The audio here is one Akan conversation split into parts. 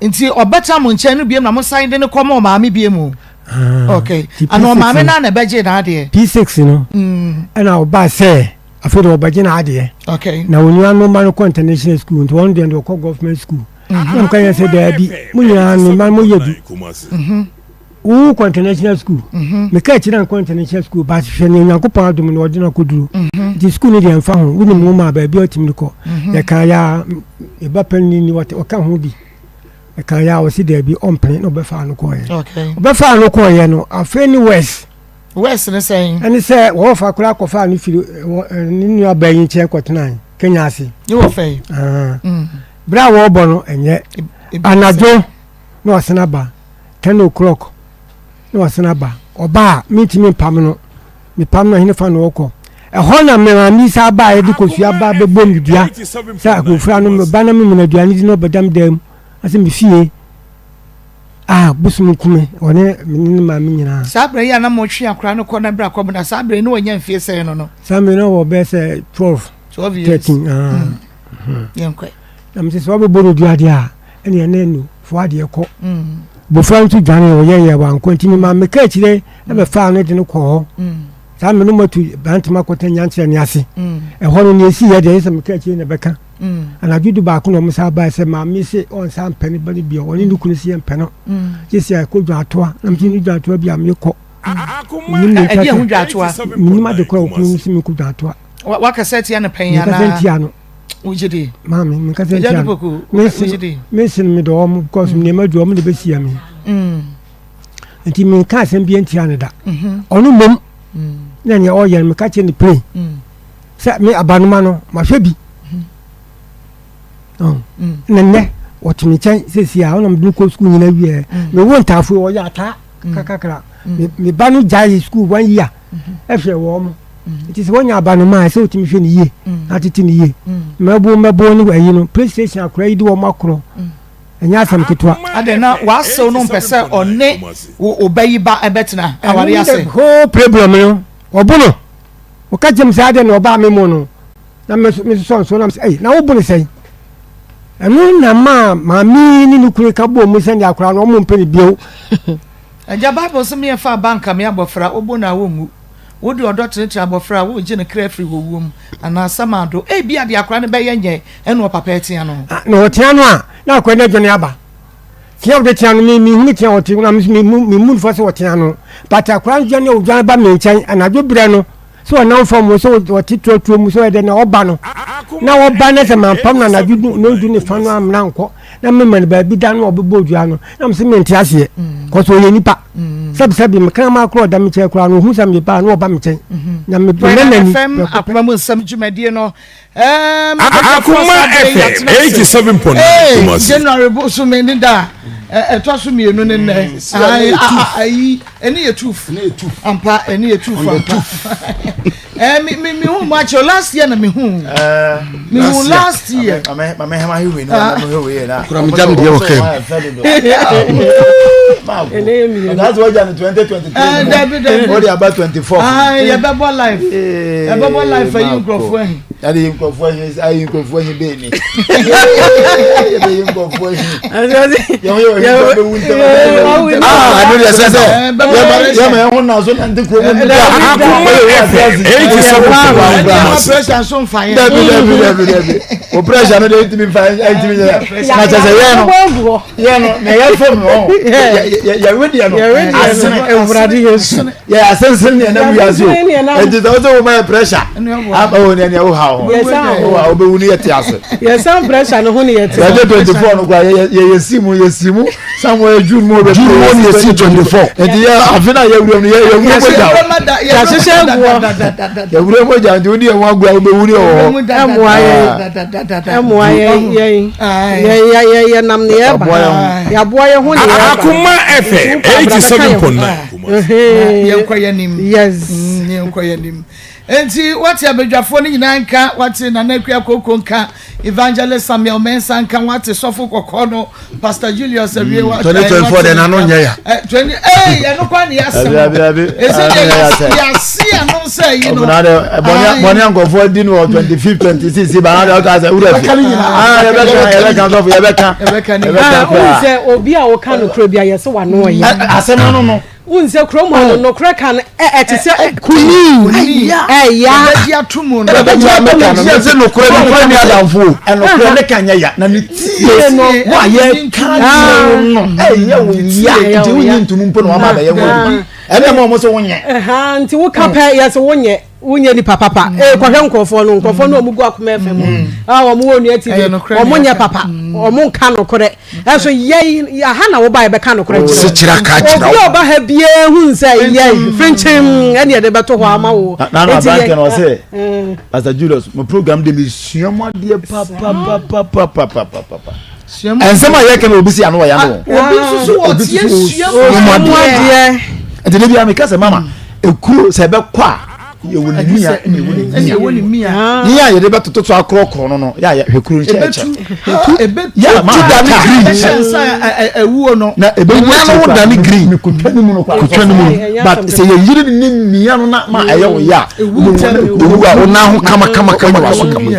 Nti ɔbɛtena mo nkyɛn no biem na mo san de no kɔma ɔmaame biem o. Ah, Okay. nti Ana P6 ɔmaame no- no a na ɛbɛgye n'adeɛ. P6 no ɛna ɔbaa sɛ afei de ɔbɛgye n'adeɛ. Na onua no ma no kɔ international school, nti wɔn deɛ de ɔkɔ government school. Na mka yɛn sɛ daabi, mo nyinaa no ma mo yɛ du wo kɔ international school, meka akyire na nkɔ international school, but hwɛ ne Onyankopɔn adom no ɔde no akɔduru. Nti school no deɛ mfa ho, wonim wo ma baabi a ɔtumi no kɔ. Yɛka yɛ a ɛba pani ni ɔka ho bi, ɛka yɛ a ɔsi daabi, ɔmpene, na ɔbɛfa no kɔɔyɛ. Ɔbɛfa no kɔɔyɛ no, afei ne west. West ne sɛn? Ɛne sɛ wɔwɔfa koraa kɔfaa no firi ne nua baa yi nkyɛn kɔtena Kenya ase. Ne wɔ fɛ yi. Ah. Berɛ a wɔrebɔ no ɛnyɛ anadwo na ɔsena ba 10 o'clock na ɔsena ba. Ɔba a mentumi mpam no, mepam no hene fa na ɔkɔ ɛhɔ na memaame sa ba a yɛde kosua ba bɛbɔ me dua sɛ akofra no meba na memena aduane di na ɔbɛdam dan mu asɛ me fie a bosom kume ɔne mene ne maame nyinaa. Saa berɛ yi a na motwe akora no kɔ na berɛ akɔm na saa berɛ no wanya mfie sɛn no? Saa mmerɛ no wɔ bɛyɛ sɛ 12. 12 years. 13, ah. Yɛnkɔ. Na mesɛ sɛ wabɛbɔ no dua deɛ a, ɛne ɛne no fo adeɛ kɔ. Bɔfra nso dwane, ɔyɛyɛ wankɔ, nti mema meka akyirɛ ɛbɛfaa no de no kɔɔ hɔ. Saa me no matu bantama kɔtɛ nyankyerɛ ne ase. Ɛhɔ no neɛ ɛsiiɛ deɛ, ɛyɛ sɛ meka akyirɛ na ɛbɛka. Anadwo 11 na ɔmo saa bae sɛ maame se ɔnsa mpɛ ne ba no bio, ɔne ne kunu se yɛmpɛ no, gye sɛ ɛkɔ dwaatoa. Na mese ne dwaatoa bi a mekɔ menim ne Ɛdeɛ ho nkyɛ dwaatoa? Menim ade korɔ ɔkunu no se mekɔ dwaatoa. Wakasa tia no pɛn menkasa anaa? ntia no. Wogye di? Maame, menkasa Agya ntia no. Dupoku, wogye di? Mese no medɔ ɔmo because nneɛma du ɔmo de bɛsia me. Nti menka asɛm bi ntia no da. Ɔno mmom na nea ɔyɛ no, meka kyerɛ no plain sɛ me abanoma no mahwɛ bi. Ɔn. Na nnɛ wɔte me nkyɛn seesie a ɔnam de no kɔ sukuu nyina wieɛ. Mewo ntaafo yi, ɔyɛ ataa kakrakra. Me ba no gyae sukuu one year ɛhwɛ wɔ mo. Nti sɛ wɔnya abanoma a, ɛsɛ wotumi hwɛ no yie na atete no yie. Mmɛbo mmɛbo ne ayi no PlayStation akora yi de wɔn akorɔ, ɛnyɛ asɛm ketewa. Adɛn na w'asew no mpɛ sɛ ɔne wo ba yi ba ɛbɛtena aware ase? Whole problem no ɔbo no, ɔka kyerɛ me sɛ adɛn na ɔbaa me mu no na mesosɔ nso na mesɛ ɛyi na wobo no sɛn. Ɛno na maa maame ne ne kunu ka bɔɔ mu sɛnea akora no ɔmo mpɛ no bio. Agya, Bible sɛ meyɛfa aba nka me abɔfra, wobo no a wonwu. Wode ɔdɔ tenetene abɔfra a, woregye ne kra afiri owuo mu anaa samado. Ebia deɛ akora no bɛyɛ nyɛ ɛna ɔpapa atia no. Ah, na ɔtea no a na akora no adwane aba. Tea a wode tea no, me mehunu tea a ɔte na memu no fɔ sɛ ɔtea no, but akora no dwane a ɔdwane ba me nkyɛn anadwo berɛ no, sɛ ɔnam fam o, sɛ ɔte tuatuo mu, sɛ ɔyɛ dɛ na ɔba no, na ɔba no sɛ mampam no anadwo nondu ne fa no amena nkɔ na mema no baabi da no ɔbɛbɔ dua no na mesɛ mente aseɛ kɔsɛ ɔyɛ nipa. Sɛbisɛbi mekrama korɔ ɔda me nkyɛn koraa no, ɔhu sɛ meba na ɔba me nkyɛn na Kwena menani FM akoma mu nsɛm dwumadie no. Akoma FM 87.9 Kumasi. January bosome ne da a ɛtɔ so mmienu ne nnɛ. Ayi, ɛne yɛ tuf ampa, ɛne yɛ tuf ampa. Me me me hu mu akyɛw last year na me hu me hu last year. Mame hema hiwe no na hiwe na. Kura mi jam deɛ wɔ kɛm. That's what Jan 2023. Dabi dabi. O de aba 24. Ah, yɛ bɛ bɔ life. Yɛ bɛ bɔ life ayi nkurɔfoɔ ahi. Yàrá yi nkurɔfoɔ ahi, ayi nkurɔfoɔ ahi bẹ́ẹ̀ ni. Yɛ bɛ yi nkurɔfoɔ ahi. Yɛn ho yɛ wɔ hi bɛ wu ntɛm. Ah, ɛno deɛ sɛ sɛ. Yɛ ma yɛn ho na so nante kurom mu. Akoma FM 87.9 Kumasi. Pressure nso nfa yɛn. Dabi dabi dabi dabi. O pressure no de ntumi nfa ntumi yɛ. Na kyerɛ sɛ yɛn no yɛn no na yɛn fam no yɛ yɛ wedeɛ no asene. Awurade Yesu. Yɛ asensene ne ɛnam wiase o. Nti sɛ wosɛ wo ma yɛ pressure ama wo ne ɛnea wo ha wo ho wo ha wobɛwu no yɛ te ase. Yɛsan pressure no ho ne yɛte. 2024 no kora yɛ yɛ si mu yɛ si mu somewhere June mu bɛ June mu ne yɛsi 24. Nti yɛ afe na yɛ wura mu yɛ yɛ wura mu gya Yɛahyehyɛ aguɔ. yɛ wura mu gya nti wodi yɛn ho agorɔ a wobɛwu ne wɔ hɔ. Ɛmmoa yɛn. Ɛmmoa yɛn yɛn yɛn yɛn yɛnam ne yɛba. Aboa yɛn ho. Yɛaboa yɛn ho ne yɛba. Akoma FM 87.9 Kumasi. Yɛnkɔ yɛn nim. Yes. Yɛnkɔ yɛn nim. Enti wate abadwafoɔ no nyinaa nka, wate Nana Akua Koko nka, Evangelist Samuel Mensah nka, wate Sɔfo Kɔkɔɔ no, Pastor Julius Awie, wate 2024 deɛ n'ano nyɛ ya. 20 ee ɛno kwan ne yɛasɛm ɛsɛ deɛ yɛase ano sɛ yi no. Bɔnne nkɔfoɔ di no wɔ 25 26 ba na ɔka sɛ wura fi. Yɛbɛka yɛbɛka sɔfo yɛbɛka. Yɛbɛka ne nyinaa. Sɛ obi a ɔka nokorɛ bi a yɛsɛ wano ɔyɛ. Asɛm no no. Wohu sɛ kurom ha no nokorɛ ka no ɛte sɛ kunii ɛya. Ɛbɛgye ato mu no. Ɛbɛgye ato mu no. Sɛ nokorɛ nokorɛ ni adamfo o. Ɛnokorɛ ne ka nyɛ ya na ne tie no wo a yɛ ka kyerɛ no ɛyɛ wo ya nti wonyi ntomu mpo na wama abɛyɛ ho adwuma ɛnna ɛma wɔn sɛ wonyɛ. Nti woka pɛ yɛ sɛ wonyɛ wonyɛ nipa papa ee kɔhwɛ nkurɔfoɔ no nkurɔfoɔ no wɔn gu akoma fm a wɔn wɔ onua tv wɔn nyɛ papa wɔn nka nokorɛ ɛnso yɛn aha na woba yɛbɛka nokorɛ kyerɛ ka kyerɛ obi a ɔba ha biara hu sɛ yɛn frenkyɛn ɛne yɛde bɛto hɔ ama wo. Na na aberante na ɔsɛ Pastor Julius mo program de mi sua mo adeɛ papapapapapapa. Nsɛm a yɛka na obi si ano wɔ ya no. Obi nso so wɔ tie sua mo adeɛ. Nti ne bia meka sɛ mama ekuro sɛ ɛbɛkɔ a yɛwɔ ne mia ɛna ɛwɔ ne mia ne yɛ a yɛde bɛtoto so akorɔkorɔ no no yɛ a yɛhwɛ kuro nkyɛn kyɛ yɛ ma dane green ɛwuo no na ɛbɛwu akyire kora dane green kotwa ne mu no kotwa ne mu no but sɛ yɛyiri ne mia no na ma ɛyɛ wo yɛ a ɛwu a wo nan ho kama kama kama kama kama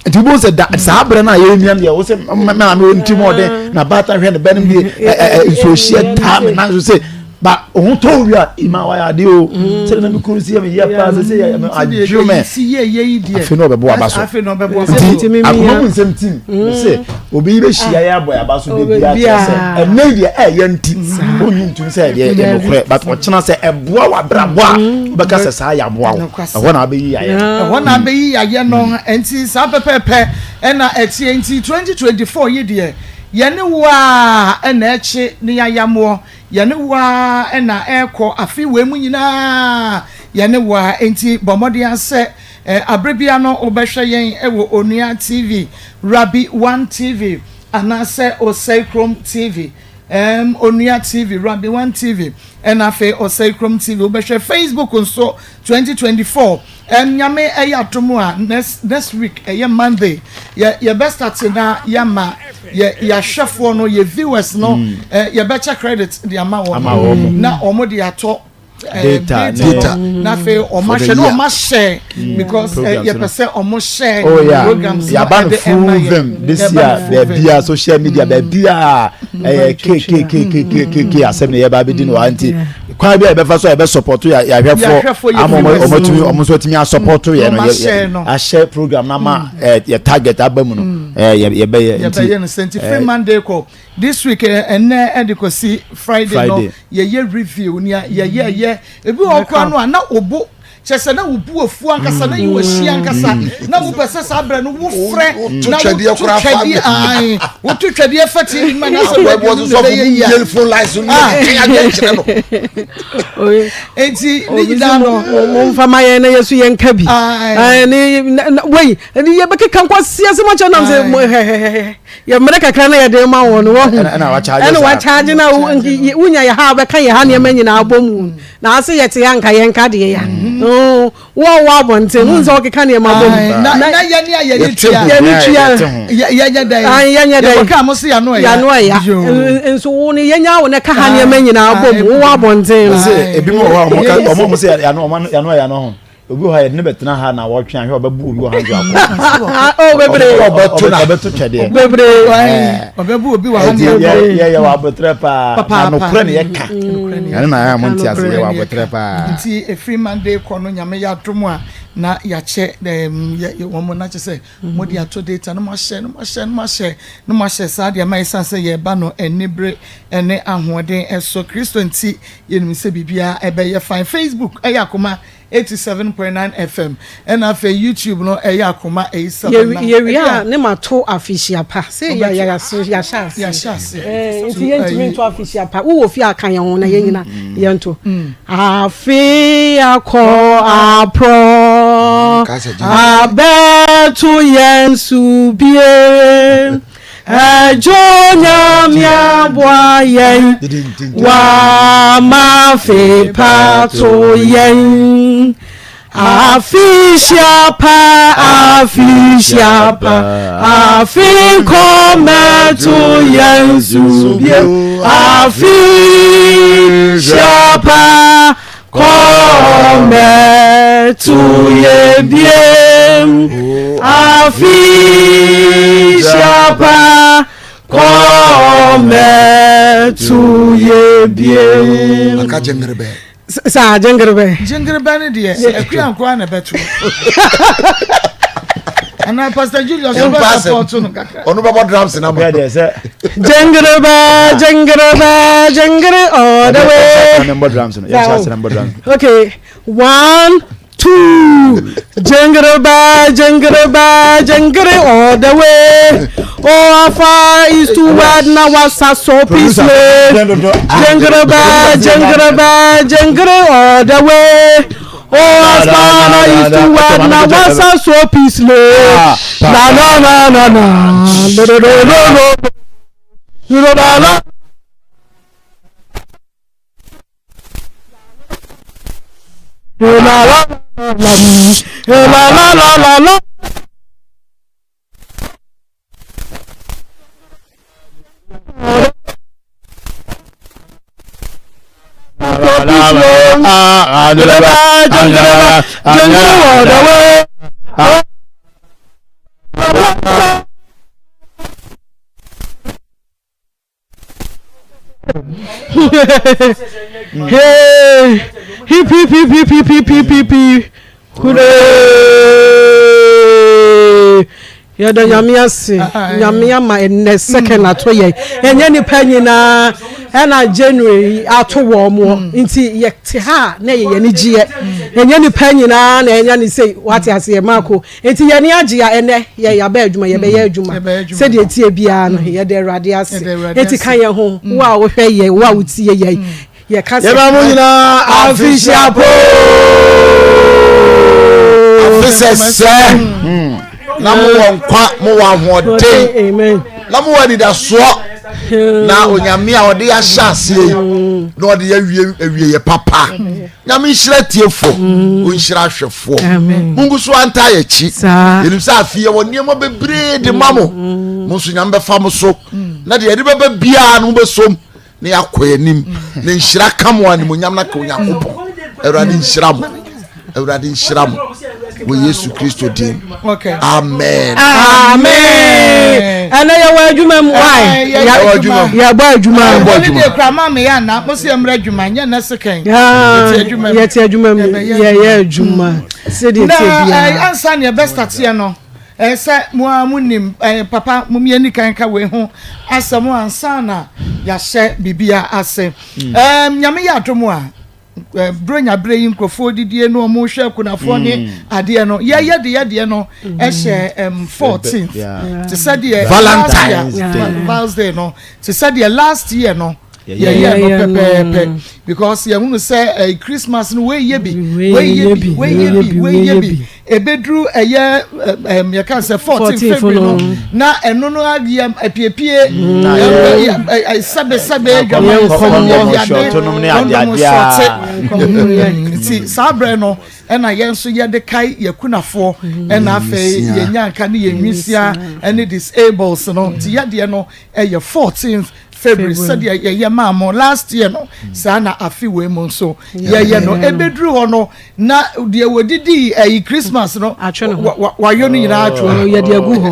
nti wobɛhu sɛ da saa berɛ no a yɛmia no deɛ wo sɛ maame wɔ nti mu ɔden na baatan hwɛ ne bɛ no deɛ nsuohyeɛ taa me nan so sɛ ba òun tó wi a ìmà wa yà dé o sɛde na mi kuru si yɛ mi yɛ paa sɛ sɛ yɛ mi adwo mɛ afei na ɔbɛbɔ aba so nti akoma mu nsɛm tim sɛ obi yi bɛ hyia yɛ abɔ aba so de bi akyerɛ sɛ ɛnɛ yi deɛ ɛyɛ nti onyi ntum sɛ ɛdeɛ yɛ nokorɛ but ɔkyena sɛ ɛboa wa brabɔ a wobɛka sɛ saa yɛ aboa wo ɛhɔ na abɛyi yayɛ ɛhɔ na abɛyi yayɛ no nti saa pɛpɛɛpɛ ɛna ɛteɛ nti 2024 yi deɛ yɛne wo a ɛna ɛkye ne yayamoɔ yɛne wo a ɛna ɛkɔ afe wei mu nyinaa yɛne wo a nti bɔ mmɔden asɛ abere bia no wobɛhwɛ yɛn ɛwɔ Onua TV, Rabi One TV anaasɛ Osei Krom TV, Onua TV, Rabi One TV ɛna afei Osei Krom TV. Wobɛhwɛ Facebook nso 2024 Nyame ɛyɛ adom a next next week ɛyɛ Monday yɛ yɛbɛ start na yɛama yɛ yɛahwɛfoɔ no yɛ viewers no yɛbɛkyɛ credit de ama wɔn na wɔn de atɔ data data na afei ɔmo ahwɛ na ɔmo ahyɛ because yɛpɛ sɛ ɔmo hyɛ programs no yaba no full vim this year baabi a social media baabi a ɛyɛ kkkkkkk asɛm na yɛba abɛdi no wa nti kwan bi a yɛbɛfa so a yɛbɛ support yɛ yɛahwɛfoɔ ama ɔmo ɔmo atumi ɔmo nso atumi asupɔto yɛ no yɛ ahyɛ program na ama yɛ target aba mu no yɛ yɛbɛyɛ nti yɛbɛyɛ no sɛ nti free Monday kɔ this week ɛnɛ ɛde kɔsi Friday no yɛyɛ review nea yɛyɛ yɛ ebi wɔ kora no a na obo kyɛ sɛ na wobu afu ankasa na yi wɔ ahyia ankasa na wopɛ sɛ saa berɛ no wofrɛ na woto twɛdeɛ ae woto twɛdeɛ fa tv ma na sɛ radio no na ɛbɛyɛ yie enti ne nyinaa no momfa ma yɛn na yɛso yɛnka bi wei yɛbɛkeka nkwaseɛ sɛ makyɛ nam sɛ hɛhɛhɛ yɛ mmerɛ kakra na yɛde ma wɔn no wɔhu ɛna wakyagye na wonya yɛ ha wobɛka yɛ ha nneɛma nyinaa bɔ mu na ase yɛte ya nka yɛnka deɛ ya mm. wo a wɔ abɔnten wo nsɛ wɔkeka nneɛma bɔ mu na yɛne a yɛne tua yɛne tua yɛnyɛ dɛn yɛnyɛ dɛn yɛkɔka mo se yɛano ɛya yɛano ɛya nso wo no yɛnya wo ne ka ha nneɛma nyinaa bɔ mu wowɔ abɔnten no ebi mu wɔ hɔ a ɔmo sɛ yɛano ɛya no ho Obi wɔ hɔ a yɛde no bɛtena ha na wɔtwe ahwɛ ɔbɛbu obi wɔ ha nso akɔ. Oh, bebree. Ɔbɛto na ɔbɛto twɛdeɛ. Bebree. Ɔbɛbu obi wɔ ha nso. Yɛ yɛ wɔ abotire paa. Na nokorɛ na yɛka. Ɛno na ayɛ a mo nte ase yɛ wɔ abotire paa. Nti efiri Monday kɔ no Nyame yɛ adom a na yɛakyɛ yɛ wɔn na kyɛ sɛ mo de ato data no mo ahyɛ no mo ahyɛ no mo ahyɛ no mo ahyɛ saa deɛ ma esan sɛ yɛreba no anibere ne ahoɔden ɛso Kristo nti yɛnim sɛ biribiara ɛbɛyɛ fine. Facebook ɛyɛ akoma 87.9 FM ɛna afei YouTube no ɛyɛ akoma 87.9. Yɛwie a ne ma to afehyia pa sɛ yɛahyɛ ase yɛahyɛ ase nti yɛntumi nto afehyia pa wowɔ fie a ka yɛn ho na yɛn nyina yɛnto afe akɔ aprɔ abɛto yɛn so bie Ɛdwo Nyame aboa yɛn, wama fe pa to yɛn. Afihyia pa, afihyia pa, afi nkɔmɛto yɛn so bio. Afihyia pa, kɔmɛto yɛn bio. Afihyia pa, kɔmɛto yɛn bio. Aka gyengere Saa gyengerebɛ. Gyengerebɛ no deɛ akua nkoa na ɛbɛto. Anaa Pastor Julius ɔbɛ support no kakra. Ɔno bɛbɔ drums na ma. Gyengerebɛ gyengerebɛ gyengere all the way. Okay, one. Two, jingle jingle jingle all the way. Oh, how far is to word now was a so peace. Jingle jingle jingle all the way. Oh, as far is to word now was a so peace. Na na na na na. No no no no. No no no. La la la la la la la. Hey, hip hip hip hip hip hip hip hip hip. Hooray! Yɛda Nyame ase. Nyame ama ɛnnɛ second ato yɛn. Ɛnyɛ nipa nyinaa ɛna January ato wɔn mo. Nti yɛte ha a na ɛyɛ yɛn anigyeɛ. Ɛnyɛ nipa nyinaa na ɛnya ne sei. Wate aseɛ Marco. Enti yɛn ani agye a ɛnnɛ yɛ yɛaba adwuma, yɛbɛyɛ adwuma. Sɛdeɛ ɛteɛ biara no, yɛda Awurade ase. Enti ka yɛn ho, wo a wohwɛ yɛn, wo a wotie yɛn, yɛka sɛ. Yɛma mo nyinaa afehyia po! Afe sɛsɛ na mowɔ nkwa, mowɔ ahoɔden, na mowɔ anidasoɔ, na Onyame a ɔde ahyɛ aseɛ yi na ɔde awie awieyɛ papa. Nyame nhyira atiefo, ɔnhyira ahwɛfoɔ. Mungu so anta yɛ akyi. Yɛnim sɛ afei yɛwɔ nneɛma bebree de ma mo. Mo nso Nyame bɛfa mo so. Na deɛ yɛde bɛba biara no mobɛsom na yɛakɔ anim. Na nhyira ka mo animonyam na ka Onyankopɔn. Awurade nhyira mo. Awurade nhyira mo wɔ Yesu Kristo din. Amen. Amen. Ɛnɛ yɛwɔ adwuma mu. Why? Yɛwɔ adwuma mu. Yɛbɔ adwuma. Yɛbɔ adwuma. Ɛnɛ kura maa mi yɛ ana mo si ɛmrɛ adwuma nyɛ nɛ sekɛn. Yɛte adwuma mu. Yɛte adwuma mu. Yɛyɛ adwuma. Sɛdeɛ ɛteɛ biara. Na ansa na yɛbɛ start yɛ no. Sɛ mo ara mo nim papa mo yɛ ni kan ka wei ho asɛm ansa na yɛahyɛ biribiara ase. Nyame yɛ adom a Buronya berɛ yi nkurɔfoɔ didie no wɔn hwɛ akunafoɔ ne mm. adeɛ no yɛyɛ de yɛdeɛ no ɛhyɛ ɛm 14th te sɛ deɛ Valentine's Day Day no te sɛ deɛ last year no yɛyɛ no pɛpɛɛpɛ because yɛhunu sɛ ɛɛ Christmas no wei yɛ bi wei yɛ bi wei yɛ bi wei yɛ bi Ebeduru ɛyɛ ɛm yɛka sɛ 14 February no na ɛno no ayɛ apiepie sɛbesɛbe adwamanfo ne adeade kɔndɔm sɔte nti saa berɛ no ɛna yɛn nso yɛde kae yɛn kunafoɔ ɛna afei yɛn nyanka ne yɛn nwisia ɛne disables no nti yɛdeɛ no ɛyɛ 14 February sɛdeɛ yɛyɛ maa mo last year no saa na afe wei mu nso yɛyɛ no ebeduru hɔ no Na deɛ wɔdidii ayi Christmas no wayɔ no nyinaa atwe oh, yɛde agu hɔ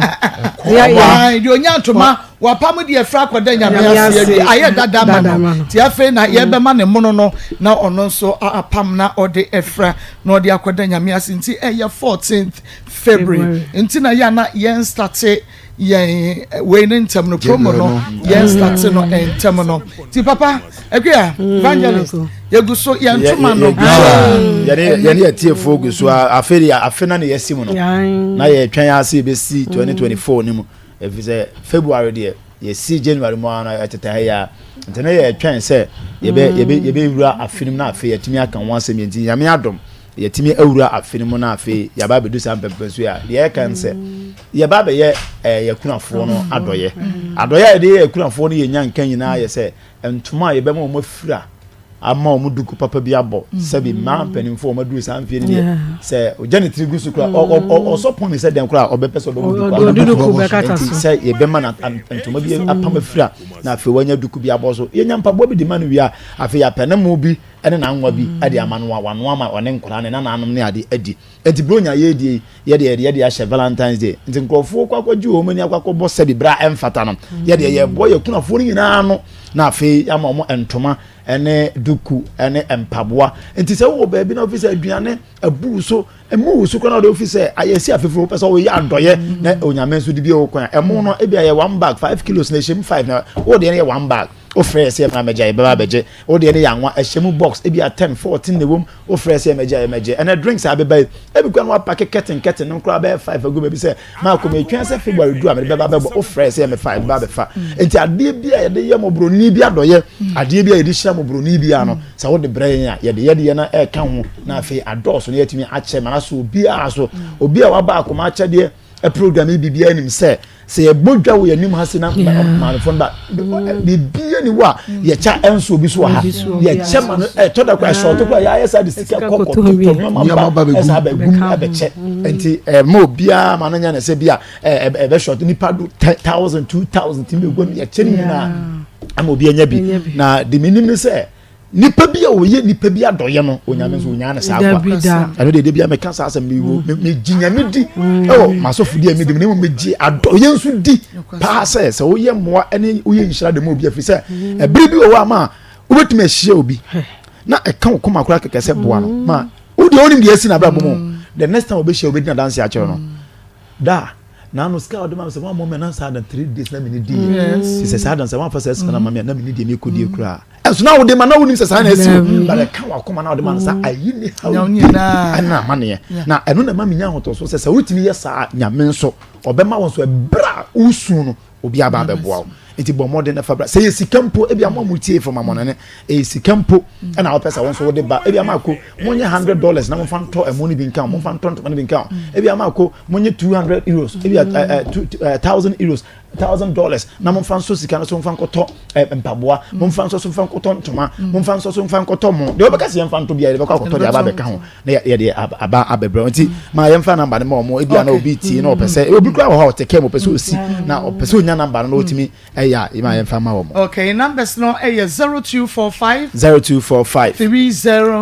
deɛ ɔnya ntoma wapam deɛ afira akɔda nyame ase awie ayɛ dada ma no nti afei na yɛbɛma ne mono no na ɔno nso apam na ɔde afira na ɔde akɔda nyame ase nti ɛyɛ 14th February nti na yɛ na yɛn starte yɛn wei ne ntɛm no promo no yɛn start no ntɛm no ti papa akuya mm, evangelist yɛgu so yɛn ntoma no. yɛne yɛne yɛtiefoɔ gu so afe deɛ afe na ne yɛsi mu no na yɛtwɛn ase yɛbɛsi 2024 no mu ɛfiri sɛ february deɛ yɛsi january mu ara na ɛtete ha yi a nti na yɛtwɛn sɛ yɛbɛ yɛbɛ yɛbɛwura afe no mu na afe yɛtumi aka ho asɛm yɛn nti nyame adom yɛtumi awura afe no mu na afei yɛaba abɛdu saa mpɛmpɛn so a deɛ yɛka ne sɛ yɛba abɛyɛ ɛɛ eh, yɛkunafoɔ no adɔyɛ adɔyɛ a yɛde yɛ yɛkunafoɔ no yɛ nya nka nyinaa yɛ sɛ ntoma a yɛbɛma wɔn afira Ama wɔn duku papa bi abɔ. Sɛbi mmaa mpanimfoɔ wɔn aduru saa mfie no deɛ sɛ ɔgya ne tiri gu so koraa ɔsɔ pɔn ne sɛ dɛn koraa ɔbɛpɛ sɛ ɔbɛbɔ duku abɔ. Nti sɛ yɛbɛma no ntoma bi apam afiri a na afei wanya duku bi abɔ so. Yɛnya mpaboa bi de ma no wie a afei yɛapɛ ne mo bi ne n'anwa bi de ama no a wanoa ma ɔne nkwadaa ne nananom ne ade adi. Nti Buronya yɛredie yi yɛde yɛde yɛde ahyɛ Valentine's Day. Nti nkurɔfoɔ kɔ akɔgye wɔn ani akɔ akɔbɔ sɛbi berɛ a ɛmfata no. Yɛde yɛbɔ yɛn kunafoɔ no nyinaa ano na afei yɛama wɔn ntoma ne duku ne mpaboa. Nti sɛ wowɔ baabi na wofi sɛ aduane abu wo so, emu wo so koraa na wode wofi sɛ ayɛ si afeforo wopɛ sɛ woyɛ adɔyɛ na Onyame nso de bi wɔ kwan a ɛmo no ebi ayɛ one bag five kilos na ɛhyɛ mu five na wo deɛ no yɛ one bag. Wofrɛ yɛ sɛ yɛmmra mmɛgye a yɛbɛba abɛgye. Wo deɛ no yɛ anwa ɛhyɛ mu box ebi a ten 14 na ɛwɔ mu. Wofrɛ sɛ yɛmmɛgye a yɛmmɛgye. Ɛnɛ drinks a abeba yi ebi koraa na wapake kɛten kɛten no koraa bɛyɛ five agu baabi sɛ maako metwɛn sɛ February du a mede bɛba abɛbɔ. Wofrɛ sɛ yɛmmɛfa a yɛbɛba abɛfa. Nti adeɛ bi a yɛde yɛ mmɔborɔni bi adɔyɛ, adeɛ bi a yɛde hyira mmɔborɔni biara no, sɛ wode brɛ yɛn a yɛde yɛdeɛ no ɛka ho na afei adɔɔso na yɛatumi akyɛ ma no aso obiara so. Obi a waba akoma akyɛdeɛ program yi biribiara nim sɛ sɛ yɛbɔ dwa wɔ yɛn anim ha se na maamefo no ba biribiara ni hɔ a yɛkyɛ ɛnso obi so wɔ ha yɛkyɛ ma no ɛtɔ da kora ɛsɔɔto kora yɛayɛ saa de sika kɔ kɔtotɔ nneɛma ba ɛsa abɛgum ɛbɛkyɛ nti ɛma obiara ma no nyɛ ne sɛ bi a ɛbɛsɔɔto nipa do 1000 2000 tumi bɛgum yɛkyɛ ne nyinaa ama obi anya bi na de menim ne sɛ Nipa bi a ɔyɛ nipa bi adɔyɛ no, Onyame nso onyaa no saa kwa. Ɛno deɛ debia meka saa asɛm no, megye Nyame di ɛwɔ m'asɔfodi a medi mu, na mmom megye adɔyɛ nso di paa sɛ sɛ woyɛ mmoa ne woyɛ nhyira de ma obi afiri sɛ ɛbere bi wɔ hɔ a ma wobɛtumi ahyia obi na ɛka wo koma koraa kɛkɛ sɛ boa no ma wodeɛ wonim deɛ asi n'abrabɔ mu. The next time wobɛhyia wobɛdi n'adanse akyerɛ no da na ano sika a ɔde ma me sɛ wammɔ me na saa dan 3 days na mene di yɛ sɛ saa dan sɛ wamfa saa sika no ma me a na mene deɛ mekɔdie koraa. Ɛnso na wode ma na wonim sɛ saa na asi o, but ɛka wakoma na wode ma no saa ayi ne haw bi ɛna amaneɛ na ɛno na ɛma menya ahotɔso sɛ sɛ wotumi yɛ saa Nyame nso ɔbɛma wo nso ɛberɛ a wosu no obi aba abɛboa wo. Nti bɔ mmɔden na fa bra. Sɛ yɛ sika mpo ebi ama mo tie from amɔnane ɛyɛ sika mpo ɛna wopɛ sɛ wo nso wode ba ebi ama ako monyɛ $100 na momfa ntɔ ɛmo no bi nka ho, momfa ntɔ ntoma no bi nka ho, ebi ama ako monyɛ €200 ebi a €1,000 $1,000 na momfa nso sika no so mfa nkɔtɔ eh, mpaboa, momfa nso so mfa nkɔtɔ ntoma, momfa nso so mfa nkɔtɔ mo deɛ wɔbɛka sɛ yɛmfa ntɔ biara yɛbɛkɔ akɔtɔ deɛ aba abɛka ho na yɛde aba abɛbrɛ. Nti ma yɛmfa namba no ma ɔmo ebi a na obi tie na ɔpɛ sɛ obi kura wɔ hɔ a ɔte kɛm ɔpɛ sɛ osi na ɔpɛ sɛ onya namba no na otumi ɛyɛ a ma yɛmfa ma wɔn. Okay, numbers no ɛyɛ 0245 0245 30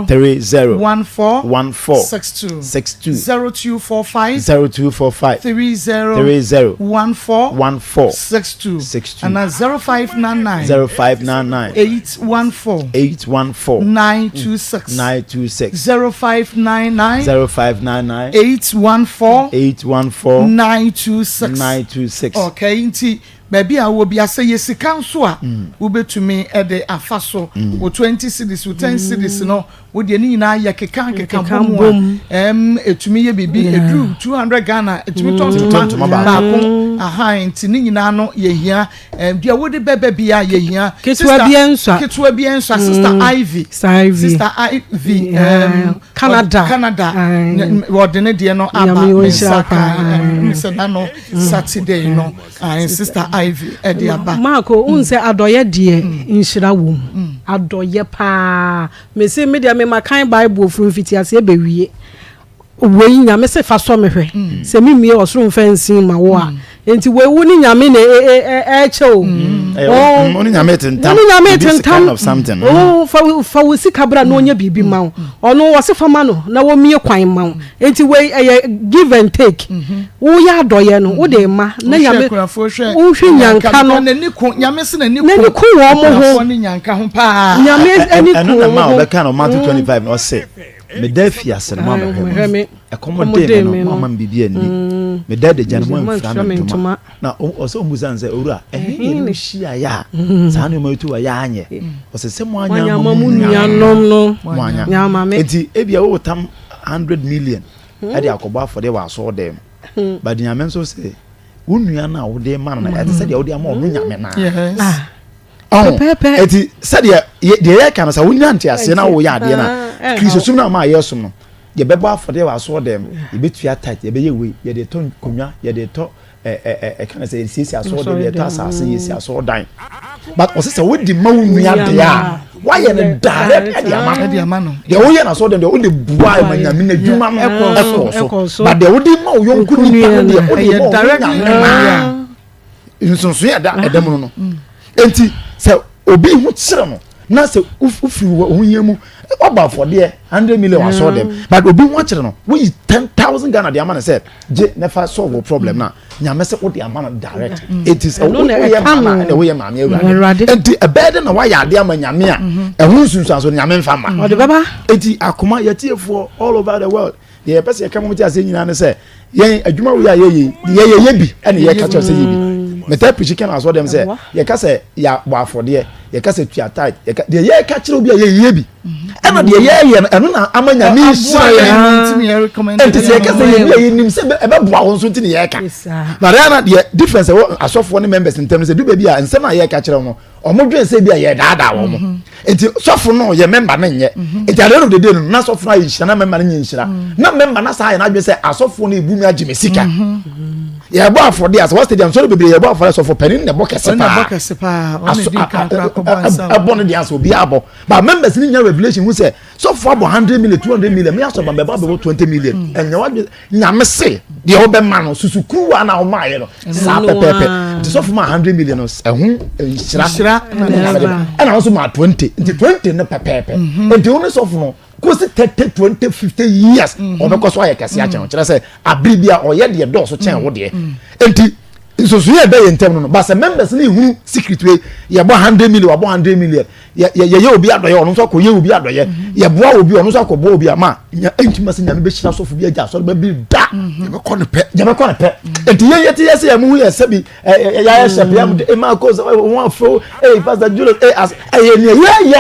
30 14 14 62 62 0245 0245 30 30 14 14 62 62 and 0599 0599 814 814 926 926 0599 0599 814 814 926 926. Okay, nti baabi a wɔ bi asɛ yɛ sika nso a wobɛtumi de afa so wo 20 cedis, wo 10 cedis no wodeɛ ne nyinaa yɛ keka keka bɔ mu a ɛtumi yɛ biribi ɛduru 200 Ghana ɛtumi tɔ ntoma baako aha. Nti ne nyinaa no yɛhia deɛ wode bɛbɛ bi a yɛhia. Ketewa bi nsua. Ketewa bi nsua. Sister Ivy, Sister Ivy Canada. Canada wɔde ne deɛ no aba ne nsa ka sɛ nano Saturday no Sister Ivy ɛde aba. Maako n sɛ adɔyɛ deɛ nhyira wɔ mu, adɔyɛ paa. Mese me deɛ mema kan Bible firi mfitiaseɛ bɛwie wei Nyame se fa sɔ me hwɛ sɛ memmie ɔsoro mfa nsin ma wo a. Nti wei wo ne Nyame na ɛkyɛ o. Wo ne Nyame tentam. Wo ne Nyame tentam. Fa wo sika bra na ɔnyɛ biribi ma wo. Ɔno ɔse fa ma no na wɔmmie kwan ma wo. Nti wei ɛyɛ give and take. Woyɛ adɔyɛ no wode ma na Nyame wohwɛ nyanka no n'ani ko Nyame se n'ani ko wɔn mo ho. Nyame ani ko ɛno na wɔn ma ho. ɔbɛka no Matthew 25 na ɔse meda afiase no moamɛhwɛ me, ɛkɔm dee me no moama me biribi anni, meda adagya no moamfira me ntoma. Na ɔsɛ ɔmmusa no sɛ owura ɛhe ne yɛne wo hyiaeɛ a saa nneɛma yi to a yɛanyɛ? Ɔsɛ sɛ moanyɛ ama mo nuanom no moanya. Enti ebia woretam 100 million ɛde akɔbɔ afɔdeɛ wɔ asɔɔdan mu, but Nyame nso sɛ wo nua no a wode ma no no ɛte sɛ deɛ wode ama ɔno Nyame no a. Ɔho eti sɛdeɛ deɛ yɛka no sɛ wonya nteaseɛ na woyɛ adeɛ no a Kristosom no ama a yɛsom no yɛbɛbɔ afɔdeɛ wɔ asɔɔdan mu, yɛbɛtua tithe, yɛbɛyɛ wei, yɛde tɔ nkonnwa, yɛde tɔ. ɛka ne sɛ yɛsiesie asɔɔdan yɛtɔ asase yɛsi asɔɔdan but ɔsɛ sɛ wodi ma wo nua deɛ a wayɛ no direct ɛde ama no deɛ woyɛ no asɔɔdan deɛ wode boa ma nyame no adwuma no ɛkɔ so but deɛ wode ma wo yɔnko nipa no deɛ wode ma wo nyame maa nsonsonoe a ɛda ɛda mu no no mm. nti sɛ obi ho kyerɛ no na sɛ wofiri wo ho yie mu wabɔ afɔdeɛ hundred million asɔ dɛm mm. but obi ho akyerɛ no woyi 10,000 Ghana de ama no sɛ gye ne fa solve wo problem na nyame sɛ wode ama no direct mm. it is woyɛ maame ɛna woyɛ maame awurade nti ɛbɛyɛ de na wayɛ adeɛ ama nyame a mm-hmm. ɛho nsunsuanso nyame nfa ma eti akoma yɛtiefoɔ all over the world Deɛ yɛpɛ sɛ yɛka ma wɔte aseɛ nyinaa ne sɛ yɛn adwuma wei a yɛyɛ yi deɛ yɛyɛ bi ɛna yɛka kyerɛ sɛ yɛ bi metaa pirikyi ka no asɔ dɛm sɛ yɛka sɛ yɛabɔ afɔdeɛ yɛka sɛ tua tithe yɛka deɛ yɛka kyerɛ obi a yɛyɛ bi ɛna deɛ yɛyɛ no ɛno na ama nyame nhyira yɛn ɛnti sɛ yɛka sɛ yɛ bi a yɛnim sɛ ɛbɛboa wo nso nti ne yɛka na deɛ na deɛ difference ɛwɔ asɔfoɔ ne members ntam no sɛ du baabi a nsɛm a yɛka kyerɛ no wɔn dwen sɛ bi a yɛdaadaa wɔn mhm. nti sɔfo no yɛ mɛmba no nyɛ mhm. nti at the end of the day no na sɔfo no ayɛ nhyira na mɛmba no nyɛ nhyira mhm. na mɛmba no saa yɛ n'adwene sɛ asɔfo no ebu mi agye mi sika yɛbɔ afɔde asɛ wɔ stadium sɔrɔ bebree yɛbɔ afɔde sɔfo panin na ɛbɔ kɛse paa aso ɛbɔ no deɛ asɛ obi abɔ but members ni nya revelation hu sɛ sɔfo abɔ 100 million 200 million mi asɔ ba mɛbɔ abɛbɔ 20 million ɛnyɛ wadwe nyame se deɛ wobɛma no susukuruwa na womaayɛ no saa pɛpɛɛpɛ nti sɔfo ma 100 million no ɛho nhyira ɛna wo nso ma 20 nti 20 no pɛpɛɛpɛ mhm. nti wo ne sɔfo no kɔsi 30 20 50 years mhm. ɔbɛkɔ so ayɛ kɛse akyɛn kyerɛ sɛ abere bi a ɔyɛ deɛ dɔɔso kyɛn wo deɛ mhm. nti nsusuyɛ ɛda yɛn ntam no no basɛ members ne ehunu secret wei yɛbɔ 100 million wabɔ 100 million yɛyɛ obi adɔyɛ ɔno nso akɔyɛ obi adɔyɛ mhm. yɛboa obi ɔno nso akɔboa obi ama ɛntumi sɛ nyame bɛhyira sɔfo bi agya asɔre bɛbi da mhm. yɛbɛkɔ no pɛ yɛbɛkɔ no pɛ mhm. nti yɛn yɛte yɛ sɛ yɛn mu yɛ sɛbi yɛayɛ hyɛ pɛ yɛn ɛma ko sɛ wɔn afo ɛyɛ pastor Julius ɛyɛ as ɛyɛ nea yɛyɛ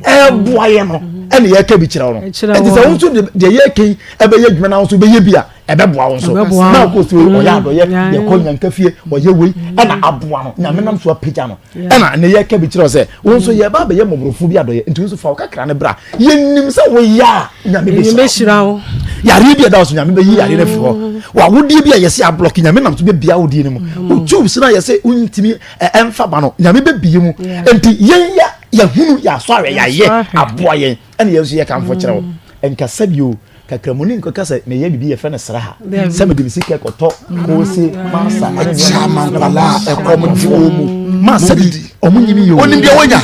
a ɛboa yɛ no ɛna yɛka bi kyerɛ no nti sɛ wɔn nso deɛ yɛka yi ɛbɛyɛ adwuma na wɔn nso bɛyɛ bi a ɛbɛboa wo nso na ɔkɔ so ɔyɛ adɔyɛ yɛkɔ nyanka fie ɔyɛ wei ɛna aboa no nyame nam so apagya no ɛna ne yɛka bi kyerɛ sɛ wo nso yɛba abɛyɛ mmɔborɔfo bi adɔyɛ nti wo nso fa wo kakra no bra yɛnim sɛ woyɛ a nyame bɛhyira wo yareɛ bi a ɛda wo so nyame bɛyi yareɛ no afiri hɔ mm. wawodeɛ bi a yɛsɛ ablɔke nyame nam so bɛbia wodeɛ no mu mm. wo tubes no a yɛsɛ wontumi ɛmfa ba no nyame bɛbie mu nti yɛn yɛ yɛhunu yɛasɔ awɛ yɛayɛ aboa yɛn ɛne yɛn nso yɛkamfo kyerɛ wo mm. nkasa bio Kakramoni nkɔka sɛ meyɛ biribi yɛfrɛ no sraha sɛ mede me sika kɔtɔ koose masa ɛne nneɛma nkwadaa ɛkɔm di wɔn mu masa bi ɔmo nyimi yɛ onim deɛ wonya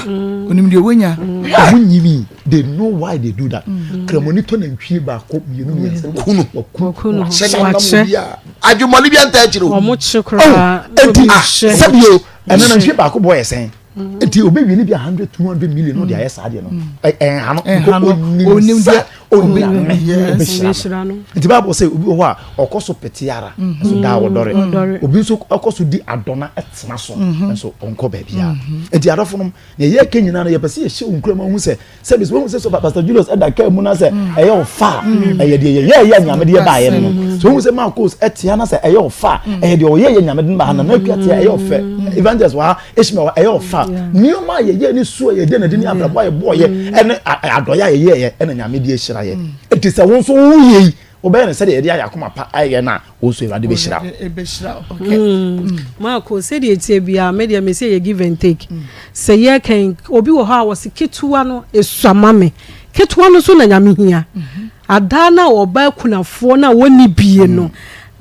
onim deɛ wonya ɔmo nyimi they know why they do that mm. kramoni tɔ nantwie baako mmienu mmiɛnsa kunu wakunu wakyɛ nam obi a adwumɔne bi anta akyire o ɔmo kye koraa enti ah sɛbi o ɛna nantwie baako bɔ yɛ sɛn nti obi wi ni bi a hundred two hundred million no de ayɛ saa deɛ no ɛnha no onim sɛ onyame ɔbɛhyira no nti baabu sɛ obi wɔ hɔ a ɔkɔ so pete ara nso daa wɔdɔre obi nso ɔkɔ so di adɔna ɛtena so nso ɔnkɔ baabi a nti adɔfo nom na yɛ kɛ nyinaa no yɛpɛ sɛ yɛhyɛ wo nkura mu ahu sɛ sɛbi sɛ wohu sɛ sɛ pastor julius ɛda kaa mu na sɛ mm. ɛyɛ ɔfa a mm. ɛyɛ deɛ yɛyɛ ɛyɛ nyame deɛ baayɛ no no sɛ wohu sɛ marcos ɛtea na sɛ ɛyɛ ɔfa a mm. ɛyɛ deɛ ɔyɛ yɛ nyame de no ba ha nana akua tea ɛyɛ ɔfɛ evangelist wɔ ha ishmael ɛyɛ ɔfa nneɛma a yɛyɛ ne su a yɛde na de ne abrabɔ a yɛbɔɔyɛ ɛne adɔyɛ a yɛyɛɛyɛ ɛna nyame de ahyira yɛ ɛti sɛ wo nso woyɛ yi wobɛyɛ no sɛdeɛ yɛde ayɛ akoma pa ayɛ no a wo nso awurade bɛhyira wo hmm. Marco sɛdeɛ ɛtie biara me deɛ mese yɛ give and take mm. sɛ yɛkɛn obi wɔ hɔ a wɔse ketewa no ɛsua ma me ketewa no so na nyame hia mhm. adaa no a ɔba akunafoɔ no a wɔnni bie no mm.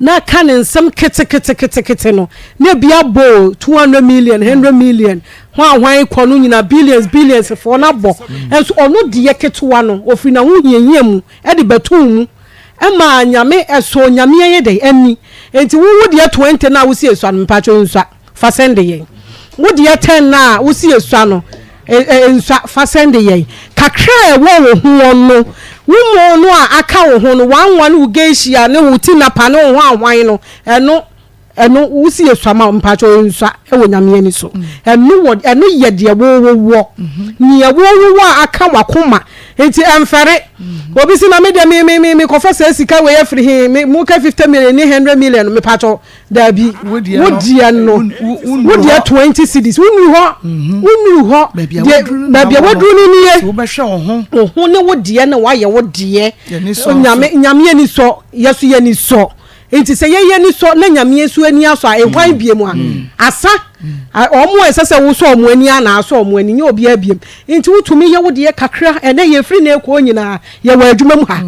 na ka ne nsɛm keteketekete no na ebi abɔ 200 million 100 million hwan hwan kɔ no nyina billions billions foɔ no abɔ nso ɔno deɛ ketewa no ofiri n'ahohiahia mu de bɛtoo mu maa Nyame ɛsɔɔ Nyame ɛyɛ dɛn ani nti wo wo deɛ 20 no a wosi esua no mpakyɛw nsua fa sɛnde yɛn wo deɛ 10 no a wosi esua no nsua fa sɛnde yɛn kakra a ɛwɔ wo ho no wo mo no a aka wo ho no one one wo geisha ne wo tinapa ne wo ho ahwan no ɛno Ɛno wo si yɛ sua ma mpakyɛw nsua wɔ Nyame ani so. Ɛno wɔ ɛno yɛ deɛ wo wo wɔ. Nea wo wo wɔ a aka wakoma nti ɛnfɛre. Obi si na me deɛ me me me me kɔfa saa sika wei afiri he me mo ka 50 million ne 100 million no mepakyɛw daabi. Wo deɛ no wo deɛ 20 cedis wo nuru hɔ wo nuru hɔ deɛ baabi a waduru no nie. Wo ho ne wo deɛ na wayɛ wo deɛ. Nyame Nyame ani sɔ yɛ so yɛ ani sɔ. Nti sɛ yɛyɛ ani sɔ na Nyame nso ani asɔ a, ehwan biem a? Asa. Wɔn a ɛsɛ sɛ wosɔ wɔn ani a na asɔ wɔn ani, nyɛ obiara biem. Nti wotumi yɛ wo deɛ kakra, ɛnɛ yɛfiri nnɛ rekɔ nyinaa, yɛwɔ adwuma mu ha.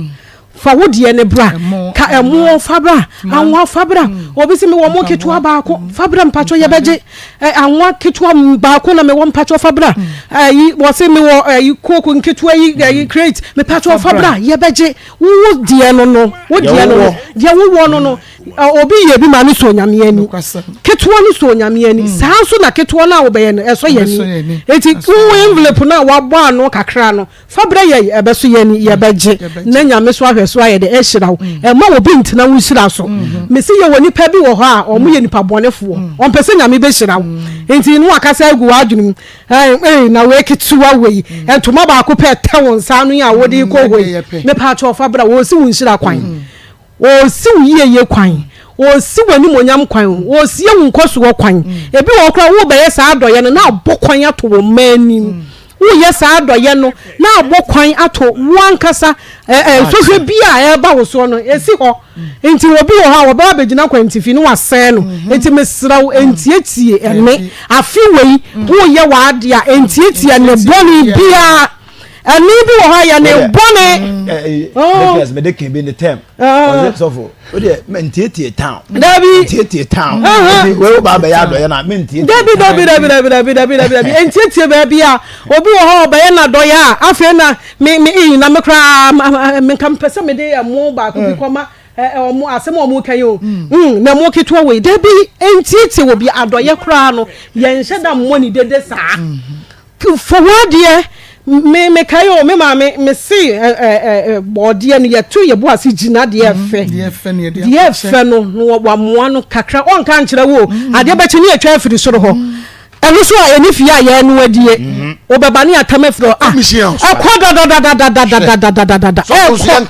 Fa wo deɛ no bra. Ka ɛmoɔ fa bra, anwa fa bra. Obi se mewɔ mo ketewa baako, fa bra mpakyɛ yɛbɛgye. Anwa ketewa baako na mewɔ mpakyɛ fa bra. Ayi wɔse mewɔ ayi kooko nketewa yi ayi crate, mepakyɛ fa bra yɛbɛgye. Wo wo deɛ no no, wo deɛ no no, deɛ wowɔ no no, obi yɛ bi ma no sɔ Onyame ani. Ketewa no sɔ Onyame ani. Saa nso na ketewa no a wobɛyɛ no, ɛsɔ yɛn ani. Enti wo envelope no a wabɔ ano kakra no, fa brɛ yɛn, ɛbɛso yɛn ani, yɛbɛgye. Na Nyame so ahwɛ so ayɛ dɛ, ahyira wo. Ɛmma obi ntena wo nhyira so. Mese yɛwɔ nnipa bi wɔ hɔ a, wɔn yɛ nnipa bɔnefoɔ. Wɔmpɛ sɛ Nyame bɛhyira wo. Enti na wakasa agu w'adwene mu. Ei, na wei ketewa wei, ntoma baako pɛ ɛtɛ wo nsa ano yi a wode kɔ hɔ yi, mepaakyɛw fa bra, wɔresi wo nhyira kwan, wɔresi wo yieyie kwan, wɔresi w'animuonyam kwan, wɔresie wo nkɔsoɔ kwan. Ebi wɔ hɔ koraa worebɛyɛ saa adɔeɛ no na abɔ kwan ato wo mma anim. Woyɛ saa adɔeɛ no na abɔ kwan ato wo ankasa nsɔhwɛ bi a ɛreba wo soɔ no, ɛsi hɔ. Nti obi wɔ hɔ a wɔbɛba abɛgyina kwantifi na wasɛe no. Nti mesrɛ wo, ntietie ɛnne. Afe wei, woreyɛ w'adeɛ a, ntietie ɛnne bɔne biara. Ɛnne bi wɔ hɔ a, yɛ ne bɔne. Nicholas, mede kan bi ne tɛm. Ɔsɛ sɔfo, o deɛ mɛ ntietie town. Dabi. Ntietie town. Nti wei wo ba abɛyɛ adɔyɛ na mɛ ntietie. Dabi dabi dabi dabi dabi dabi dabi dabi. Ntietie baabi a obi wɔ hɔ a ɔbɛyɛ n'adɔyɛ a afei na Me me ee na me koraa me nka mepɛ sɛ mede ɛmo baako bi kɔma ɔmo asɛm a ɔmo ka yi o mm na ɛmo ketewa wei dabi ntiatia wɔ bi adɔyɛ koraa no yɛnhyɛ da mmɔ ne dede saa fo ho adeɛ me me kae o me maame me se ɛ ɛ bɔɔdeɛ no yɛto yɛ bo ase gyina deɛ ɛfɛ deɛ ɛfɛ no no wamoa no kakra ɔnka nkyerɛ wo adeɛ bɛkye ne yɛtwa afiri soro hɔ Ɛno so a ɛni fie a yɛnoa adie. Wobɛba ne atam afiri hɔ. Ah, ɛkɔ dadadadadadadadadada. Ɛkɔ.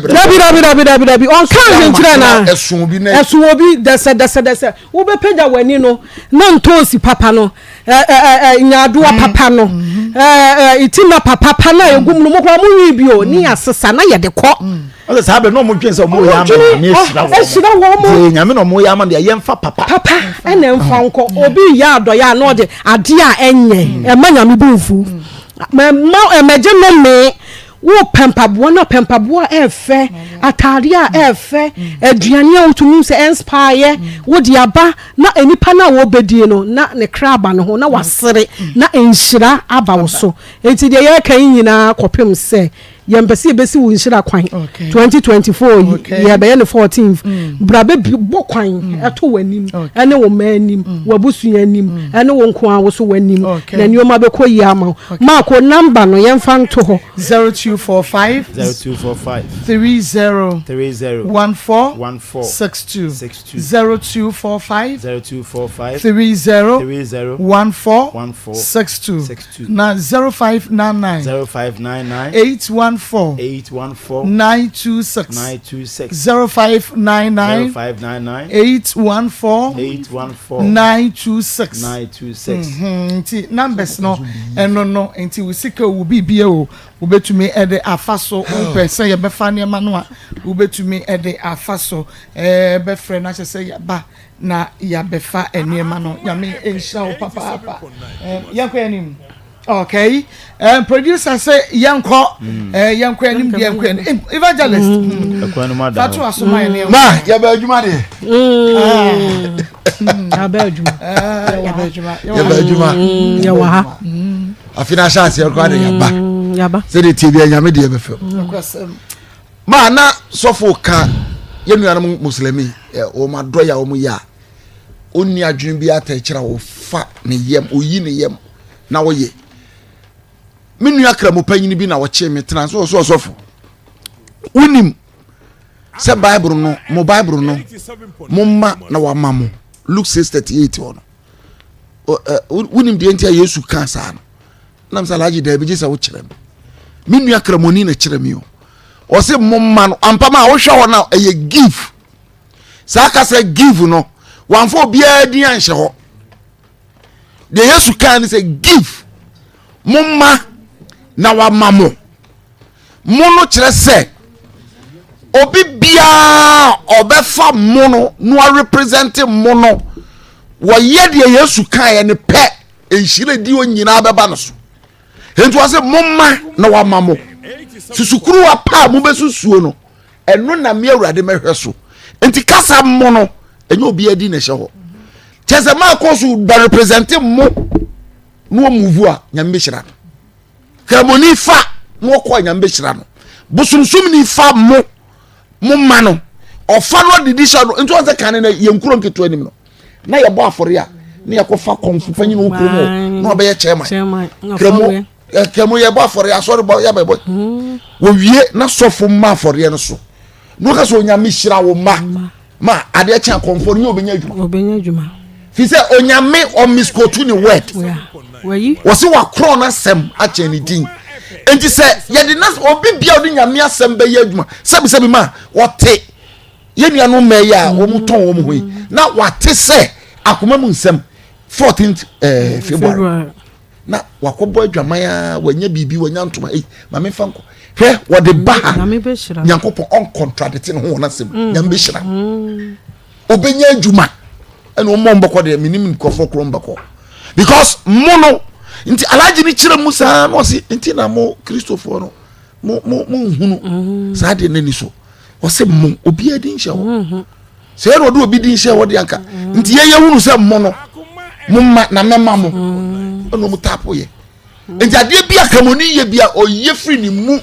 Dabi dabi dabi dabi dabi. Ɔnka nhwe nkyerɛ na. Ɛso obi dɛsɛ dɛsɛ dɛsɛ. Wobɛpagya w'ani no na ntoosi papa no, ɛ ɛ ɛ nyaadoa papa no, ɛ ɛ itima papa pa no a egu mu no mo koraa mo nwi bi o ne yɛasesa na yɛde kɔ. Ɔsɛ saa bɛ na ɔmo dwen sɛ ɔmo yɛ ama nyame ahyira wɔn. Ahyira wɔn mo. Deɛ nyame na ɔmo yɛ ama deɛ yɛnfa papa. Papa ɛna nfa nkɔ. Obi yɛ adɔyɛ a na ɔde adeɛ a ɛnyɛ ɛma nyame bo nfu. Mɛma ɛmɛgye nnome. Wo pɛ mpaboa na pɛ mpaboa a ɛfɛ, ataadeɛ a ɛfɛ, aduane a wotumi sɛ ɛnspaayɛ, wode aba na nipa no a wɔbɛdie no na ne kra aba ne ho na wasere na nhyira aba wo so. Enti deɛ yɛreka yi nyinaa kɔpem sɛ Yɛmpɛ sɛ yɛbɛsi wo nhyira kwan. 2024 yi, yɛbɛyɛ no 14th. Mm. Bra bɛbɔ kwan mm. ɛto w'anim, ɛne wo mma anim, mm. w'abusua anim, ɛne wo nko ara wo so w'anim. Na nneɛma bɛkɔ yie ama wo. Maako namba no yɛmfa nto hɔ. 0245 0245 30 30 14 14 62 62 0245 0245 30 30 14 14 62 62 Na 0599. 0599. 814. 814. 926. 926. 0599. 0599. 814. 814. 926. 926. Mm-hmm. Nti numbers no ɛno no nti wo sika wo biribi o wobɛtumi ɛde afa so wopɛ sɛ yɛbɛfa nneɛma no a wobɛtumi ɛde afa so ɛbɛfrɛ no ahyɛ sɛ yɛba na yɛabɛfa nneɛma no. Nyame nhyira wo papaapa. Yɛnkɔ anim. Okay. Um, producer sɛ yɛnkɔ mm. eh, yɛnkɔ anim deɛ yɛnkɔ anim eh, evangelist. Mm. Fato asoma yɛ nneɛma. Ma yɛbɛ adwuma deɛ. Yɛbɛ adwuma. Yɛbɛ adwuma. Yɛbɛ adwuma. Yɛwɔ ha. Afi na ahyɛ aseɛ koraa de yaba. Yaba. Sɛdeɛ tie bi anyame deɛ bɛfɛ. Ma na sɔfo ka yɛn nuanom muslimi wɔn adɔyɛ a wɔn yɛ a ɔnni adwene bi ata akyire a ɔfa ne yam ɔyi ne yam na ɔyɛ me nua kramu panyin bi na ɔkye me tena so ɔsɔ ɔsɔfo wonim sɛ bible no mo bible no mo mma na wama mo Luke 6:38 hɔ no wonim deɛ nti a Yesu ka saa no Nam sɛ Alhaji daabi gye sɛ wokyerɛ me. Me nua kramoni na kyerɛ me o. Ɔse momma no ampa ma wohwɛ hɔ no ɛyɛ give. Saa kasa give no wamfa obiara din anhyɛ hɔ. Deɛ Yesu kaa ne sɛ give momma na wama mo. Mo no kyerɛ sɛ. Obi biara ɔbɛfa mo no na warepresente mo no, wɔyɛ deɛ Yesu kaeɛ no pɛ, nhyira di hɔ nyinaa bɛba no so. Enti wɔse momma na wama mo. Susukuruwa pa a mobɛsusuo no, ɛno na me Awurade mɛhwɛ so. Enti kasa mo no, ɛnyɛ obiara di na ɛhyɛ hɔ. Kyɛ sɛ maakɔ so bɛrepresente mo na wɔmuvu a, Nyame bɛhyira no. Kramoni fa na ɔkɔ a Nyame bɛhyira no. Bosomsomni fa mo mo ma no ɔfa no adidi hyɛ no nti wɔn sɛ kane na yɛn nkuro nketewa anim no na yɛbɔ afɔre a na yɛkɔfa kɔnfo panyin wɔ kurom hɔ na ɔbɛyɛ chairman. Kramo kramo yɛbɔ afɔre asɔre bɔ yɛbɛbɔ hmm. wɔwie na sɔfo mma afɔreɛ no so na wɔka sɛ Onyame hyira wo mma ma adeɛ kye akɔmfoɔ no nyɛ obɛnya adwuma obɛnya adwuma fi sɛ Onyame ɔmiskotu ne word wɔse wakorɔ no asɛm akyɛn ne din. Enti sɛ yɛde na obi bia ɔde Nyame asɛm bɛyɛ adwuma sɛbisɛbi ma wɔte yɛn nuanom mmaa yi a wɔn tɔn wɔn ho yi na wate sɛ akoma mu nsɛm 14th eh, February na wakɔbɔ adwaman a wanya biribi wanya ntoma ei maame fa nkɔ hwɛ wɔde ba ha Nyankopɔn ɔnkɔntradete ne ho wɔn asɛm mm. Nyame bɛhyira mm. obɛnya adwuma ɛna wɔn mɔ mbɛkɔ deɛ menim nkurɔfoɔ korɔ mbɛkɔ because mo no nti alagye ne kyerɛ mu saa na ɔse nti na mo kristofoɔ no mo mo mo nhunu mm. saa deɛ n'ani so ɔse mo obiara di nhyɛ hɔ mm-hmm. Sɛ yɛ na ɔde obi din hyɛ hɔ de anka nti yɛ yɛ hunu sɛ mo no mo ma na mɛma mo ɛna ɔmo taapo yɛ nti adeɛ bi a kamoni yɛ bi a ɔyɛ firi ne mu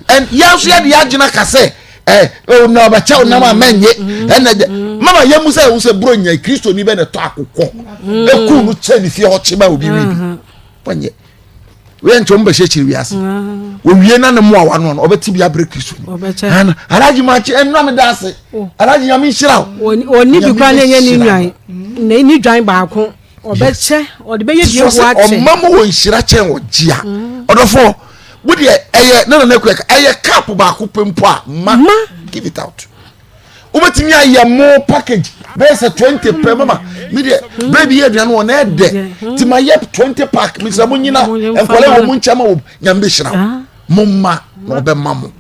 ɛn yɛn nso yɛde agyina ka sɛ ɛ ɛ na ɔbɛkyɛ ɔnam a mɛnye ɛna gye mama yɛn mu sɛ ɛho sɛ buro nya kristoni bɛ na ɛtɔ akokɔ eku no kyɛ ne fie hɔ kye ma obi wi bi wɔnyɛ. Wei nkyɛn wɔn bɛhyɛ kyerɛ wiase. Wɔwie na ne mmoawa no no ɔbɛte bi abrɛ Kristo ni. Ana Alhaji Makye ɛnura mi da ase. Oh. Alhaji Nyame nhyira wo. Ɔni bi kura ne nyɛ ne nwan ne ne dwan baako ɔbɛkyɛ ɔde bɛyɛ bi ehu akyɛ. Ɔma mu wɔ nhyira kyɛn wɔ gyia. Mm. Ɔdɔfoɔ wo deɛ ɛyɛ ne nana ekura ɛyɛ cup baako pɛ mpo a ma give it out. Wobɛtumi ayɛ mo package bɛyɛ sɛ 20 pɛ mama me deɛ berɛ bi yɛ aduane wɔ na ɛdɛ nti ma yɛ 20 pack mesrɛ mo nyina nkɔlɛ wɔ mo nkyɛn ma wɔ Nyame bɛhyira wo mo ma na ɔbɛma mo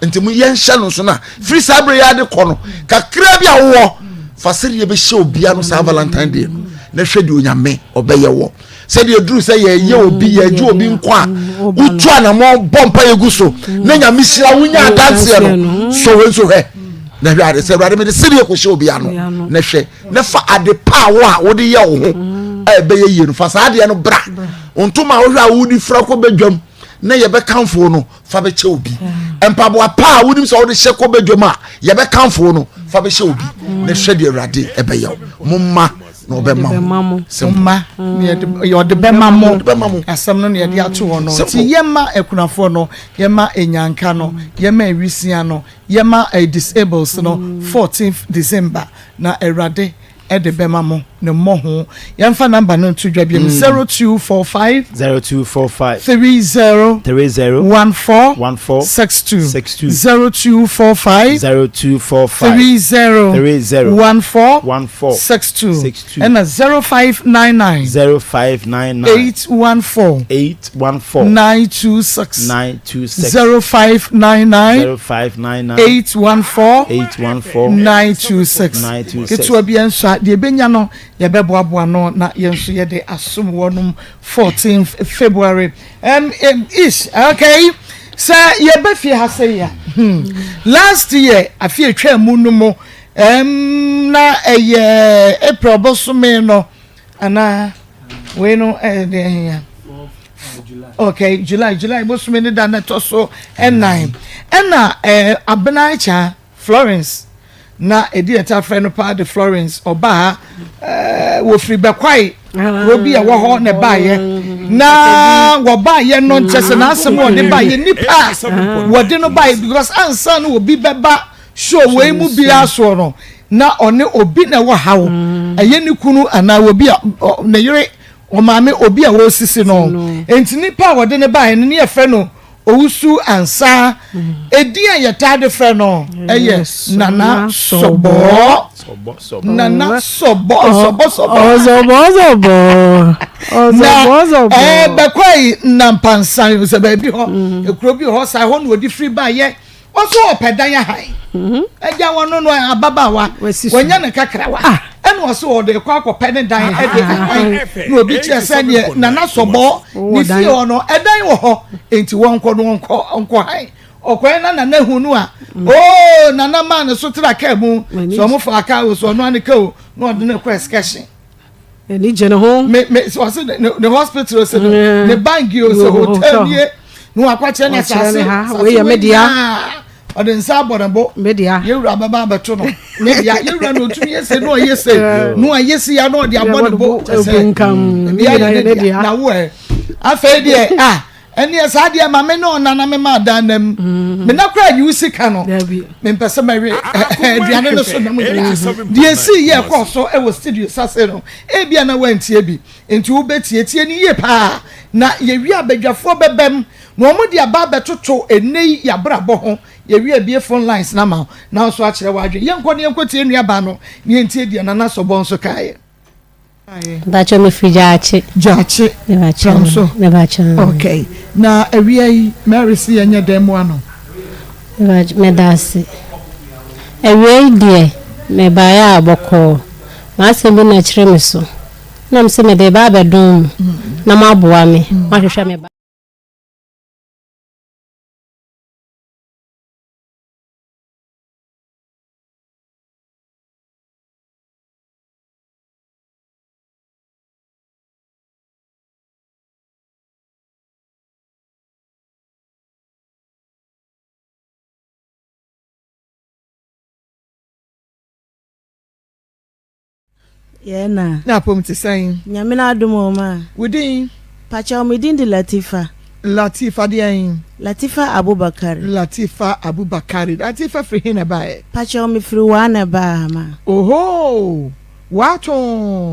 nti mo yɛnhyɛ no nso no a firi saa berɛ yɛ ade kɔ no kakra bi a wowɔ fa sɛdeɛ bɛhyɛ obia no saa Valentine day no na hwɛ deɛ Onyame ɔbɛyɛ wɔ sɛdeɛ duru sɛ yɛyɛ obi yɛgye obi nkwa a wotu anamɔ bɔ mpa yɛgu so na Nyame hyira wonya adanseɛ no so wei nso hwɛ na hwɛ ade sɛ Awurade mede sɛdeɛ kɔhyɛ obi ano na hwɛ na fa ade pa a wo a wode yɛ wo ho a ɛbɛyɛ yie no fa saa adeɛ no bra ntoma a wohwɛ a wodi fira kɔ badwam na yɛbɛkamfo no fa bɛkyɛ obi mpaboa pa a wonim sɛ wode hyɛ kɔ badwam a yɛbɛkamfo no fa bɛhyɛ obi na hwɛ deɛ Awurade ɛbɛyɛ wo momma na ɔbɛma mo mma ɔde bɛma mo asɛm no na yɛde ato hɔ no nti yɛma akunafoɔ no yɛma enyanka no yɛma awisia no yɛma eh, disables no 14th December na Awurade de bɛma mo ne mmɔho. Yɛmfa number no nto dwa biom, 0245. 0245. 30. 30. 14. 14. 62. 62. 0245. 0245. 30. 30. 14. 14. 62. 62. Ɛna 0599. 0599. 814. 814. 926. 926. 0599. 0599. 814. 814. 926. 926. Ketewa bi nso a deɛ ebenya no yɛbɛboaboa no na yɛn nso yɛde asom wɔnom 14th February. Um, um, ish, okay. Sɛ yɛbɛ fie ha sɛ ya. Hmm. Last year, afi atwa mu no mu, um, na ɛyɛ April bosome no, anaa wei no ɛyɛ deɛ ɛhia. Okay, July, July bosome ne da na ɛtɔ so ɛnan. Ɛna eh, Abena Akyea Florence na ɛdi ɛta frɛ no paa de Florence ɔbaa ha eh, wɔfiri Bɛkwae kuro bi a ɛwɔ hɔ na ɛbaeɛ na wɔbaeɛ no nkyɛ sɛ n'asɛm a ɔde baeɛ nipa a wɔde no baeɛ because ansa na obi bɛba show wei mu biara soɔ no na ɔne obi na ɛwɔ haw ɛyɛ ne kunu anaa obi a ne yere ɔmaame obi a wɔresisi no nti nipa a wɔde no baeɛ no ne yɛfrɛ no Owusu Ansah. Edin a yɛtaa de frɛ no yɛ Nana Sɔbɔɔ. Nana Sɔbɔɔ Sɔbɔ Sɔbɔ. Ɔsɔbɔ Sɔbɔ. Ɔsɔbɔ Sɔbɔ. Na ɛɛ Bɛkwae Nampansan sɛ baabi hɔ ekuro bi hɔ saa hɔ na wɔde firi baeɛ. Ɔso ɔpɛ dan ahan. Agya wɔn no no ababaawa wɔnya ne kakrawa ah. Ɛna ɔso ɔde kɔ akɔpɛ ne dan ɛde ahan na obi kyerɛ sɛ deɛ nana sɔbɔ ne fie hɔ no ɛdan wɔ hɔ nti wɔn nkɔ no wɔn nkɔ han ɔkwan na nana hu no a mm. oo nana maa ne so tra kaa mu sɛ ɔmo fa kaa o sɛ ɔno ano kaa o na ɔde ne kɔ excursion. N'ani gye ne ho. Me me ɔsi ne ne hospital sɛ no ne bank yi o sɛ hotel nie na wakɔkyerɛ ne asase asase wei yɛ me dea ɔde nsa abɔ ne bo yɛwura bɛba abɛto no ne dea yɛwura na otumi yɛ se na ɔyɛ se na ɔyɛ se ya na ɔde abɔ ne bo kyɛ sɛ bia yɛ ne dea na wo ɛ afei deɛ ah Ɛneɛ saa deɛ ma me ne ɔna na me ma adan nam mm. me na kora yi sika no mempɛ sɛ mɛwe aduane no so nam nyinaa deɛ ɛsii yɛ ɛkɔɔ so wɔ studio sase no ebia na woantie bi nti wobɛtietie no yie paa na yɛwie abadwafoɔ bɛbɛm na wɔn de aba abɛtoto ɛnnɛ yi yɛabrabɔ ho yɛwie abie phone lines na ma na nso akyerɛ w'adwene yɛnkɔ ne yɛnkɔ tie nnuabaa no ne yɛntie deɛ nana sɔbɔ nso kaeɛ. Mpakyɛw mefiri Gyaakye. Gyaakye. Mepakyɛw. So. Mepakyɛw. Okay. Na awia yi Mary si yɛn nyɛ dɛn mmoa no? Mepakyɛw meda ase. Awia yi deɛ mebaeɛ a bɔkɔɔ. M'asɛm bi na ɛkyerɛ me so. Na mese mede reba abɛdom mo na moaboa me moahwehwɛ me ba. Yɛn na. Na apom te sɛn? Nyame n'adom o ma. Wo din? Pakyɛw me din de Latifa. Latifa deɛn? Latifa Abubakari. Latifa Abubakari. Latifa firi he na ɛbaeɛ? Pakyɛw me firi Waa na ɛbaa ha ma. Ohoo! Waa too!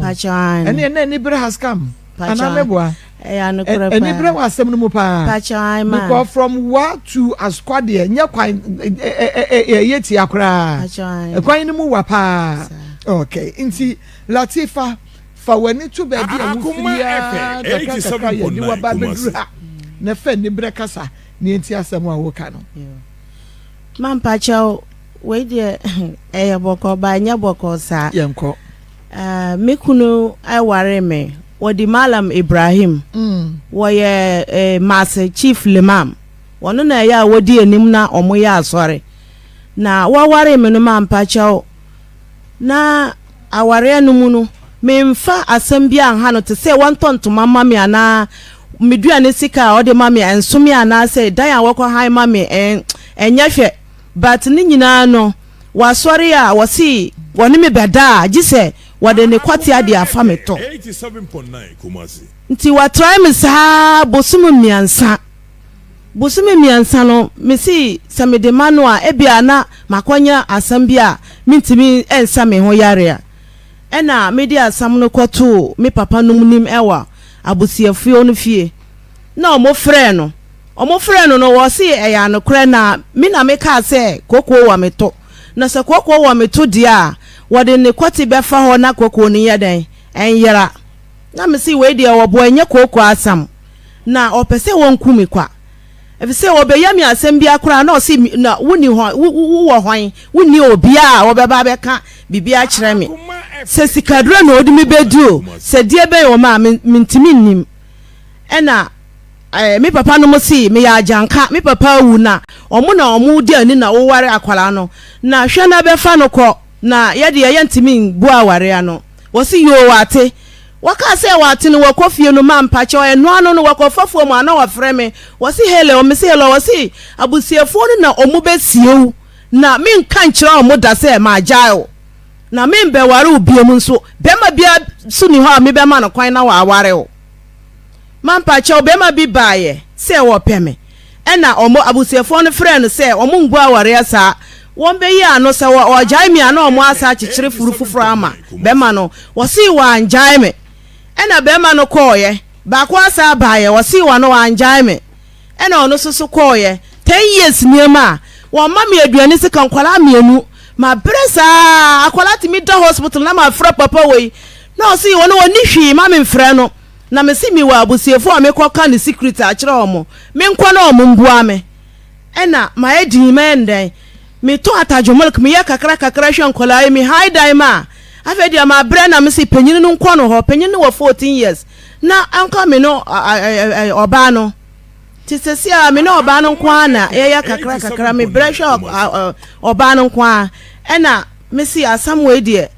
Pakyɛw aane. Ɛneɛ na anibere has come. Pakyɛw Anaa meboa? Ɛyɛ anokorɛ paa. Anibere wɔ asɛm no mu paa. Pakyɛw aane ma. Because from Waa to Asukwa deɛ nyɛ kwan ɛyɛ tia koraa. Pakyɛw aane. Ɛkwan no mu wa paa. Okay, nti Latifa. Fa w'ani to baabi a wofiri ara nkakrankakra yɛ de waba abɛduru ha na fa aniberɛ kasa na yɛntie asɛm a woka no. Ma mpakyɛw wei deɛ ɛyɛ bɔkɔɔ ba ɛnyɛ bɔkɔɔ saa. Yɛnkɔ. Uh, me kunu ɛware me wɔde Malam Ibrahim mm. wɔyɛ eh, Maase Chief Limam wɔno na ɛyɛ a wɔdi anim na wɔyɛ asɔre na wɔware me no ma mpakyɛw Na awareɛ no mu no, memfa asɛm biara nha no te sɛ wɔntɔ ntoma mma me anaa me duane sika a ɔde ma me a ɛnso me anaasɛ dan a wɔkɔ han ma me ɛnyɛ hwɛ but ne nyinaa no wasɔre a wɔse wɔne me bɛda a gye sɛ wɔde ne kɔtea de afa me to nti watrae me saa bosome mmiɛnsa. Bosome mmiɛnsa no, mise sɛ mede ma no a, ebia na makɔnya asɛm bi a mentumi nsa me ho yareɛ. Ɛnna mede asɛm no kɔtoo me papanom nim wɔ abusuafoɔ no fie, na wɔfrɛɛ no. Wɔfrɛɛ no no, wɔse ɛyɛ anokorɛ, na me na mekaa sɛ kookoo wɔ me to. Na sɛ kookoo wɔ me to deɛ a, wɔde ne kɔte bɛfa hɔ na kookoo no nyɛ dɛn? Ɛnyera. Na mese wei deɛ ɔboa, ɛnyɛ kookoo asɛm. Na ɔpɛ sɛ wɔnku me kwa. Efisɛ wɔbɛyɛ me asɛm biara koraa na ɔse, Na wonni hɔ, wo, wowɔ hwan? Wonni obiara a ɔbɛba abɛka biribi akyerɛ me. Sɛ sikaduro na ɔde me bɛdi o, sɛ deɛ bɛn o ma me, mentumi nnim. Ɛna eh, me papa nom se meyɛ agyanka, me papa awu na wɔn na wɔdi ani na woware akwadaa no. Na hwɛ na bɛfa no kɔ, na yɛdeɛ yɛntumi nbu awareɛ ano. Wɔse yoo wate. Wɔkaa sɛ wɔate no wɔkɔ fie no ma mpakyɛw ɛno ano no wɔkɔ fa fom a na wɔfrɛ me wɔse hello mese hello wɔse abusuafoɔ no na ɔmo bɛ sie wo na me nka nkyerɛ ɔmo da sɛ magyae wo na me nbɛware wo biom nso bɛma bia so ni hɔ a me bɛma no kwan na waware wo ma mpakyɛw bɛma bi baayɛ sɛ wɔpɛ me Ɛnna wɔn abusuafoɔ no frɛɛ no sɛ wɔngu awareɛ saa. Wɔbɛyi ano, sɛ wɔgyae me a na wɔasan akyekyere funu foforɔ ama bɛrima no. Wɔsee wɔangyae me. Ɛnna bɛrima no kɔeɛ. Baako asan baeɛ, wɔsee wɔn no wɔangyae me. Ɛnna ɔno nso so kɔeɛ. Ten years nie ma wɔmma me aduane sika, nkwadaa mmienu. Mabrɛ saa, akwadaa tumi da hospital na mafrɛ papa wei. Na ɔse ɔno ɔnni hwee, mma memfrɛ no. Na mese mewɔ abusuafoɔ a mekɔ ka ne secret akyerɛ wɔn, menkɔ na wɔn mboa me. Ɛna mayɛ dinn mɛyɛ no dɛn? Metɔ atadwo milk meyɛ kakra kakra hwɛ nkwadaa yi me high dan ma afei deɛ mabrɛ na mese panyin no nkɔ no hɔ panyin no wɔ 14 years na anka me no ɔbaa no te sɛsi a me ne ɔbaa no nko ara na yɛyɛ kakra kakra mebrɛ hwɛ ɔbaa no nko ara ɛna mese asɛm wei deɛ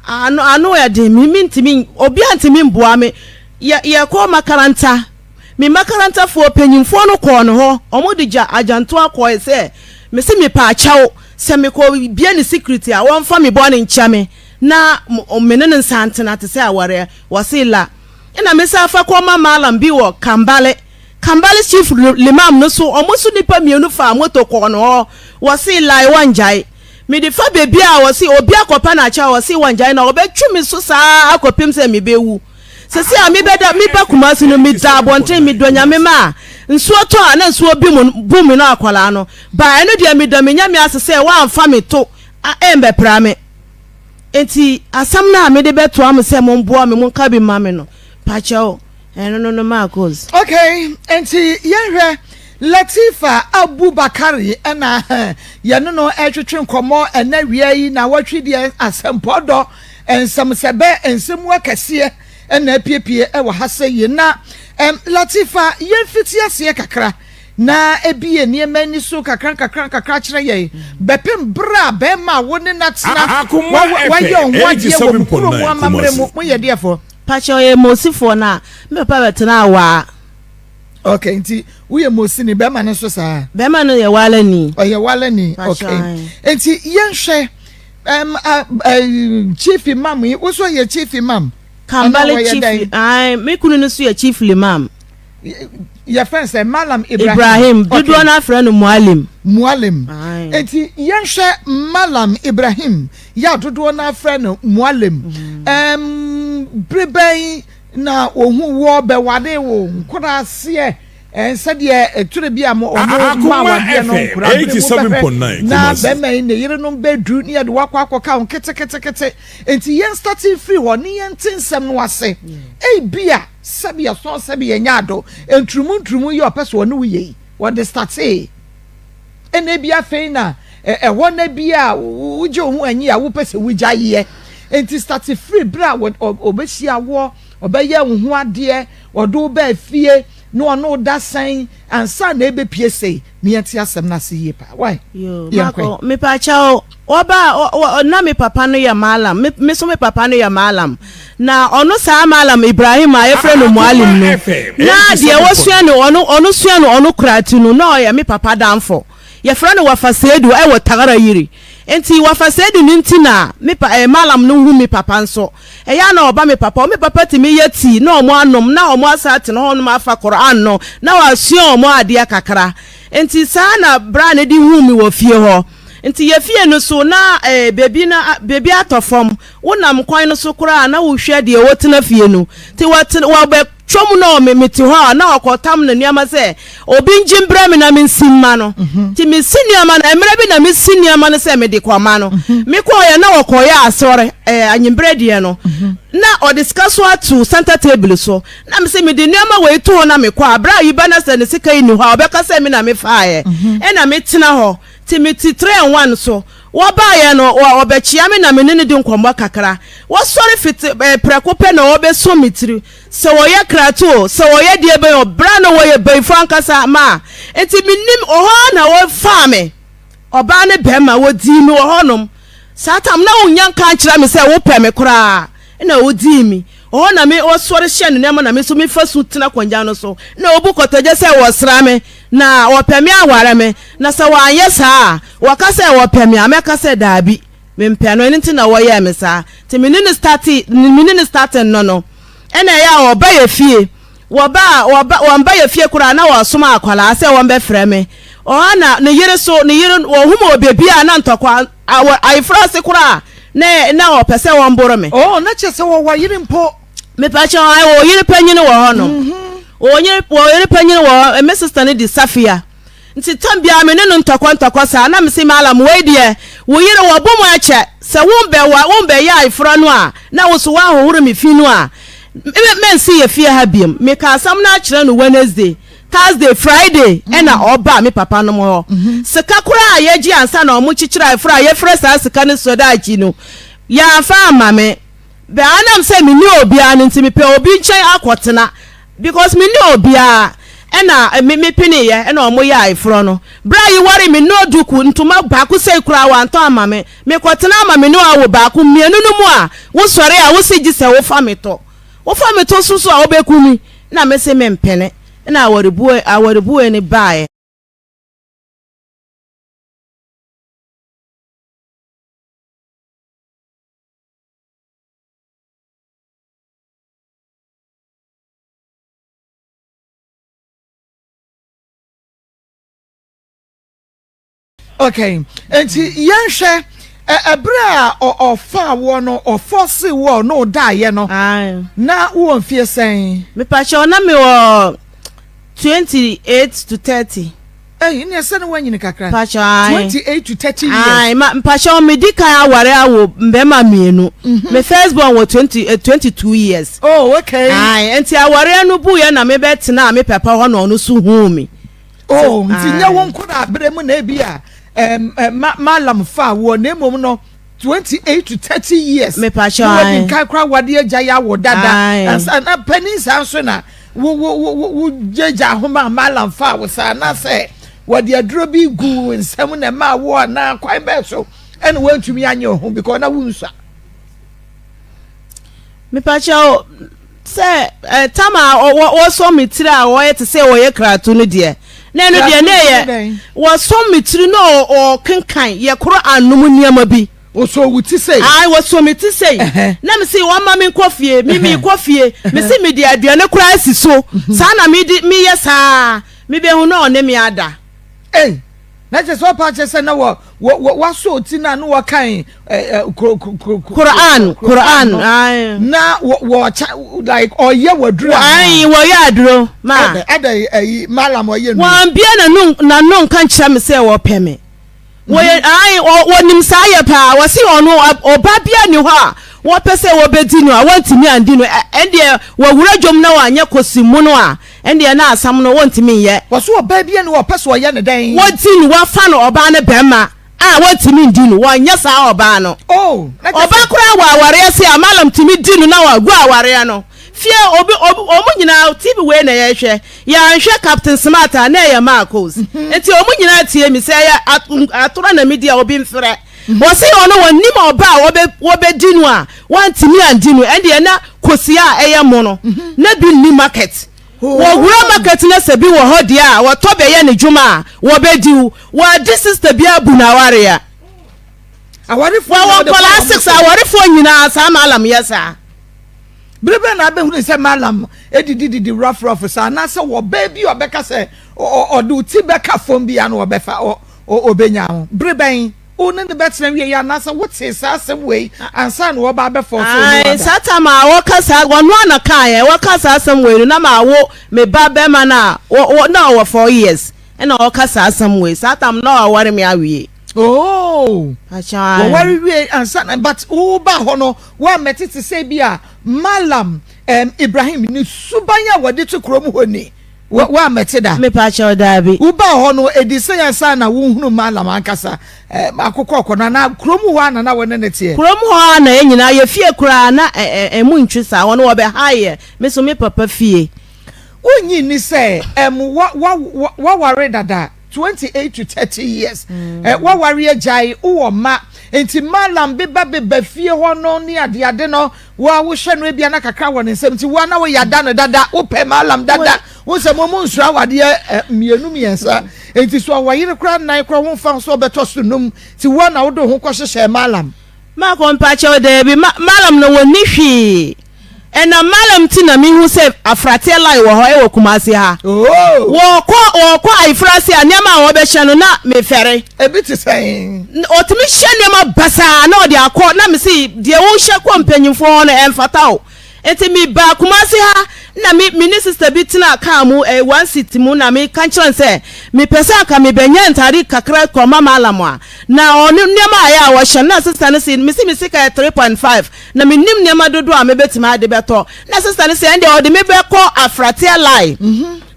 ano ano yɛ den me mentumi obi antumi mboa me yɛ yɛkɔ makaranta Me makarantafoɔ panyinfoɔ no kɔɔ ne hɔ, wɔn de gya agyantoa kɔɔe sɛ, mese mepaakyɛw, sɛ mekɔ bie ne secret a, wɔnfa me bɔne nkyɛ me na me ne no nsan ntena te sɛ awareɛ. Wɔse la. Ɛna me san fa kɔma Mallam bi wɔ Kambale. Kambale chief limam no so, wɔn nso nnipa mmienu faa moto kɔɔ ne hɔ, wɔse lae wɔngyae. Mede fa baabi a wɔse obi akɔpa no akyɛw a wɔse wɔngyae na wɔbɛtwe me so saa akɔpem sɛ mebɛwu. Sɛsɛ a mebɛda meba Kumasi no meda abɔnten medɔ Nyame ma a nsuo tɔ a na nsuo bi mu bu me no akwadaa no ba ɛno deɛ meda me Nyame ase sɛ wamfa me to a ɛmbɛpra me nti asɛm no a mede bɛtoa mo sɛ momboa me monka bi ma me no pakyɛw ɛno no no Marcos. Okay, nti yɛnhwɛ Latifa Abubakari ɛna yɛne no ɛretwetwe nkɔmmɔ ɛnɛ wia yi na wɔtwe deɛ asɛmpɔ dɔ Nsɛmsɛbɛ, nsɛmmu akɛseɛ na apiepie wɔ ha sɛ yie. Na ɛm, Latifa, yɛmfiti aseɛ kakra na ebie nneɛma ani so kakra nkakra nkakra kyerɛ yɛn bɛpem berɛ a bɛrima a wo ne no atena, wayɛ wo ho adeɛ wɔ mo kuro mu amammerɛ mu. Moyɛ deɛfoɔ? Pakyɛ ɔyɛ Mosifoɔ na me papa bɛtenaa Waa. Okay, nti woyɛ Mosini, bɛrima no nso saa? Bɛrima no yɛ Walani. Ɔyɛ Walani, okay. Nti yɛnhwɛ Um, uh, uh, chief imam yi, wo so yɛ chief imam. Kambale chief, ayi, me kunu no so yɛ chief imam. Yɛ fɛn sɛ Malam Ibrahim. Ibrahim, dodoɔ no afrɛ no Mualim. Mualim. Eti yɛnhwɛ Malam Ibrahim, yɛ a dodoɔ no afrɛ no Mualim. Um, bere bɛn na ohun wɔ bɛwade wo nkoraseɛ. Sɛdeɛ ɛtore bi a mo ɔmo ma awadeɛ no nkora bere mu bɛhwɛ na bɛrima yi ne yerenom bɛduru ne yɛde wakɔ akɔka ho keteketekete. Nti yɛn starte firi hɔ ne yɛn te nsɛm no ase. Ebi a sɛbi ɛsɔn sɛbi yɛnyɛ ado nturumu nturumu yi ɔpɛ so ɔne wo yɛ yi wɔde startee. Ɛna ebi afei na ɛhɔ na bi a wogye wo ho anyi a wopɛ sɛ wogya yɛ. Nti starte firi bere a ɔbɛhyia woɔ ɔbɛyɛ wo ho adeɛ ɔde wo baa fie na ɔne wo da sɛn ansa na ɛbɛpue sei na yɛnte asɛm no ase yie paa wai Yoo, yɛnkɔ Marco, mepakyɛw, wɔba a, na me papa no yɛ Mallam, me, me nso me papa no yɛ Mallam. Na ɔno saa Mallam Ibrahim a yɛfrɛ no Muallim no, na deɛ wɔsua no, ɔno, ɔno sua no, ɔno kora ti no, na ɔyɛ me papa damfo. Yɛfrɛ no Wafa Seidu ɛwɔ Tagara Yiri. Nti Wafa Seidu no nti na me pa, eh, Mallam no hu me papa nso. Ɛyɛ a na ɔba me papa hɔ, me papa tumi yɛ tii na ɔmo anom na ɔmo asan atena hɔ nom afa Qur'aan no na wasua ɔmo adeɛ kakra. Nti saa na bra no de huu me wɔ fie hɔ. Nti yɛ fie no so na eh, beebi no beebi atɔ fam, wo nam kwan no so koraa a na wo hwɛ deɛ ɔtena fie no. Nti wɔte wɔbɛ twam na me mete hɔ a na ɔkɔtam ne nneɛma sɛ obi ngye mbrɛ me na mensi mma no. Nti mesi nneɛma no, mmerɛ bi na mesi nneɛma no sɛ mede kɔma no. Mekɔɔeɛ na ɔkɔyɛ asɔre, ɛɛ anwummerɛ deɛ no, na ɔde sika so ato center table so. Na mese mede nneɛma wei to hɔ na mekɔ a, berɛ a yiba na sɛ ne sika yi nni hɔ a, ɔbɛka sɛ me na mefaaeɛ. Ɛna metena hɔ. Nti mete train one so. Wɔbaeɛ no, ɔbɛkyea me na me ne no di nkɔmmɔ kakra. Wɔsɔre fiti ɛɛ prɛko pɛ na ɔbɛsɔ me tiri. Sɛ wɔyɛ krato o, sɛ wɔyɛ deɛ bɛn o, berɛ a na wɔyɛ bayifoɔ ankasa ma a, nti mennim, wɔ hɔ ara na wɔfaa me, ɔbaa ne bɛrima, wɔdii me wɔ hɔnom. Saa tam na wonnya nka nkyerɛ me sɛ wopɛ me koraa, ɛna wɔdii me. Wɔ hɔ na me, wɔsɔre hyɛ ne nneɛma na me nso mefa su tena akonnwa no so. Na wɔbu kotodwe sɛ wɔsra me, na wɔpɛ me aware me, na sɛ wɔanyɛ saa a, wɔka sɛ wɔpɛ me a, mɛka sɛ daabi. Mempɛ no, ɛno nti na wɔyɛɛ me saa. Nti me ne no startee, me ne no startee no no, ɛna ɛyɛ a wɔba yɛ fie. Wɔba a, wɔba, wɔmba yɛ fie koraa na wɔsoma akwadaa sɛ wɔmbɛfrɛ me. Ɔha na ne yere so, ne yere, wɔhu me wɔ baabi a na ntɔkwa, wɔ ayeforɔ ase koraa na, na wɔpɛ sɛ wɔmboro me. Oh, na kyerɛ sɛ wɔwɔ yere mpo. Mepa kyɛw, ae, wɔwɔ yere panyin wɔ hɔnom. Wɔwɔ yere, wɔwɔ yere panyin wɔ hɔ, me sister no di Safia. Nti tam biara me ne no ntɔkwa ntɔkwa saa na mese Mallam wei deɛ wo yere wɔbo mu akyɛ sɛ wo bɛ wa wo bɛ yɛ ayeforɔ no a na wo so woahohoro me fi no a me mɛnsi yɛ fie ha biom. Meka asɛm no akyerɛ no Wednesday. Thursday, Friday ɛna ɔbaa me papa nom hɔ. Sika koraa a yɛgye ansa na ɔmo kyekyere ayeforo a yɛfrɛ saa sika no sodakyi no, yɛamfa amma me. But anam sɛ menni obiara no nti mepɛ obi nkyɛn akɔtena because menni obiara ɛna me me peneeɛ ɛna ɔmo yɛ ayeforɔ no. Berɛ a yewaree me no duku ntoma baako sei koraa wantɔ amma me. Mekɔtena ama me ne wo awo baako mmienu no mu a wosɔre a wose gye sɛ wofa me tɔ. Wofa me to so so a wobɛku me na mese mempene na awarebue awarebue no baeɛ. Okay, nti yɛnhwɛ ɛberɛ a ɔfaa woɔ no ɔfɔse woɔ na ɔdaeɛ no na wowɔ mfie sɛn? Mepakyɛw na mewɔ 28 to 30. Ɛyi ne ɛsɛ ne wanyini kakra. Mpakyɛw ayi. 28 to 30 years. Ayi ma mpakyɛw me di kan aware awo mbɛrima mmienu. Mhm. Me first born wɔ 20 eh, 22 years. Oh okay. Ayi nti awareɛ no bu yɛ na me bɛ tena me papa hɔ na ɔno so huu mi. Oh nti nyɛ wo nko na abere mu na ebi a ɛm ma malam fa woɔ na emom no 28 to 30 years. Mepakyɛw ayi. Na wadi nkan kora wade agya yɛ awo dada. Ansa na panin saa nso na. Wo wo wo wo wo gyagya ahoma a Malam faa wo saa anaasɛ wɔde aduro bi gu wo nsam na ɛmaa wo anaa kwan bɛɛ so ɛna woantumi anyɛ ho because na wonsua. Mepakyɛw sɛ eh, tam a wɔsɔ me tiri a wɔyɛ te sɛ wɔyɛ kratu no deɛ na ɛno deɛ na ɛyɛ wɔsɔ me tiri na ɔkenkan yɛ koro anom nneɛma bi. Wɔsɔɔ wo ti sei. Ae, wɔsɔɔ me ti sei. Na me se wɔmma me nkɔ fie. Me meekɔ fie. Me se mede aduane koraa asi so. Mhm. Saa na mede meyɛ saa. Mebɛhu na ɔne me ada. Ei, na kyerɛ sɛ ɔpa kyerɛ sɛ na wɔ wɔ wɔ wasɔ ti na na wɔkan ɛ ɛ kuro kuro Quran Quran ae. Na wɔ wɔkya like ɔyɛ waduro. Ae wɔyɛ aduro ma. Ɛdɛ ɛdɛ ɛyi malam ɔyɛ nu. Wɔn bia n'ano n'ano nka nkyerɛ me sɛ wɔpɛ me. Wɔyɛ ae wɔnim saa yɛ paa wɔse ɔno ɔba bia ni hɔ a wɔpɛ sɛ wɔbɛdi no a wɔntumi andi no ɛndeɛ wɔwura dwom na wɔanyɛ kɔsi mu no a ɛndeɛ na asam no wɔntumi nyɛ. Wɔse ɔbaa bia ni hɔ a ɔpɛ sɛ ɔyɛ no dɛn? Wɔdi no wɔafa no ɔbaa no bɛrima a wɔntumi ndi no wɔnyɛ saa ɔbaa no. Oh, na kyɛ Ɔba sɛ. koraa wɔ awareɛ ase a malam tumi di no na wagu awareɛ no. Fie obi obi wɔn nyinaa TV wei na yɛhwɛ yɛanhwɛ Captain Smart a na ɛyɛ Marcos nti wɔn nyinaa tie mi sɛ ɛyɛ atorɔ na medi a obi mfrɛ wɔsi ɔno wɔnim ɔba a wɔbɛ wɔbɛdi no a wɔntumi andi no ɛndeɛ na kosia a ɛyɛ mo no na bi nni market wɔwura market na sɛ bi wɔ hɔ deɛ a wɔtɔ bɛyɛ ne dwuma a wɔbɛdi wo wɔadi sister bi abu na awareɛ Awarefoɔ wɔwɔ nkɔlaa six awarefoɔ nyinaa saa maalam yɛ saa. Bere bɛn na abɛhunu sɛ Malam didididi rɔfrɔf saa anaasɛ ɔbaa bi a ɔbɛka sɛ ɔde wo ti bɛka fam bi a na ɔbɛfa ɔbɛnya ho? Bere bɛn? Wo ne no bɛtena wieɛ anaasɛ wotee saa asɛm wei ansa na wɔba abɛfɔ so ne wada? Saa tam a wɔka saa ɔno a na kaeɛ wɔka saa asɛm wei no na mawo me ba bɛrima no a na ɔwɔ 4 years ɛna ɔka saa asɛm wei saa tam na ɔware me awie. Oh, wɔware wie ansa na but woba hɔ no woammɛte te sɛ bi a Malam um, Ibrahim ne suban a wɔde to kurom hɔ ni woammɛte da. Mepakyɛw daabi. Woba hɔ no ɛdi sɛ ansa na wohunu Malam ankasa um, akokɔ kɔ no anaa kurom hɔ a na na wɔne ne teɛ. Kurom hɔ a na yɛn nyinaa yɛ fie koraa na ɛmu ntwe saa wɔn wɔbɛha yɛ me so me papa fie. Wonnye nni sɛ um, wa, wa, wa, waware dada 28 to 30 years mm. eh, waware agyae wowɔ mma nti malam beba beba fie hɔ no ne adeade no wa wohwɛ no ebia na kakra wɔ ne nsam nti wa na woyɛ ada no dada wopɛ malam dada wo sɛ mo mo nsura awadeɛ eh, mmienu mmiɛnsa nti so awɔyere koraa nnan koraa wo mfa so ɔbɛtɔ so num nti wa na wode ho kɔhyehyɛ malam. Maakɔ mpakyɛw daabi ma malam no wɔnni hwee. Ɛnam Mallam nti na mehu sɛ afrateɛ line wɔ hɔ ɛwɔ Kumasi ha. Wɔkɔ wɔkɔ ayeforo ase a nneɛma a wɔbɛhyɛ no na mefɛre. Ebi te sɛn? Ɔtumi hyɛ nneɛma basaa na ɔde akɔ na mese deɛ wohyɛ kɔ mpanyinfoɔ hɔ no ɛmfata o. Nti mebaa Kumasi ha na me me ne sister bi tenaa kaa mu ɛyɛ one seat mu na meka kyerɛ no sɛ mepɛ sɛ anka mebɛnya ntaade kakra kɔma Mallam a na ɔno nneɛma a ɛyɛ a wɔhyɛ no na sister no se mese me sika yɛ 3.5 Na mennim nneɛma dodoɔ a mɛbɛtumi ade bɛtɔ. Na sista no sɛ, ɛndeɛ ɔde me bɛkɔ Afrateɛ line.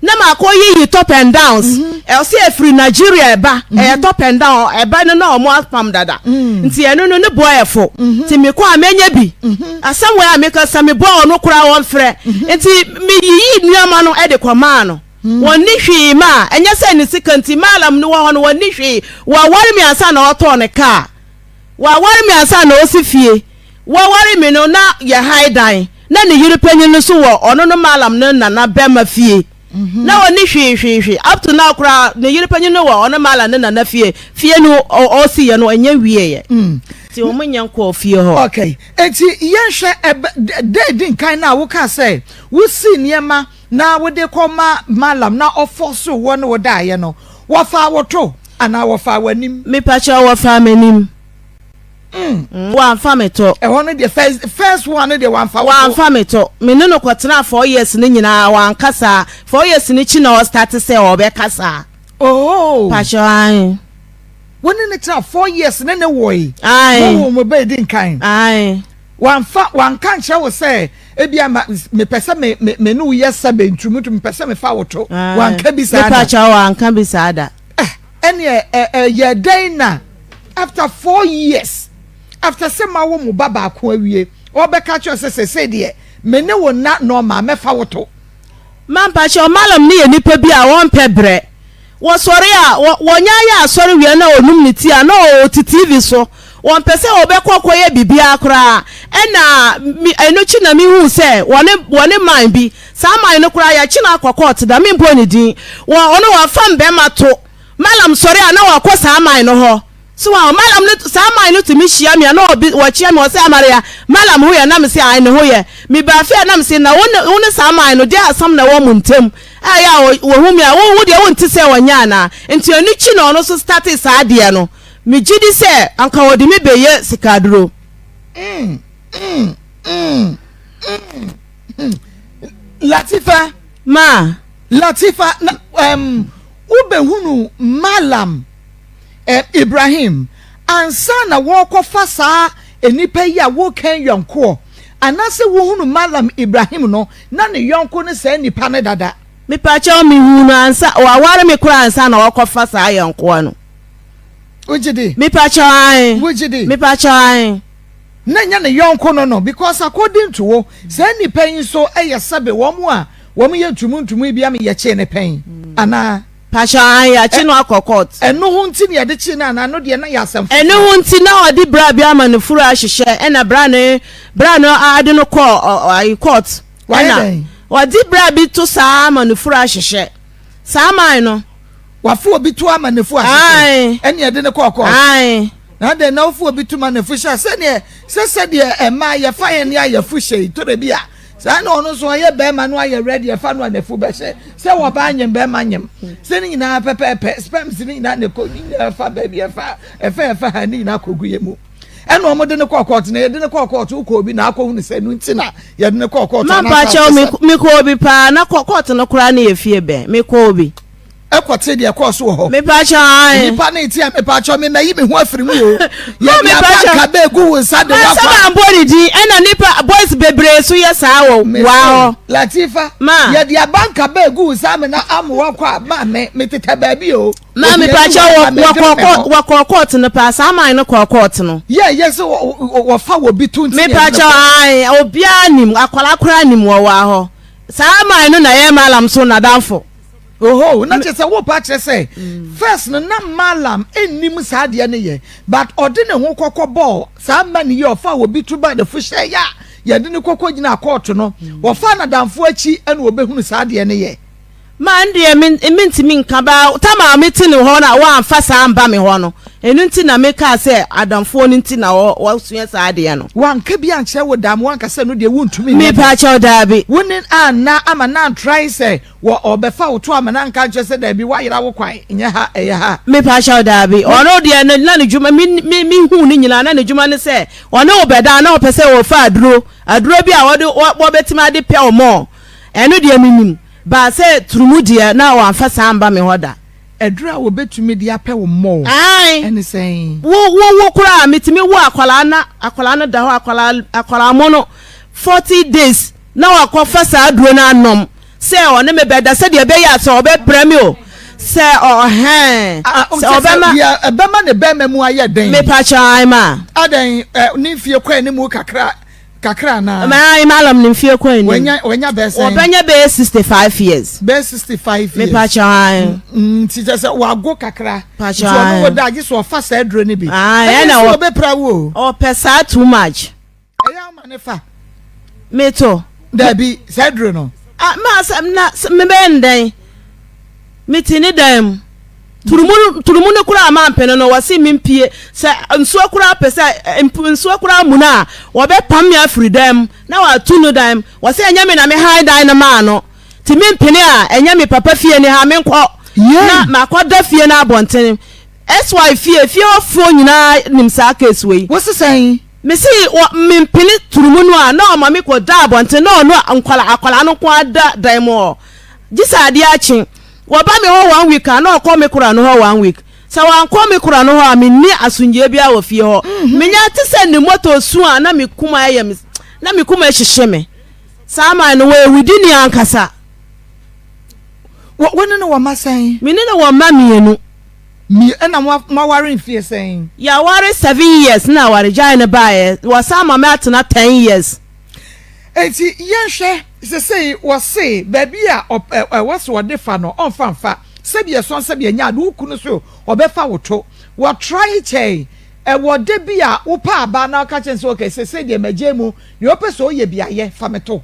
Na makɔ yiyi top and downs. Ɔse ɛfiri Nigeria ɛba, ɛyɛ top and down, ɛba no na ɔmo apam dada. Nti ɛno no ne boɔ yɛ fo. Nti mekɔ a mɛnya bi. Asɛm wei a meka sɛ meboa ɔno koraa ɔmfrɛ. Nti meyiyii nneɛma no de kɔmaa no. Wɔnni hwee ma ɛnyɛ sɛ ne sika nti, Mallam no wɔ hɔ no wɔnni hwee. Waware me ansa na ɔtɔɔ ne car. Waware me ansa na ɔsi fie. Waware me no na yɛhae dan. Na ne yere panyin no nso wɔ ɔno no Mallam no nana bɛma fie. Na ɔnni hwee hwee hwee. Up to now koraa ne yere panyin no wɔ ɔno Mallam ne nana fie. Fie no ɔsiiɛ no ɛnyɛ wieɛ. Nti wɔn nyɛ nkɔɔ fie hɔ. Okay, enti yɛnhwɛ ɛbɛ da edi nkan no a wokaa sɛ wosii nneɛma na wode kɔma Mallam na ɔfɔsoo wo ne wo daeɛ no, wɔfaa wo to anaa wɔfaa w'anim? Mepakyɛw wɔfaa m'anim. Mm. Wamfa me to. Ɛhɔ no deɛ first first one no deɛ wamfa wo to. Wamfa me to. Me ne no kɔtenaa 4 years no nyinaa wanka 4 years no kyi na ɔstart sɛ ɔbɛkasa. Oh. Pakyɛw ae. Wo ne no tena 4 years ne ne woe. Ae. Mo wo mo bɛ di nkan. Ae. Wamfa wanka nkyerɛ wo sɛ ebi ama mepɛ sɛ me me me ne wo yɛ sɛ bɛntumutu mepɛ sɛ mefa wo to. Wanka bi saa da. Mepakyɛw wanka bi saa da. Eh, ɛneɛ ɛyɛ dɛn na after 4 years after sɛ ma wo mo ba baako awie ɔbɛka kyerɛ sɛ sɛsɛ deɛ me ne wo na normal mɛfa wo to? Mampakyɛw, Mallam no yɛ nipa bi a wɔmpɛ brɛ. Wɔsɔre a, wɔnya ayɛ asɔre wie na ɔnum ne ti a na ɔte TV so. Wɔmpɛ sɛ wɔbɛkɔ kɔyɛ biribiara koraa. Ɛna me ɛno akyi na mehuu sɛ wɔne wɔne man bi, saa man no koraa yɛakye no akɔ court da, mempɔ ne din. Wɔ ɔno wafa mbɛrima to. Mallam sɔre a na wakɔ saa man no hɔ. So wahu? Mallam no, saa man no tumi hyia me a na ɔbi wɔkyea me, ɔse Amaria, Mallam ho yɛ? Na mese ae ne ho yɛ. Mebaa fie a na mese na wo ne wo ne saa man no deɛ asɛm na ɛwɔ mo ntam a ɛyɛ a wɔhu me a wo wo deɛ wonte sɛ ɔnyɛ anaa? Nti ɛno kyi na ɔno nso startee saa adeɛ no. Megye di sɛ anka ɔde me bɛyɛ sikaduro. Latifa. Ma. Latifa, na um, wobɛhunu Mallam eh, Ibrahim ansa na wɔrekɔfa saa nnipa yi a wokan yɔnkoɔ, anaasɛ wohunu Mallam Ibrahim no na ne yɔnko ne saa nnipa no dada? Mepakyɛw, mehuu no ansa, waware me koraa ansa na ɔrekɔfa saa yɔnkoɔ no. Wogye di? Mepakyɛw, ae. Wogye di? Mepakyɛw, ae. Na nyɛ ne yɔnko no no because according to wo, saa nnipa yi nso yɛ sɛbe wɔn a wɔn yɛ ntumu ntumu yi bi ama yɛkyee no pɛn anaa? Pakyɛw, ae, yɛakye no akɔ court. Ɛno ho nti na yɛde kyee no anaa? Ɛno deɛ na yɛ asɛm foforɔ. Ɛno ho nti na ɔde bra bi ama no furu ahyehyɛ ɛna bra no bra no ade no kɔɔ ayi court. Wayɛ dɛn? Ɔde bra bi to saa ama no furu ahyehyɛ saa man no. Wafo obi to ama ne fu ahyehyɛ ɛne ɛde no kɔɔ court. Ae. Na adɛn na wofo obi to ma ne fu hyɛ sɛdeɛ sɛ sɛdeɛ ɛmaa yɛfa yɛn ne ayɛ fu hyɛ yi to da bi a saa na ɔno nso ɔyɛ bɛrima no ayɛ ready ɛfa no a n'afu bɛhyɛ sɛ wɔbaa nyem bɛrima nyem sɛ ne nyinaa pɛpɛɛpɛ sperms ne nyinaa ne kɔ ne nyinaa fa baabi ɛfa ɛfa ɛfa ha ne nyinaa kɔgu yɛ mu ɛna wɔn de ne kɔɔ kɔɔto na yɛde ne kɔɔ kɔɔto wokɔ obi na akɔhu ne sɛ ɛno nti na yɛde ne kɔɔ kɔɔto. Mampa kyɛw mekɔ obi paa na kɔɔto no koraa ne yɛ fie bɛn mekɔ obi. Ɛkɔte deɛ ɛkɔɔ so wɔ hɔ. Mepakyɛw ae. Nipa ne ti a mepakyɛw me mayi me ho afiri mu o. Yɛde abanka bɛ egu wo nsa de wakɔ. Sɛ maa bɔ ne din ɛna nipa boys bebree so yɛ saa wɔ waa hɔ. Latifa. Ma. Yɛde abanka bɛ egu wo nsa amena ama wakɔ a ma me me tetɛ baabi o. Ma mepakyɛw wɔ wɔ kɔɔ court no paa saa man no kɔɔ court no. Yɛ yɛ sɛ wɔfa wɔ bi to nti. Mepakyɛw ae obiara nim akwadaa koraa nim wɔ waa hɔ saa man no na yɛ malam so nadamfo. Oho, na kyerɛ sɛ wopa kyerɛ sɛ first no na Mallam nnim saa adeɛ no yɛ but ɔde ne ho kɔkɔ bɔɔ saa man yi a ɔfaa obi to baa n'afu hyɛɛ yɛ a yɛde no kɔkɔ gyinaa kɔɔto no wɔfaa n'adamfo akyi ɛna ɔbɛhunu saa adeɛ no yɛ. Ma ndeɛ me mentumi nka ba tam a mete ne hɔ na wamfa saa amba me hɔ no ɛno nti na mekaa sɛ adamfoɔ no nti na wasua saa adeɛ no. Wanka bi ankyerɛ wo da ma wanka sɛ ɛno deɛ wontumi nyɛ da? Mepaakyɛw daabi. Wo ne anna ama no antrae sɛ Wɔ ɔbɛfa wo to amena nka nkyerɛ sɛ daabi woayera wo kwan nyɛ ha ɛyɛ ha. Mepakyɛw daabi ɔno deɛ no na ne dwuma me me me hu ne nyinaa na ne dwuma ne sɛ ɔne wo bɛda na ɔpɛ sɛ ɔfa aduro aduro bi a ɔde wɔbɛtumi ade pɛ wo mɔɔ ɛno deɛ me nim baa sɛ turumu deɛ na wamfa saa mba me hɔ da. Aduro a wɔbɛtumi de apɛ wo mɔɔ Ae ɛne sɛn? wo wo wo koraa metumi wo akwadaa na akwadaa no da hɔ akwadaa akwadaa mono 40 days na wakɔfa saa aduro no anom. sɛ ɔne me bɛda sɛdeɛ ɛbɛyɛ a sɛ ɔbɛbrɛ me o sɛ ɔhɛn sɛ ɔbɛma. Deɛ ɛbɛma ne bɛrima mu ayɛ den. Mepakyɛw ae ma. Adɛn ɛ ne mfie kɔ anim kakra kakra anaa. Ae malam ne mfie kɔ anim. Wanya wanya bɛyɛ sɛn. Ɔbɛnya bɛyɛ 65 years. Bɛyɛ 65 years. Mepakyɛw ae. Nti kyɛ sɛ wago kakra. Pakyɛw ae. Nti ɔno wo da agye sɛ ɔfa saa aduro no bi. Ae ɛna ɔbɛpira wo o. Ɔpɛ saa too much. Ɛyɛ ama ne fa. Meto. Dabi, saa aduro no. Ah, ma sɛ na sɛ mebɛyɛ no dɛn? Mete ne dan mu. Turumu turumu no koraa mampene no, wɔse mempie. Sɛ nsuo koraa pɛ sɛ nsuo koraa muna a, wɔbɛpam me afiri dan mu na wɔatu no dan mu. Wɔse ɛnyɛ me na mehan dan no maa no. Nti mempene a, ɛnyɛ me papa fie ne ha, menkɔ na makɔda fie no abɔntene. SY fie, fie hɔfoɔ nyinaa nim saa case wei. Wose sɛn? Mese wɔ mempene turumu no a na ɔma me kɔ da abɔnten na ɔno nkwadaa akwadaa no nko ara da dan mu hɔ gye sɛ adeɛ akye. Wɔba me hɔ one week a na ɔkɔ me kora no hɔ one week. Sɛ wankɔ me kora no hɔ a menni asomdwoeɛ biara wɔ fie hɔ. Menya te sɛ ne moto su a na me kuma ɛyɛ me na me kuma ɛhyehye me. Saa man no wɔyɛ wudini ankasa. Wo ne no wɔ mma sɛn? Me ne no wɔ mma mmienu. Mi ɛna mo moaware mfie sɛn? Yɛaware seven years na awaregyae no baeɛ, wɔsan ma me atena ten years. Enti yɛnhwɛ, sesei wɔse baabi a ɛwɔ sɛ ɔde fa no ɔmfa mfa, sɛbi ɛsɔn sɛbi ɛnyɛ ade, wo kunu so ɔbɛfa wo to. Wɔtrae kyɛe, ɛwɔ da bi a wopɛ aba na woka kyerɛ no sɛ okay sesei deɛ magyae mu, nea wopɛ sɛ ɔyɛ bi ayɛ, fa me to.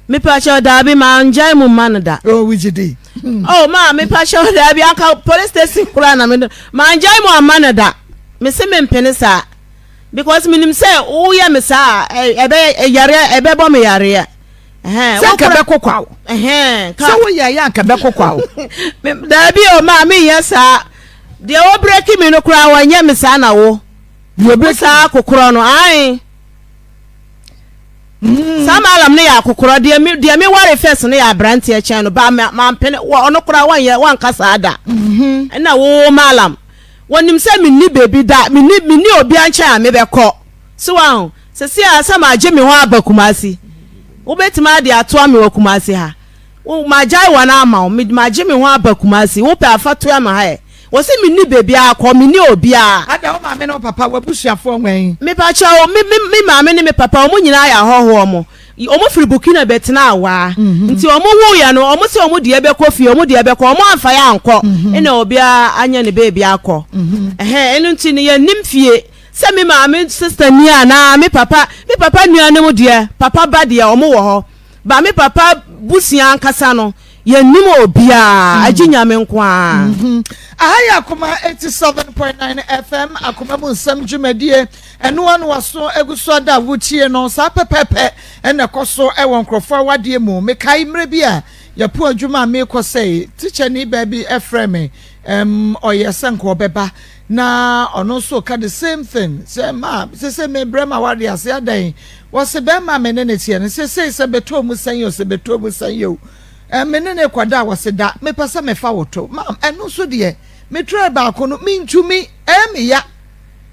Mepakyɛw daabi mangyae mu mma no da. Oh wigye di. Oh maa mepakyɛw daabi anka police station koraa na me mangyae mu amma no da. Mese mempene saa because menim sɛ woyɛ me saa a ɛbɛyɛ yareɛ ɛbɛbɔ me yareɛ. Sɛ nka bɛkokwa wo. Sɛ woyɛ yɛ anka bɛkokwa wo. Daabi o maa menyɛ saa. Deɛ wɔbreki me no koraa wɔnyɛ me saa na wo. Wo saa kokorɔ no ae. Mm. Saa malam no yɛ akokorɔ deɛ me deɛ me ware first no yɛ aberanteɛ kyɛn no ba ma mampene wɔ ɔno koraa wɔnyɛ wɔnka saa da. Mm-hmm. Ɛna wo malam wɔnim sɛ menni beebi da menni menni obiara nkyɛn a mebɛkɔ so wɔn sɛsi a sɛ magye me ho aba Kumasi wobɛtumi ade atoa me wɔ Kumasi ha. Wo magyae wɔn ama wo, me magye me ho aba Kumasi, wo pɛ a fa toa me ha ɛ. Wɔse menni baabiara kɔ, menni obiara. Ada, wo maame ne wo papa, w'abusuafoɔ wɛn? Mepakyɛw, me me me maame ne me papa wɔn nyinaa yɛ ahɔhoɔ, wɔn wɔn firi Burkina bɛtenaa Waa, nti wɔn wuiɛ no wɔn se wɔn deɛ bɛkɔ fie, wɔn deɛ bɛkɔ, wɔn amfa yɛ ankɔ, ɛna obiara anya ne baabi akɔ, ɛhɛn, ɛno nti no yɛnnim fie, sɛ me maame sister ni anaa me papa, me papa nuanom deɛ, papa ba deɛ wɔn wɔ hɔ. Ba me papa busua ankasa no yɛnnim obiaa agye Nyame nko ara. Aha yɛ Akoma 87.9 FM Akoma mu nsɛm dwumadie. Ɛno ara na waso agu so ada a wotie no. Saa pɛpɛɛpɛ na ɛkɔ so wɔ nkurɔfoɔ awadeɛ mu. Mekae mmerɛ bi a yɛpo adwuma a merekɔ sɛe, tikyani baa bi frɛɛ me, ɛm, ɔyɛ sɛ nka ɔbɛba. Na ɔno nso reka the same thing sɛ ma sese me brɛ ma wade ase adɛn wɔse bɛrima a me ne ne teɛ no sesei sɛ bɛtɔ mu sɛn o sɛ bɛtɔ mu sɛn o eh, me ne ne kɔda a wɔse da mepɛ sɛ mefa wo to ma ɛno nso deɛ metrɛ baako no mentumi ɛyɛ me ya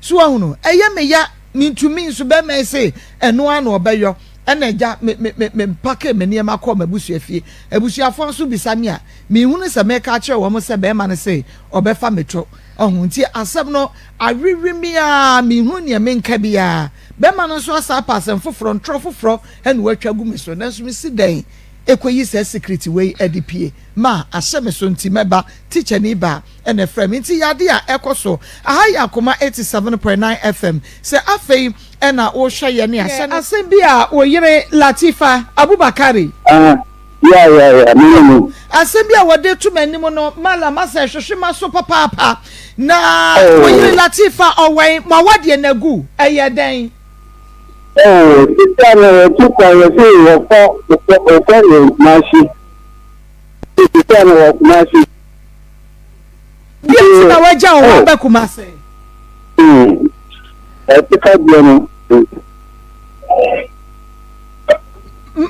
so ahunu ɛyɛ me ya mentumi nso bɛrima yi se ɛno ara na ɔbɛyɔ ɛna agya me me me me mpake me nneɛma kɔɔ m'abusua fie abusuafoɔ nso bisa me a menhunu sɛ mɛka akyerɛ wɔn sɛ bɛrima no se ɔbɛfa me to Ɔho nti asɛm no awewe me ara menhunu neɛ menka biara. Bɛrima no nso asan apa asɛm foforɔ, ntorɔ foforɔ na watwa agu me so. Nanso mesi dɛn ɛkɔyi saa secret wei adi pie? Ma ahyɛ me so nti mɛba. Tikyani baa na ɛfrɛɛ me nti yɛ adeɛ a ɛkɔ so. Aha yɛ Akoma 87.9 FM. Sɛ afei na wohwɛ yɛn a, hyɛ no. Asɛm bi a wo yere Latifa Abubakari. Yeah, yeah, yeah, me ne no. Asɛm bi a wɔde to m'anim no, Mallam, asɛ ɛhwehwe m'aso papaapa. Na oh. wo yere Latifa ɔwɛn, mo awadeɛ no agu, ɛyɛ dɛn? Oh, sisi a no wɔtu kwan yɛse wɔkɔ wɔkɔ yɛn Kumasi. Sisi a no wɔ Kumasi. Deɛ nti na wagya wo hɔ aba Kumasi? Ɛte deɛ no.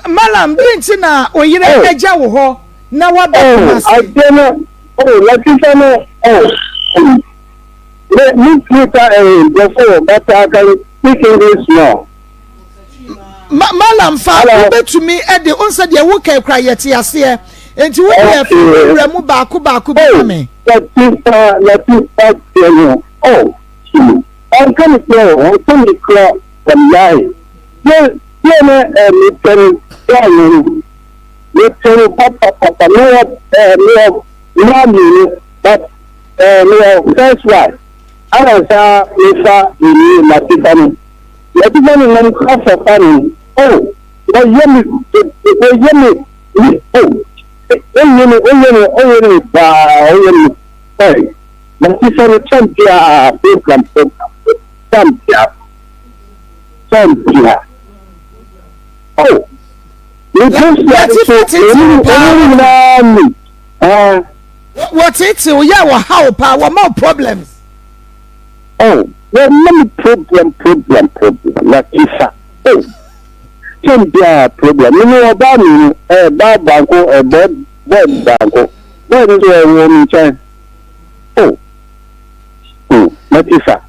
Malam, deɛ nti na wo yere oh. agya wo hɔ na waba oh, Kumasi? Adeɛ no, oh, Latifa no, oh, me, me tiri ka eh, nkurɔfo, but I can speak English now. Ma, Malam fa, wobɛtumi de, wo nsɛ deɛ woka kura yɛte aseɛ. Enti wo deɛ fi wo wura mu baako baako bi ma me. Latifa, Latifa deɛ no, oh, ɔnka ne korɛ o, ɔnka ne korɛ, wallahi. Deɛ, deɛ na eh, mepɛ no, deɛ no no, mepɛ no papapapa, mewɔ, eh, mewɔ mmaa mmienu, but, eh, mewɔ first wife, ana saa mefa mmienu Latifa no. Latifa no nam afafa no, oh, wɔyɛ me, wɔyɛ me, Me oh Ɔnyɛ me ɔnyɛ me ɔnyɛ me paa ɔnyɛ me ɛy Mate sɛ no kyɛm biaa program program kyɛm biaa kyɛm biaa oh Me bosea no so ɔmu ɔmu nyinaa ni ah. Wɔtete wo yɛ wɔha wo paa wɔma wo problems. Oh wɔma me problem problem problem Latifa oh. Term biara problem. Me mewɔ ɔbaa mmienu, ɛɛ baa baako, ɛɛ bɔ boy baako. Boy no nso ɔwɔ me nkyɛn. Oh, hmm, Latifa.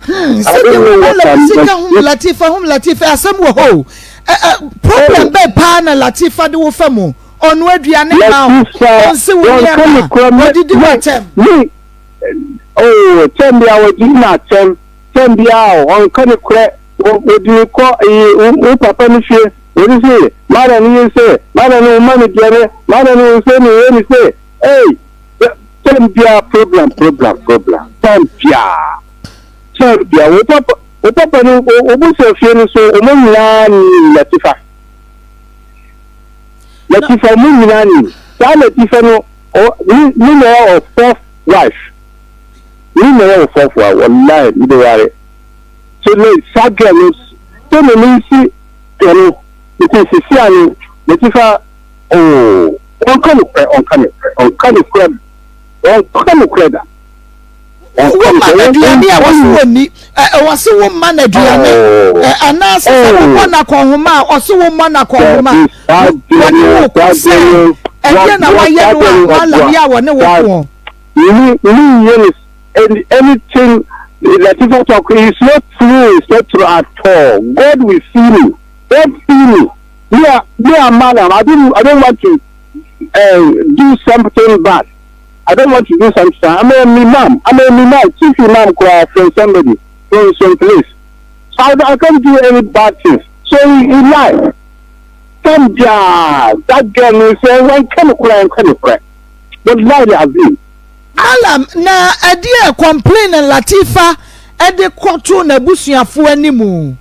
Hmm, sɛdeɛ wo malam si ka hum Latifa, hum Latifa, asɛm wɔ hɔ o. Ɛ ɛ problem oh. bɛɛ paa na Latifa de wo fa mu. Ɔno aduane ma wo, ɔnsi wo nneɛma, ɔdidi w'atɛm. Me, oh, term biara ɔdidi m'atɛm, term biara ɔnka ne korɛ. Wɔde me kɔ eyi wo papa no fie, wɔde se mada no ye se, mada no woma no duane, mada no wo se ne ye ne se, ei, time biara problem, problem, problem, time biara, time biara, wo papa, wo papa no, wo busua fie no so, wɔn nyinaa nim Latifa. Latifa, wɔn nyinaa nim. Saa Latifa no, ne ne na ɛyɛ fourth wife. Ne na ɛyɛ fourth wife, wallahi, me de ware. So ne saa girl no sɛ na ne nsi pɛ no nti sisi a no Latifa oh ɔnka nokorɛ ɔnka nokorɛ ɔnka nokorɛ ɔnka nokorɛ da wo ma no aduane a wɔse wɔnni wɔse wo ma no aduane anaasɛ sɛ wobɔ no akɔnhoma a ɔse wo mmɔ no akɔnhoma wɔne wo ko sɛ ɛdeɛ na wayɛ no a malam yɛ a wɔne wo koɔ ne yɛ ne anything Latifa talk is not true, it's not true at all. God will see me. God see me. Me, me a man, I don't want to do something bad. I don't want to do something. I'm a imam. I'm a imam. Chief imam from somebody, from some place. So I can't do any bad things. So he lied. Some yeah, that girl will say, when can you cry? Can you cry? But lie, Azim. Mallam, na ɛdeɛ complain na Latifa de kɔto n'abusuafoɔ anim?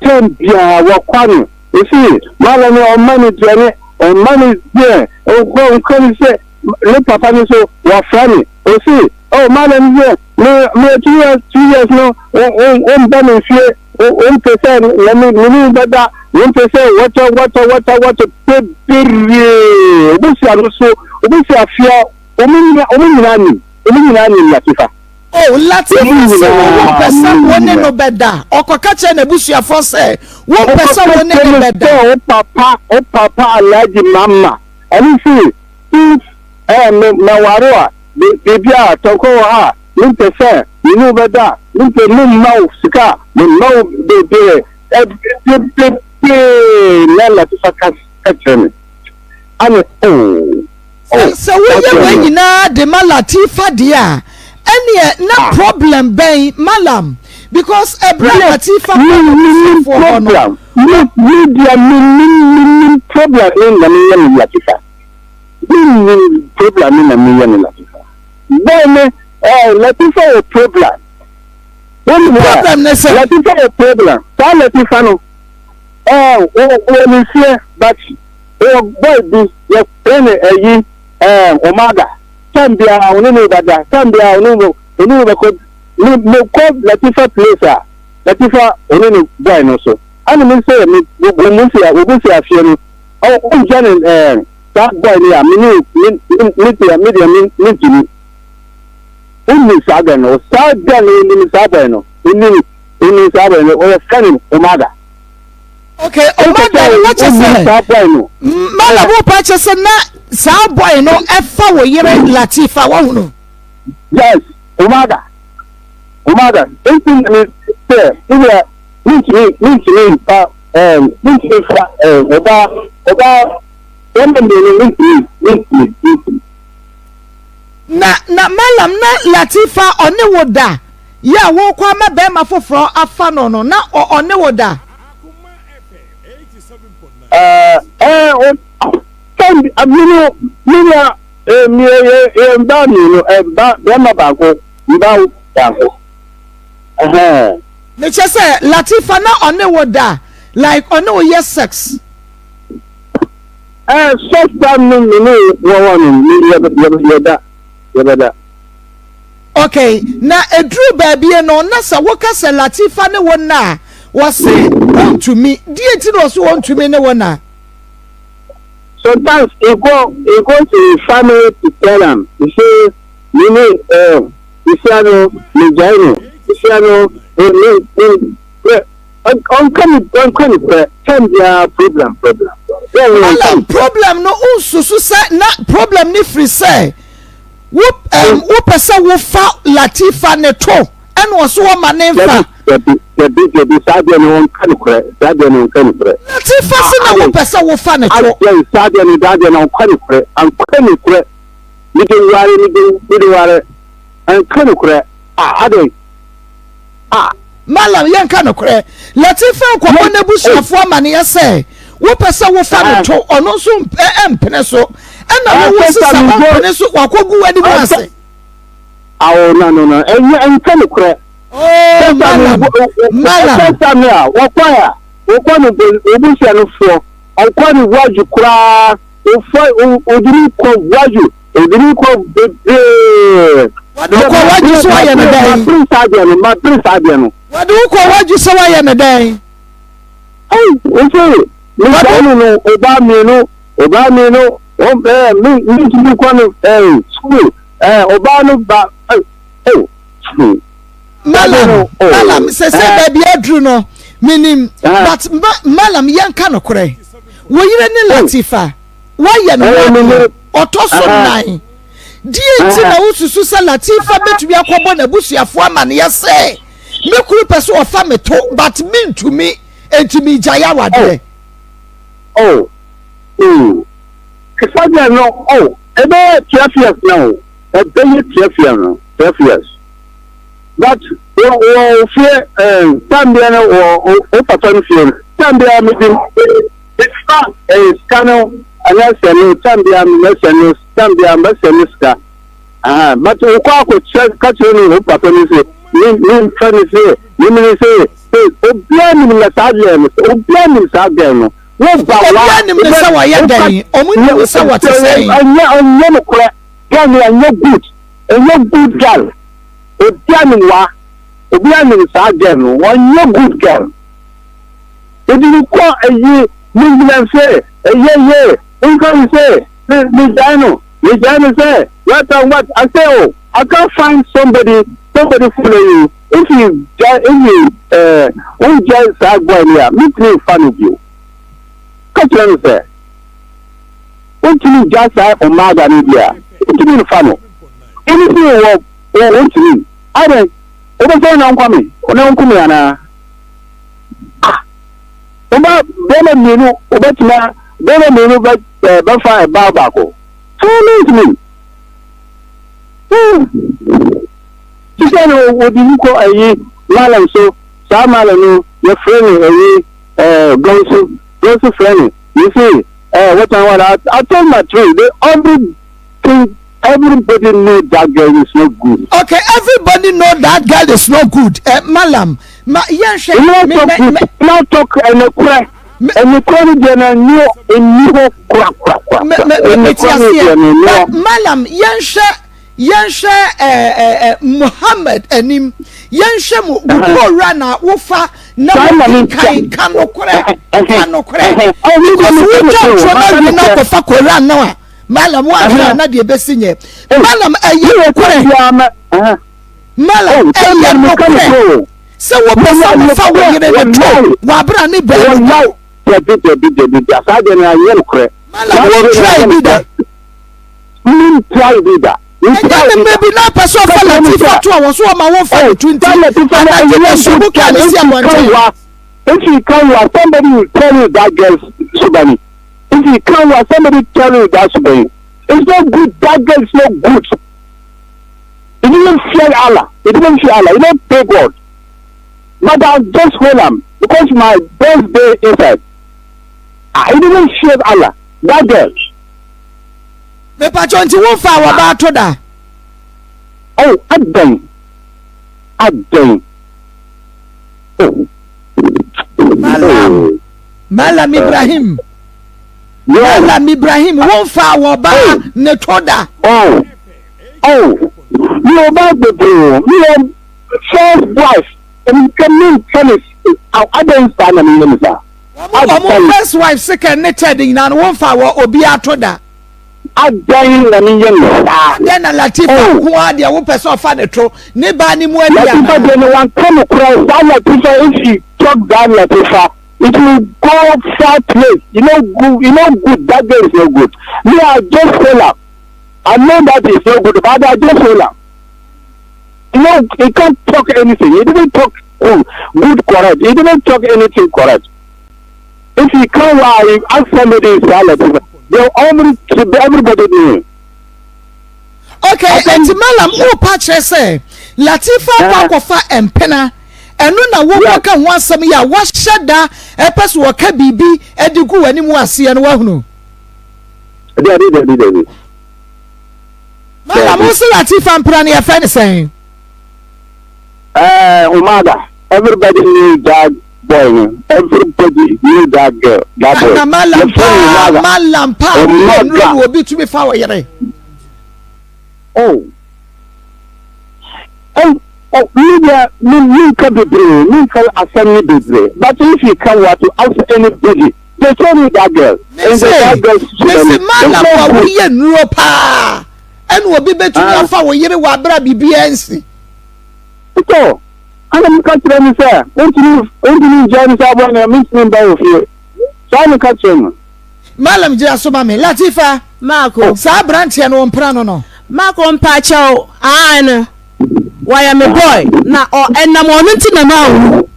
Term biara wɔkwa no, ɔsi Mallam no ɔmma no aduane, ɔmma no deɛ, ɔnkɔ ɔnkɔ no sɛ ne papa no nso wafra me, ɔsi oh Mallam deɛ me me 2 years 2 years no ɔmba me fie, ɔmpɛ sɛ na me me ne bɛda, ɔmpɛ sɛ wɔtɔ wɔtɔ wɔtɔ wɔtɔ bebree, ɔbɛsi ano so, ɔbɛsi afia. Wɔn nyina, wɔn nyinaa nim, wɔn nyinaa nim Latifa. Oh, Latifa se wo wompɛ sɛ wo ne no bɛda. Ɔkɔka kyerɛ n'abusuafoɔ sɛ wompɛ sɛ wo ne no bɛda. Ɔkɔka kyerɛ wo papa, wo papa Alhaji Mamma. Ɛno nti, since eh, me, mɛware a, biribi a, tɔnkɔ wɔ ha a, mempɛ sɛ me ne wo bɛda, mempɛ, memma wo sika, memma wo bebree, bebree na Latifa ka, ka kyerɛ me. Ane, oh. Sɛ sɛ woyɛ wei nyinaa de ma Latifa deɛ a, ɛneɛ na problem bɛn Mallam? Because ɛberɛ a Latifa kɔ n'abusuafoɔ hɔ no. Me me deɛ mennim mennim problem ne na meyɛ no Latifa. Mennim problem ne na meyɛ no Latifa. Boy ne eh, Latifa wɔ problem. Wonim a Problem ne sɛ. Latifa wɔ problem. Saa Latifa no eh, wɔ wɔ ne mfeɛ but Mewɔ boy bi yɛfrɛ no ayi ɛɛ Omaga time biara ɔne ne bɛda time biara ɔne wo ɔne wo bɛkɔ me mekɔ Latifa place a Latifa ɔne ne boy no so ɛna me sɛ me wɔn mu si wɔn si afie no ɔngya ne ɛɛ saa boy no a me ne me me deɛ me deɛ me me ntumi wonni saa girl no saa girl no onim saa boy no onim onim saa boy no ɔyɛ fɛ no Omaga. Okay, ɔma da no na kyɛ sɛ mala wo pa kyɛ sɛ na saa boy no ɛfa wo yere Latifa wahunu. Yes, ɔma da ɔma da nti na mi sɛ wura mintumi mintumi nfa ɛɛ mintumi nfa ɛɛ ɔba ɔba. Bɛrima mmienu mentumi, mentumi, mentumi. Na na Mallam na Latifa ɔne wo da yɛ a wokɔ ama bɛrima foforɔ afa no no na ɔne wo da? Ɛɛ ɛɛ o time bi mi no mi nua ɛɛ mi yɛ yɛ mba mmienu ɛba bɛrima baako mba baako ɛhɛn. Mekyɛ sɛ Latifa na ɔne wo da like ɔne wo yɛ sex. Ɛɛ first time no me ne wɔ hɔ no me yɛ yɛ yɛda yɛbɛda. Okay na eduru baabi no na sɛ woka sɛ Latifa ne wo nna a wɔse wɔntumi deɛ nti na wɔse wɔntumi ne wo nna. Sometimes he go he go to his family to tell am he say me ne ɛɛ sisia no me gyae no sisia no me me me. Ɔnka ne ɔnka ne pɛ time biara problem problem. Alan problem no nsusu sɛ na problem ne firi sɛ wo ɛm wopɛ sɛ wofa Latifa ne to ɛna ɔso wɔma ne nfa. Dabi dabi dabi saa deɛ no ɔnka ne korɛ saa deɛ no ɔnka ne korɛ. Latifa se na wopɛ sɛ wofa ne to. Adeɛ saa deɛ no saa deɛ no ɔnka ne korɛ anka ne korɛ mede ware mede mede ware anka ne korɛ ah adɛn. Ah. Mallam, yɛnka nokorɛ. Latifa nkɔbɔ n'abusuafoɔ amaneɛ sɛ wopɛ sɛ wofa no to, ɔno nso mpene so. Ɛna wo wo sesa ɔmpene so, wakɔgu w'anim ase. Awo, no, no, no, ɛnyɛ ɛnka nokorɛ. Oh, Mallam, Mallam. Ɛsɛ me a, wɔkɔ a, wɔkɔ no obusua no foɔ, ɔkɔ no voyage koraa, ofa, odini kɔ voyage. Ebi ni kɔ bebree. Wɔde wo kɔ wagye sɛ wayɛ no dɛn? Mapere saa adeɛ no, mapere saa adeɛ no. Wɔde wo kɔ wagye sɛ wayɛ no dɛn? Ɛy, nse, megyae no no, ɔbaa mmienu, ɔbaa mmienu, ɛɛ, me, mentumi kɔ no, ɛɛ, sukuu, ɛɛ, ɔbaa no ba, ɛɛ, oh, hmm. Malam, Malam, sɛ sɛ baabi aduru no, menim, but Malam, yɛnka nokorɛ. Wo yere ne Latifa. Woayɛ no ho adeɛ. Ɔtɔ so nnan, deɛ nti na wosusu sɛ Latifa bɛtumi akɔbɔ n'abusuafoɔ amaneɛ sɛ, Me kunu pɛ sɛ ɔfa me to, but mentumi, enti megyae awadeɛ? Oh, oh, sɛdeɛ no, oh, ɛbɛyɛ 12 years now, ɛbɛyɛ 12 years no, 12 years. But wɔ wɔ fie, eh, time biara no, wɔ wo papa no fie no, time biara medi Mefa eh, sika no anaa sɛ no tam biara mɛsɛ no tam biara mɛsɛ no sika aha but wokɔ akɔkyerɛ ka kyerɛ no wo papa no sɛ me memfa no sɛ memene sɛ sɛ obiara nim na saa girl no sɛ obiara nim saa girl no wo ba wa obiara nim ne sɛ wɔyɛ dɛn ɔmo nim ne sɛ wɔte sɛn ɛnyɛ ɛnyɛ nokorɛ girl no ɛnyɛ good ɛnyɛ good girl obiara nim wa obiara nim saa girl no ɔnyɛ good girl. Edi no kɔ ayi me nyina sɛ ɛyɛ yɛ nka me sɛ me me gyae no me gyae no sɛ what and what I say oh I can't find somebody somebody follow you if you gyae if you eh wo gyae saa boy no a me ntumi nfa no bio ka kyerɛ no sɛ wontumi gya saa ɔmaaga no bi a wontumi nfa no ɛne sɛ wɔ wontumi adɛn wobɛsɛ wo na nkwa me wo na nku me anaa Ah! Woma bɛrima mmienu wobɛtena bɛrima mmienu bɛ ɛɛ bɛfa ɛbaa baako. So mentumi. Hmm. Sisɛ no wɔde ni kɔ ɛyi malam so saa malam no yɛfrɛ no ɛyi ɛɛ gɔnso gɔnso frɛ no you see ɛɛ what and what I, I told my truth the only thing everybody know that girl is not good. Okay, everybody know that girl is not good. Uh, Malam, ma yɛnhwɛ. Me me me. Na talk ɛnɛkorɛ ɛnɛkorɛ no deɛ na nni nni hɔ kora kora kora. Me me me ti aseɛ. But Malam yɛnhwɛ yɛnhwɛ ɛɛ ɛɛ Muhammad anim yɛnhwɛ mu wukɔ na wofa na wokenkan ka nokorɛ ka nokorɛ because wotwa ntorɔ na wie na akɔfa Koran no a. Malam woanhwɛ a na deɛ ɛbɛsi nyɛ. Malam ɛyɛ nokorɛ. Malam ɛyɛ nokorɛ sɛ wopɛ sɛ wofa wo yere no to wɔ abere a ne bɛn no da. Dabi dabi dabi da saa deɛ no anyɛ nokorɛ. Malam wo try bi da. Min try bi da. Ɛnyɛ ne mmerɛ bi na apɛ sɛ ɔfa Latifa to a wɔ so ɔma wo nfa ne to nti anadwo na so mu kaa ne si abɔnten. If you come here, somebody will tell you that girl Subani. If you come here, somebody tell you that's way. It's not good. That girl is not good. He didn't fear Allah. He didn't fear Allah. He didn't pay God. But I just hold him because my birthday inside. I didn't fear Allah. That girl. Mepatwɔ nti wo nfa wɔ ba ato da. Oh, adan. Adan. Oh. Malam. Oh. Malam Ibrahim. Malam Ibrahim, wo nfa wɔ ba ne to da. Oh. Oh. Mi ò bá bebree o. Mi yɛ first wife. Nka mi nka ne adan saa na mi yɛ ne saa. Wɔn first wife second ne third nyinaa no wo nfa wɔ obi ato da. Adan na mi yɛ ne saa. Adan na Latifa oh. nko ara deɛ wopɛ sɛ ɔfa ne to ne baa ne mu adi ana. Latifa deɛ no wanka no kora saa Latifa if you talk that Latifa it will go far place you know good you know good that girl is no good me I just tell her I know that is no good but I just tell her you know he can't talk anything he didn't talk good, good correct he didn't talk anything correct if he can't why ask somebody is Latifa they only everybody knew. Okay, nti malam wo pa kyerɛ sɛ Latifa akɔ eh. akɔfa mpena ɛno na wo kɔka ho asɛm yi a wahyɛ da ɛpɛ so wɔka biribi de gu w'anim aseɛ no wahunu. Dabi dabi dabi. Malam wo se Latifa mpena no yɛfrɛ ne sɛn? Eh, Umada, everybody knew that boy no. Everybody knew that girl, that boy. Na malam paa, malam paa, wo nuro no obi tumi fa wɔ yere. Oh. Oh, oh, me deɛ, me me nka bebree, me nka asɛm ne bebree. But if you come what to ask anybody, they tell me that girl. Me se, me se malam wa wo yɛ nuro paa. Ɛna obi betumi ah. afa wo yere wɔ abira biribiara nsi. So, ɛna meka kyerɛ no sɛ, wontumi wontumi ngyae me saa bɔne a mentumi mba wɔ fie. Saa meka kyerɛ no. Malam gyina so ma me. Latifa. Marco. Saa aberanteɛ no ɔmpra no no. Marco mpakyɛw aane no wayɛ me boy na ɔ ɛnam ɔno nti na manwu.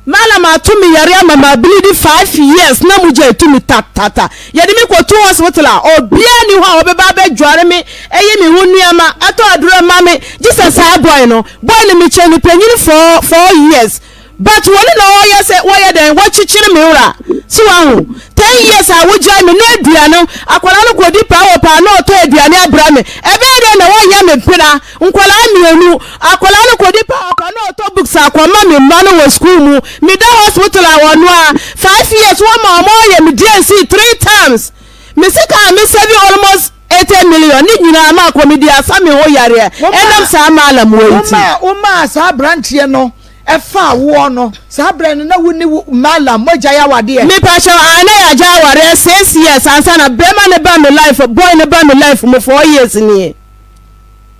Malam ato me yare ama ma bleedi 5 years na mogya etu me tatata. Yɛde me kɔto hospital a obiara nni hɔ a ɔbɛba abɛdware me, ɛyi me ho nneɛma, ɛtɔ aduro ma me gye sɛ saa boy no. Boy no mekyɛn no panyin for 4 years. But wɔne na wɔyɛ sɛ wɔyɛ dɛn wɔkyekyere me wura so wahu ten years a wogyae me na aduane akwadaa no kɔdi paa wɔ paa na ɔtɔ aduane abra me ɛbɛyɛ dɛn na wɔnyɛ me mpena nkwadaa mmienu akwadaa no kɔdi paa wɔ paa na ɔtɔ books akɔma me mma no wɔ school mu meda hospital a wɔnoa five years wɔma wɔn ayɛ me DNC three times me sika a me save almost 80 million ne nyinaa ma akɔ me di asa me ho yareɛ ɛnam saa maalam wɔ nti. Womaa saa aberanteɛ no ɛfaa woɔ no, saa berɛ no na wo ne wo Mallam moagyae awadeɛ? Mepakyɛw, aah na yɛagyae awareɛ six years ansa na bɛɛma no ba me life, boy no ba me life mu four years nie.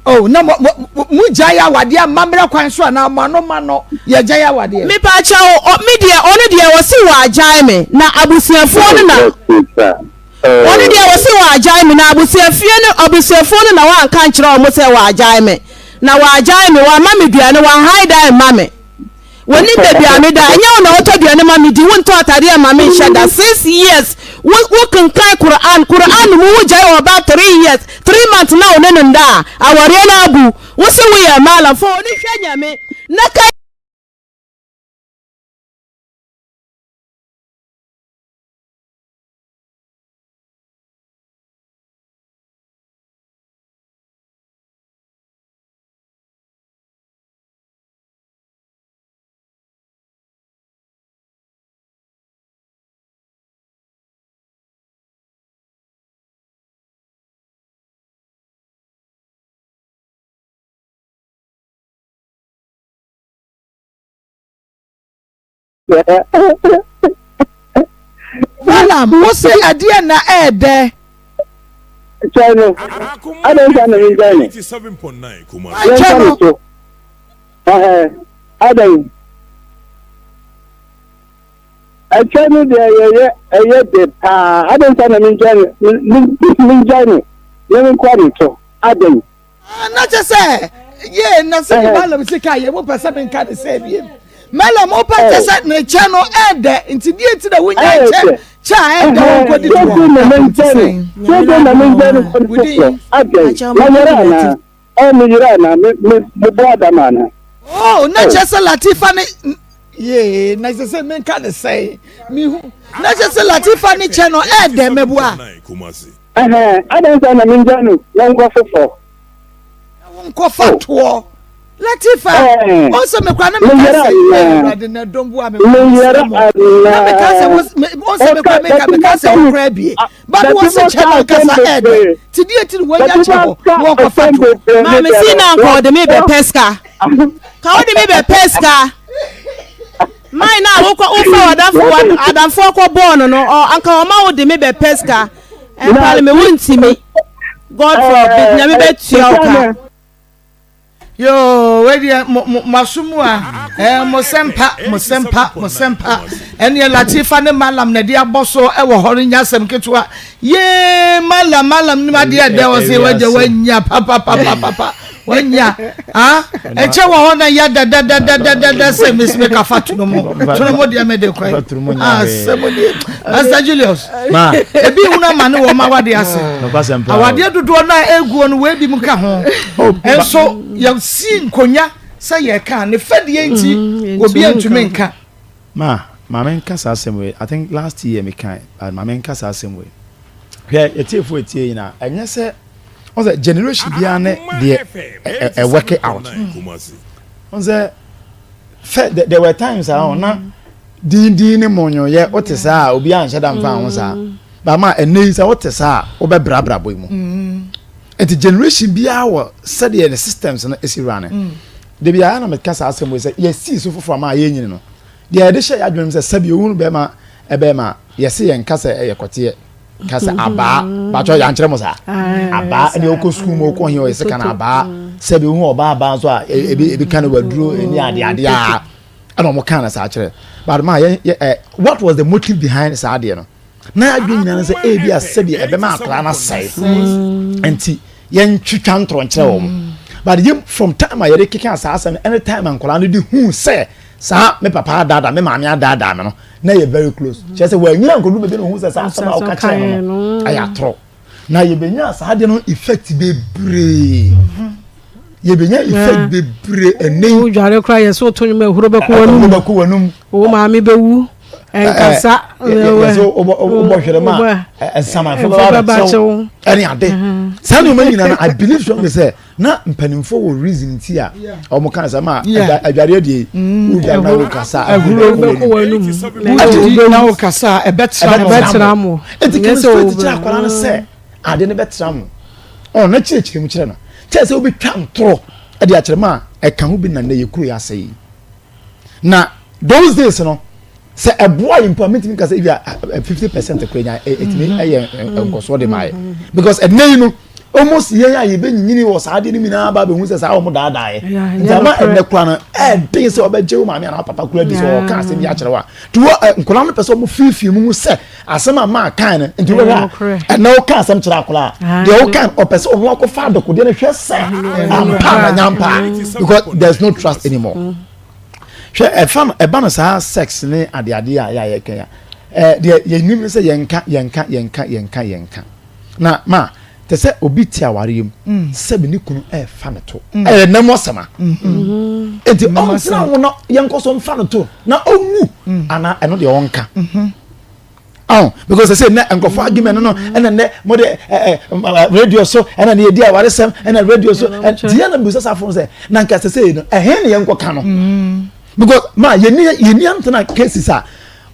Oh, na mo, mo, mo gyae awadeɛ amammerɛ kwan so anaa mo ano ma no yɛgyae awadeɛ? Mepakyɛw, ɔ, me deɛ, ɔno deɛ ɔse wɔagyae me, na abusuafoɔ no na, ɔno deɛ ɔse wɔagyae me, na abusuafie no, abusuafoɔ no na wɔanka nkyerɛ wɔn sɛ wɔagyae me. Na wagyae me, wamma me duane, wahae dan mma me. Wɔnim baabi a meda, ɛnyɛ wo na wotɔ duane ma me di, wontɔ atadeɛ mma me nhyɛ da. Six years, wo wokenkan Quran, Quran mu wogyae ɔbaa three years, three months na wo ne no nda a, awareɛ no abu. Wo se woyɛ Mallam, fa w'ani hwɛ Nyame na ka. Malam, wo se ɛdeɛ na ɛɛdɛ? Kyɛn no, adɛn nti na menkyɛn no? Kyɛn no. So. Adɛn? Ɛkyɛn no deɛ yɛyɛ ɛyɛ de paa. Adɛn nti na menkyɛn no? Menkyɛn no, na menkɔ ne so. Adɛn? Ah, na kyɛ sɛ yee na sɛ ne malam sika yɛ mo pɛ sɛ menka ne sɛ biem malam wo pɛ kyɛ sɛ ne kyɛ no ɛɛdɛ nti deɛ nti na wonya kyɛ. Kyɛ a ɛyɛ dɛ wɔnkɔdi toɔ. Sɛ na menkyɛ no, sɛ na menkyɛ no kɔdi foforɔ. Adɛn, manyera anaa? Ɔ meyera anaa? Me me mebɔ adam anaa? Oh, na kyerɛ sɛ Latifa ne yee na kyerɛ sɛ menka ne sɛn mehu na kyerɛ sɛ Latifa ne kyɛ no ɛɛdɛ mɛboa. Ɛhɛn, adɛn nti na mengya no na ɔnkɔ foforɔ? Na wonkɔfa toɔ. Latifa, ɔsɛ me kora na meka sɛ Awurade na dɔm bu a me mesrɛ mo. Na meka sɛ ɔsɛ me kora meka meka sɛ wo kora abie. Ba no wɔsɛ kyɛ no ankasa ɛɛdɛ. Ti deɛ ti no wɔanya kyɛ hɔ na wɔnkɔfa toɔ. Maame si na nka ɔde me bɛpɛ sika. Ka wode me bɛpɛ sika. Mine na wokɔ wofa w'adamfo adamfo kɔ bɔɔ no no ɔ anka ɔma wo de me bɛpɛ sika. Ɛmpale me wo ntimi. God forbid nyame bɛtua wo ka. Yoo, wei deɛ mo mo mo aso mu a ɛɛ mo sɛmpa mo sɛmpa mo sɛmpa ɛneɛ Latifa ne Malam na ɛde abɔ so ɛwɔ hɔ no nya asɛm ketewa yee Malam Malam nim adeɛ ɛdɛ ɔse wagya wanya papapapapa wanya ah ɛkyɛ wɔ hɔ na ya dadadadadada sɛ mesi me kafa tono mu tono mu deɛ mede kwan ah sɛ mo deɛ Pastor Julius ebi hunu ama ne wɔ ma wade ase awadeɛ dodoɔ no a ɛguo no wei bi mu ka ho oh, nso yɛsi nkonya sɛ yɛka ne fɛdeɛ nti mm, obi antumi nka ma maame nka saa asɛm wei i think last year me kan but maame nka saa asɛm wei hwɛ yɛtiefo etie nyinaa ɛnyɛ sɛ ɔsɛ generation biara ne deɛ ɛ work out ɔsɛ fɛ there were times a ɔna dindin ne mɔnyɔyɛ wote saa a obi anhyɛ da mfa ho saa bama ɛnɛ yi sɛ wote saa a wobɛbrabra bɔ yi mu nti generation biara wɔ sɛdeɛ ne systems no esi run mm. de biara na meka saa asɛm wei sɛ yɛsii so foforɔ ama yɛnyini no deɛ yɛde hyɛ yɛ adwene mu sɛ sɛbi ohunu bɛrima ɛbɛrima yɛse yɛn ka sɛ ɛyɛ kɔteɛ ka sɛ abaa batwɛ yɛankyerɛ mo saa abaa ɛne ɔkɔ sukuu mu ɔkɔ he ɔyɛ sɛ ka no abaa sɛbi ohun ɔbaa abaa nso a ebi ebi ka no waduro ɛne adeade a ɛna wɔn kan na saa kyerɛ but ma yɛ yɛ ɛ what was the motive behind saa adeɛ no na adwene nyinaa no sɛ ebi a sɛbi ɛbɛma akwadaa no asɛe nti yɛn twitwa ntorɔ nkyerɛ wɔn but yɛ from time a yɛde keka saa asɛm no ɛne time a nkwadaa no de hu sɛ saa me papa adaadaa me maame adaadaa me no na yɛ very close kyerɛ sɛ wɔanyina nkɔdu baabi na ohun sɛ saa asɛm a ɔka kyerɛ no no ɛyɛ atorɔ na yɛbɛnya saa adeɛ no effect bebree yɛbɛnya effect bebree ɛnɛ yi. wodware koraa yɛ sɛ woto nnwom ahuro bɛkɔ w'anum bɛkɔ w'anum wo maame bɛwu nkasa yɛsɛ wobɔ hwere ma nsamanfo bɛba bɛkyɛw ɛne ade saa nneɛma nyinaa no i believe strongly sɛ na mpanimfoɔ wɔ reason ti a wɔn ka sɛ ma adwareɛ deɛ wodware na wokasa ahuro bɛkɔ w'anum na wokasa ɛbɛtra mo nti kɛmɛ straight kyerɛ akwadaa no sɛ ade no bɛtra mo ɔn na kyerɛkyerɛ mu kyerɛ no kyerɛ sɛ wobɛtwa ntorɔ de akyerɛ ma ɛka ho bi na nnɛ yɛ kuro yɛ asɛ yi na those days no sɛ ɛboa yi mpo a mentumi nka sɛ ebi a 50% kora nya ɛtumi mhm. ɛyɛ nkɔsoɔ de ma yɛ mhm. because ɛnɛ yi no almost yɛn a yɛbɛnyinyini wɔ saa adeɛ no nyinaa ba bɛhu sɛ saa wɔn daadaeɛ nti ama ɛnɛ kora no ɛden sɛ ɔbɛgye wo maame anaa papa kora di sɛ ɔka asɛm bi akyerɛ wo a nti wɔ nkwadaa no pɛ sɛ wɔn fiifii mu sɛ asɛm a maa kan no nti wɔhwɛ a ɛnɛ woka asɛm kyerɛ akwadaa a deɛ woka ɔpɛ sɛ ɔno akɔfa adekodeɛ no hwɛ sɛ ampa na nyampa because there is no trust anymore hwɛ ɛfa no ɛba no saa sex ne adeade a yɛ a yɛka ya ɛɛ deɛ yɛnim sɛ yɛnka yɛnka yɛnka yɛnka yɛnka na ma te sɛ obi te awareɛ mu mm. sɛbi ne kunu ɛɛfa ne to mm. ɛyɛ nam asɛm a mm-hmm. nti ɔntena ho na yɛnkɔ so mfa no to na ɔnwu mm. anaa ɛno deɛ ɔnka mm-hmm. Oh, because they say na nkurɔfoɔ argument no ɛna nnɛ mo de ɛ ɛ radio so ɛna ne yɛdi awaresɛm ɛna radio so deɛ na mbisa safo sɛ na nka sɛ sɛ no ɛhe ne yɛnkɔ ka no because ma yɛni yɛni antena cases a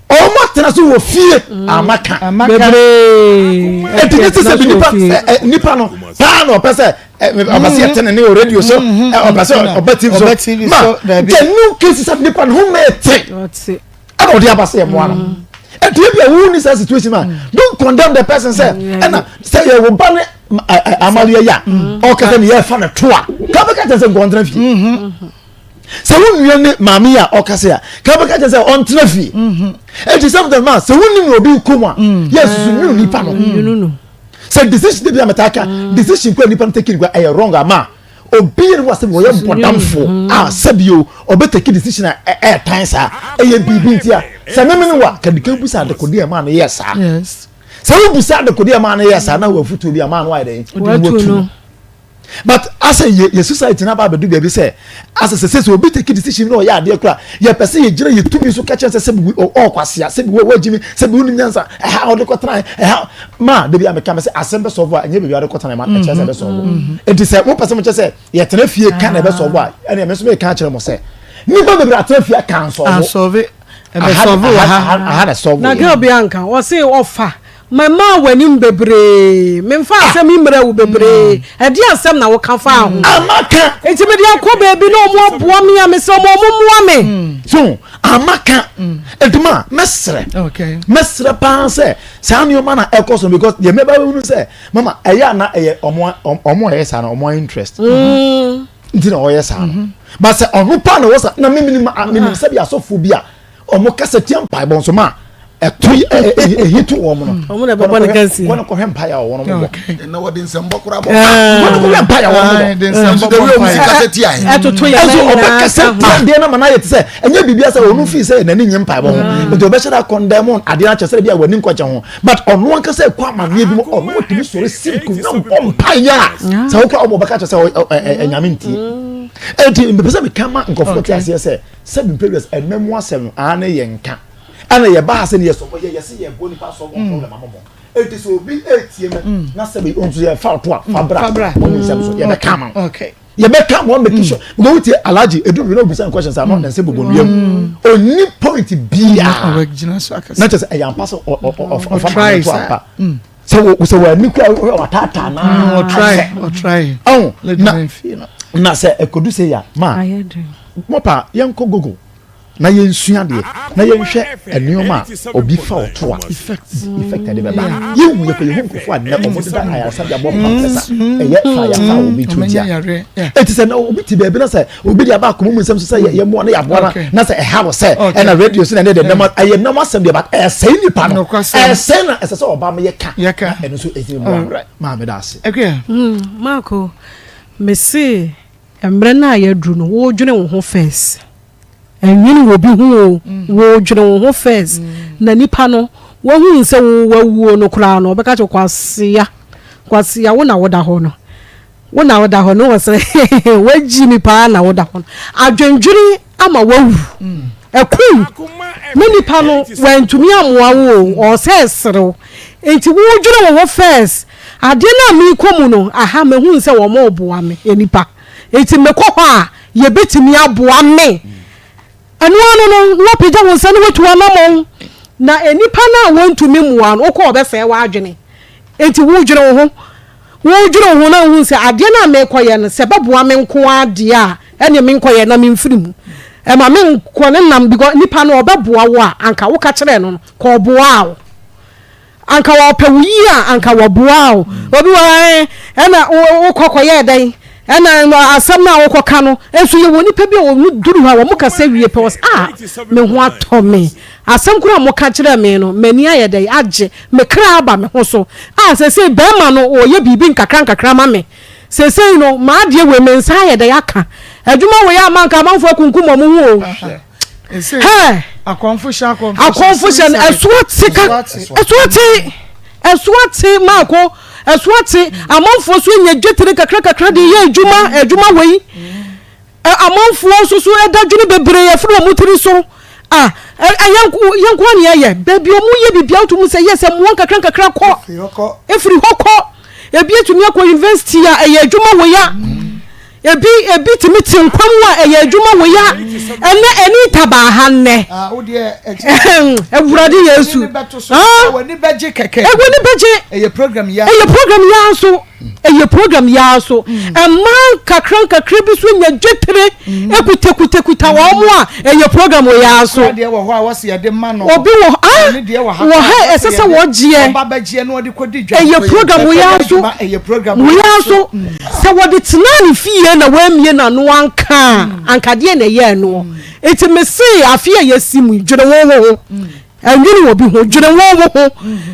wɔn atena so wɔ fie mm. amaka bebree eti ne ti sɛ bi nipa ɛ nipa no paa na ɔpɛ sɛ ɛ ɔpɛ sɛ yɛte ne ne wɔ radio so ɛ ɔpɛ sɛ ɔbɛ tv so ma genuine cases of nipa no ho mɛ te ɛna ɔde aba sɛ yɛ mmoa no mm. eti ebi a wo ni saa situation ma mm. don't condemn the person sɛ ɛna sɛ yɛ wo ba ne amaliɛ yɛ a ɔkasa ne yɛ fa ne to a kabɛka kyerɛ sɛ nkɔntena fie. Mm-hmm. Sɛ wo nua ne maame yi a ɔkasa a, ka bɛka kyerɛ sɛ ɔntena fie. Mhm. Enti sometimes ma sɛ wonim na obi kɔ mu a, mm. yɛ susu nwunu nipa no. Mm. Sɛ decision de bi a metaa ka, mm. decision kura nipa no take kura ɛyɛ wrong ama obi yɛ ne ho asɛm wɔyɛ bɔdamfo a sɛbio ɔbɛ take decision a ɛyɛ tan saa ɛyɛ biribi nti a. Sɛ mímí wa kadikan busa adekodeɛ ɛmaa no yɛ saa. Sɛ wobusa adekodeɛ ɛmaa no yɛ saa na wɔ afutuo bi a maa no ayɛ dɛ. Watu no. But asɛ yɛ yɛ society na ba abɛdu baabi sɛ asɛ sɛ sɛ obi take decision na ɔyɛ adeɛ kora yɛpɛ sɛ yɛgyina yɛ tumi so ka kyerɛ sɛ sɛbi ɔɔkwasea sɛbi wagyimi sɛbi wonim nyansa ɛha ɔde kɔtena ɛha ma da bi a meka me sɛ asɛm bɛsɔfo a ɛnyɛ baabi a ɔde kɔtena ma ɛkyerɛ sɛ ɛbɛsɔfo nti sɛ mopɛ sɛ mokyɛ sɛ yɛtena fie ka na ɛbɛsɔfo a ɛne ɛme nso meka kyerɛ mo sɛ nnipa bebree atena fie aka nsɔfo ɛbɛsɔfo wɔ ha aha na sɔfo na girl bi anka ɔse ɔfa Memaa w'anim bebree. Memfaa asɛm yi mmerɛɛ wo bebree. Ɛdeɛn asɛm na woka faa ho? Amaka. Enti mede akɔ baabi na wɔn aboa me a, mesrɛ wɔn wɔn mmoa me. So amaka. Enti ma mɛsrɛ. Mɛsrɛ paa sɛ saa nneɛma na ɛkɔ so because deɛ mɛba bɛhunu sɛ mama ɛyɛ a na ɛyɛ ɔmo ɔmo a ɛyɛ saa no ɔmo interest. Nti na ɔyɛ saa no. But sɛ ɔno paa na ɔwɔ saa na mímí mímí sɛbi asɔfo bi a. Wɔn kasa tia mpaebɔ nso ma ɛto ehi to wɔn no. Wɔn na ɛbɛbɔ ne kɛse. Wɔn kɔhwɛ mpaeɛ a wɔn bɔ. Ɛna wɔde nsɛmbɔ kora bɔ. Wɔn kɔhwɛ mpaeɛ a wɔn bɔ. Nso de wia wɔn si kasa tia yɛ. Ɛtoto yɛn nan nyinaa. Ɔbɛ kasa tia deɛ na ma n'ayɛ te sɛ ɛnyɛ biribi asɛ ɔno fi sɛ n'ani nye mpaebɔ ho. Nti ɔbɛhyɛ dɛ akɔndɛm adeɛ akyɛ sɛ ebi a w'ani nkɔgye ho. But ɔno ankasa ɛkɔ amaneɛ bi mu ɔno tumi sɔrɔ si nkonnwa bɔ mpaeɛ a sɛ wokɔ ɔmo ɔbɛka kyerɛ sɛ ɛnyame ntie. Eti mbɛpɛ sɛ meka ma nkurɔfoɔ te aseɛ sɛ. Sɛbi mpɛ wiase ɛnɛ mu asɛm no aane yɛ nka ɛna yɛ ba ha sɛ ne yɛ sɔbɔ yɛ yɛse yɛ bɔ nipa sɔbɔ mm. problem ama mo eti sɛ obi etie me mm. na sɛbi nso yɛ fa ɔto a fa mm. bra mo ne nsɛm so yɛ bɛ ka ma yɛ bɛ ka ma make sure because wotie alhaji edu bi na obi sɛ questions ano na nsɛm bobɔ nua mu oni point biara na kyerɛ sɛ ɛyɛ ampa sɛ ɔfa ma no to ampa sɛ wɔ sɛ wɔ ani kura wataataa naa ɔtry ɔn na na sɛ ɛkɔdu sɛ ya ma mɔpa yɛnkɔ google na yɛnsua deɛ na yɛnhwɛ nneɛma a obi fa ɔto a effect effect ɛde bɛba yɛhu yɛkɔ yɛhu nkurɔfoɔ a nnɛ ɔmo deda ayaresabea bɔ pampɛs a ɛyɛ fa yɛfa obi to tia ɛti sɛ na obi te baabi na sɛ obi de aba akoma mu nsɛm so sɛ yɛ mmoa na yɛaboa no na sɛ ɛha wɔ sɛ ɛna radio so na ɛne de nam ɛyɛ nam asɛm deɛ but ɛsɛe nipa no ɛsɛe na ɛsɛ sɛ ɔba ma yɛka na ɛno nso ɛtumi mmoa maa meda ase. Marco, mese mmerɛ no a yɛaduru no wodwene wo ho first ɛnwene wɔ bi ho o wodwene wo ho first na nipa no wahunu sɛ wo wawuo no koraa no ɔbɛka kyerɛ kwasea kwasea wo na woda hɔ no Wo na woda hɔ no wɔ sɛ wagyi mi paa na woda hɔ no adwendwene ama wawu ɛkum ne nipa no wantumi amoa wo o ɔsɛ serew nti wodwene wo ho first adeɛ no a meekɔ mu no aha mahu sɛ wɔn reboa me nipa nti mekɔ hɔ a yɛbɛtumi aboa me Ɛno ano no, na wapagya wo nsa na watu anammɔn. Na nnipa no a wɔntumi mmoa no, wokɔ a wɔbɛsɛe w'adwene. Enti wodwene wo ho. Wodwene wo ho na wohu sɛ adeɛ no a merekɔyɛ no, sɛ ɛbɛboa me nko ara deɛ a, ɛnneɛ menkɔyɛ na memfiri mu. Ɛma menkɔ ne nam because nipa no ɔbɛboa wo a, anka woka kyerɛɛ no no, ka ɔboaa wo. Anka wɔpɛ wo yie a anka wɔboa wo. Obi wɔ hɔ ɛna wokɔ kɔyɛɛ dɛn? Ɛna asɛm no a wokɔka no nso yɛwɔ nnipa bi a wɔn duru hɔ a wɔn kasa wie pɛ wɔs ah me ho atɔ me. Asɛm koraa a moka kyerɛɛ me no m'ani ayɛ dɛn agye me kra aba me ho so. Ah seesei bɛrima no ɔyɛ biribi nkakra nkakra ma me. Seesei no m'adeɛ wei me nsa ayɛ dɛn aka. Adwuma wei amma anka amanfoɔ akunkum wɔn ho o. Hɛ! Akɔmfo hyɛ akɔmfo akɔmfo hyɛ no ɛso ate ka ɛso ate ɛso ate maako ɛso ate amanfoɔ so nya dwetire kakra kakra de yɛ adwuma adwuma wei amanfoɔ nso so ɛda dwene bebree ɛfiri wɔn tiri so a ɛyɛ yɛn nko ne yɛyɛ baabi wɔn yɛ biribi ato mu sɛ yɛ sɛ mmoa nkakra nkakra kɔ efiri hɔ kɔ ebi etumi akɔ university a ɛyɛ adwuma wei a. Ebi ebi tumi te nkwa mu a ɛyɛ adwuma wɔ ya ɛnɛ ɛni tabaa ha nnɛ. Ah, Awurade Yesu. W'ani bɛgye kɛkɛ. W'ani bɛgye. Ɛyɛ program ya. Ɛyɛ program ya nso. Ɛyɛ program ya nso. Mmaa nkakra nkakra bi so nya dwetire ekutakutakuta wɔn mo a ɛyɛ program wɔ ya nso. Deɛ wɔ hɔ a wɔsi yɛde ma no. Obi wɔ ah wɔ ha ɛsɛ sɛ wɔgyeɛ. Ɔba bɛgyeɛ na ɔde kɔ di dwa. Ɛyɛ program wɔ ya nso. Ɛyɛ program wɔ ya nso. Sɛ wɔde tenaa ne fie na wammue n'ano anka a, anka deɛn na ɛyɛɛ noɔ? Enti mese, afe a yɛasi mu yi, dwene wo ho ho. Ɛnwene obi ho, dwene wo wo ho.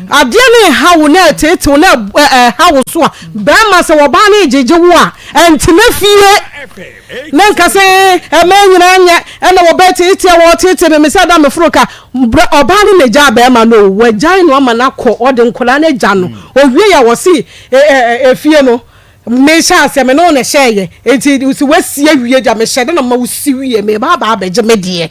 Adeɛ no reha wo na ɛteete wo na ɛha wo so a, bɛrima sɛ ɔbaa no regyegye wo a, ɛntena fie na nka sɛ ɛmɛ nyinaa nyɛ ɛna wɔbɛteete a wɔteete me me sɛ da meforo ka. Ɔbaa no na ɛgyaa bɛrima no o, wagyae no ama no akɔ, ɔde nkwadaa no agya no. Owie a wɔse efie no mehyɛ aseɛ me ne wo na ɛhyɛeɛ nti sɛ woasi awie deɛ mehyɛ de na ma wosi wie meba aba abɛgye me deɛ.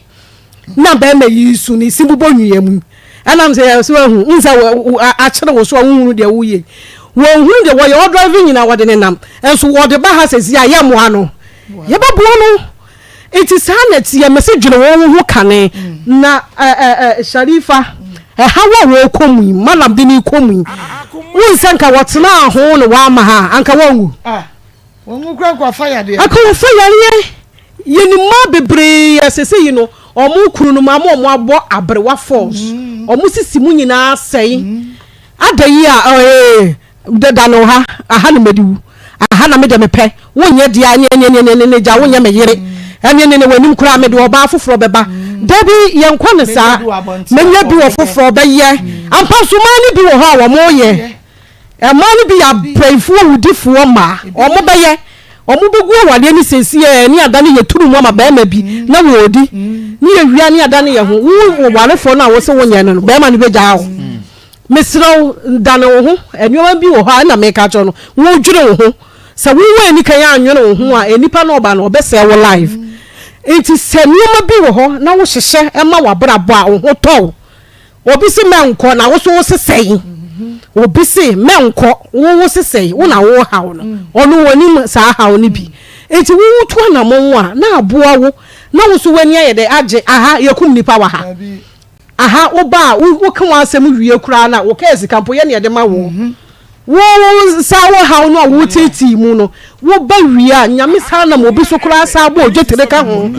Na bɛrima yi su ne si bobɔ nwia mu. Ɛnam sɛ yɛ so ahu, n sɛ akyere wo so a wohunu deɛ woyɛ. Wɔnhunu deɛ wɔyɛ, ɔdrive nyinaa wɔde ne nam. Nso wɔde ba ha sɛsi a yɛmmoa no. Yɛbɛboa no. Nti saa na ɛteɛ, mese dwene wo ho kane. Na Sharifa, ɛhaw a wɔrekɔ mu yi, Mallam de no rekɔ mu yi, wohu sɛ nka wɔtenaa ho na wɔamma ha a, anka wɔnwu. Wɔnwu koraa nka wɔafa yadeɛ. Anka wɔafa yareɛ. Yɛnim mmaa bebree a seesei yi no, wɔn kununom ama wɔn abɔ aberewa falls. Wɔn sisi mu nyinaa asɛe. Ada yi a, oh, ee, da no ha, aha na mɛdi wu. Aha na me deɛ mepɛ. Wonyɛ deɛ a, ɛneɛ, ɛneɛ, ɛneɛ, ɛneɛ, gya, wonyɛ me yere. Ɛneɛ, ɛneɛ, w'anim koraa mede ɔbaa foforɔ bɛba. Dabi, yɛnkɔ no saa. Mɛnya bi wɔ foforɔ bɛyɛ. Ampa nso mmaa no bi wɔ hɔ a wɔyɛ. Mmaa no bi yɛ abrɛfoɔ awudifoɔ mmaa. Wɔn bɛyɛ, wɔn bɛgu awadeɛ no seesei ne adane yɛ turu mu ama barima bi na wɔredi. Ne yɛ wia ne adane yɛ ho. Wo warefoɔ no a wose wonyɛ no no, barima no bɛgyaa wo. Mesrɛ wo, dane wo ho. Nneɛma bi wɔ hɔ a ɛna meka akyerɛ no, wodwene wo ho. Sɛ wo anni kan annwene wo ho a, nipa no ɔba no, ɔbɛsɛe wo life. Nti sɛ nneɛma bi wɔ hɔ na wohyehyɛ ma w'abrabɔ a, wo ho tɔ wo. Obi se mɛnkɔ na wo so wo se sɛn? Obi se mɛnkɔ wo wo se sɛn? Wo na wo haw no. Ɔno onim saa haw no bi. Nti wo wo tu anamɔn a na aboa wo na wo so w'ani ayɛ dɛ agye. Aha yɛkum nipa wɔ ha. Aha wo ba a wo ka w'asɛm wie koraa na wo kaa sika mpo yɛ na yɛde ma wo. Wo wo saa wo haw no a wo teetee mu no wo ba wie a Nyame saa nam obi so koraa saa bɔ odwetire ka ho.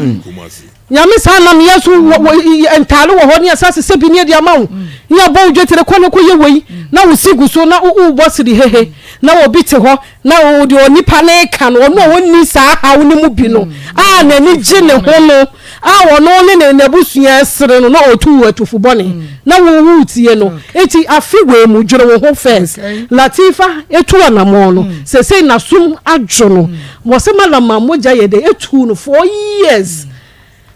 Nyame saa nam yɛ so wɔ wɔ ntaare wɔ hɔ ne yɛsa sesɛ bi ne yɛde ama wo ne yɛbɔ wo dwetire kɔ ne kɔ yɛ wei na wo si gu so na wo wobɔ siri hehe na obi te hɔ na wo deɛ onipa ne ka no ɔno a ɔnni saa haw no mu bi no a n'ani gye ne ho no a ɔno ne ne n'abusua sere no na ɔtu wo atufu bɔne na wo wo tie no eti afe wei mu dwene wo ho first Latifa etu anamɔn no sesei n'asom adwo no Wɔse madam ma mogya yɛ dɛ etuu no four years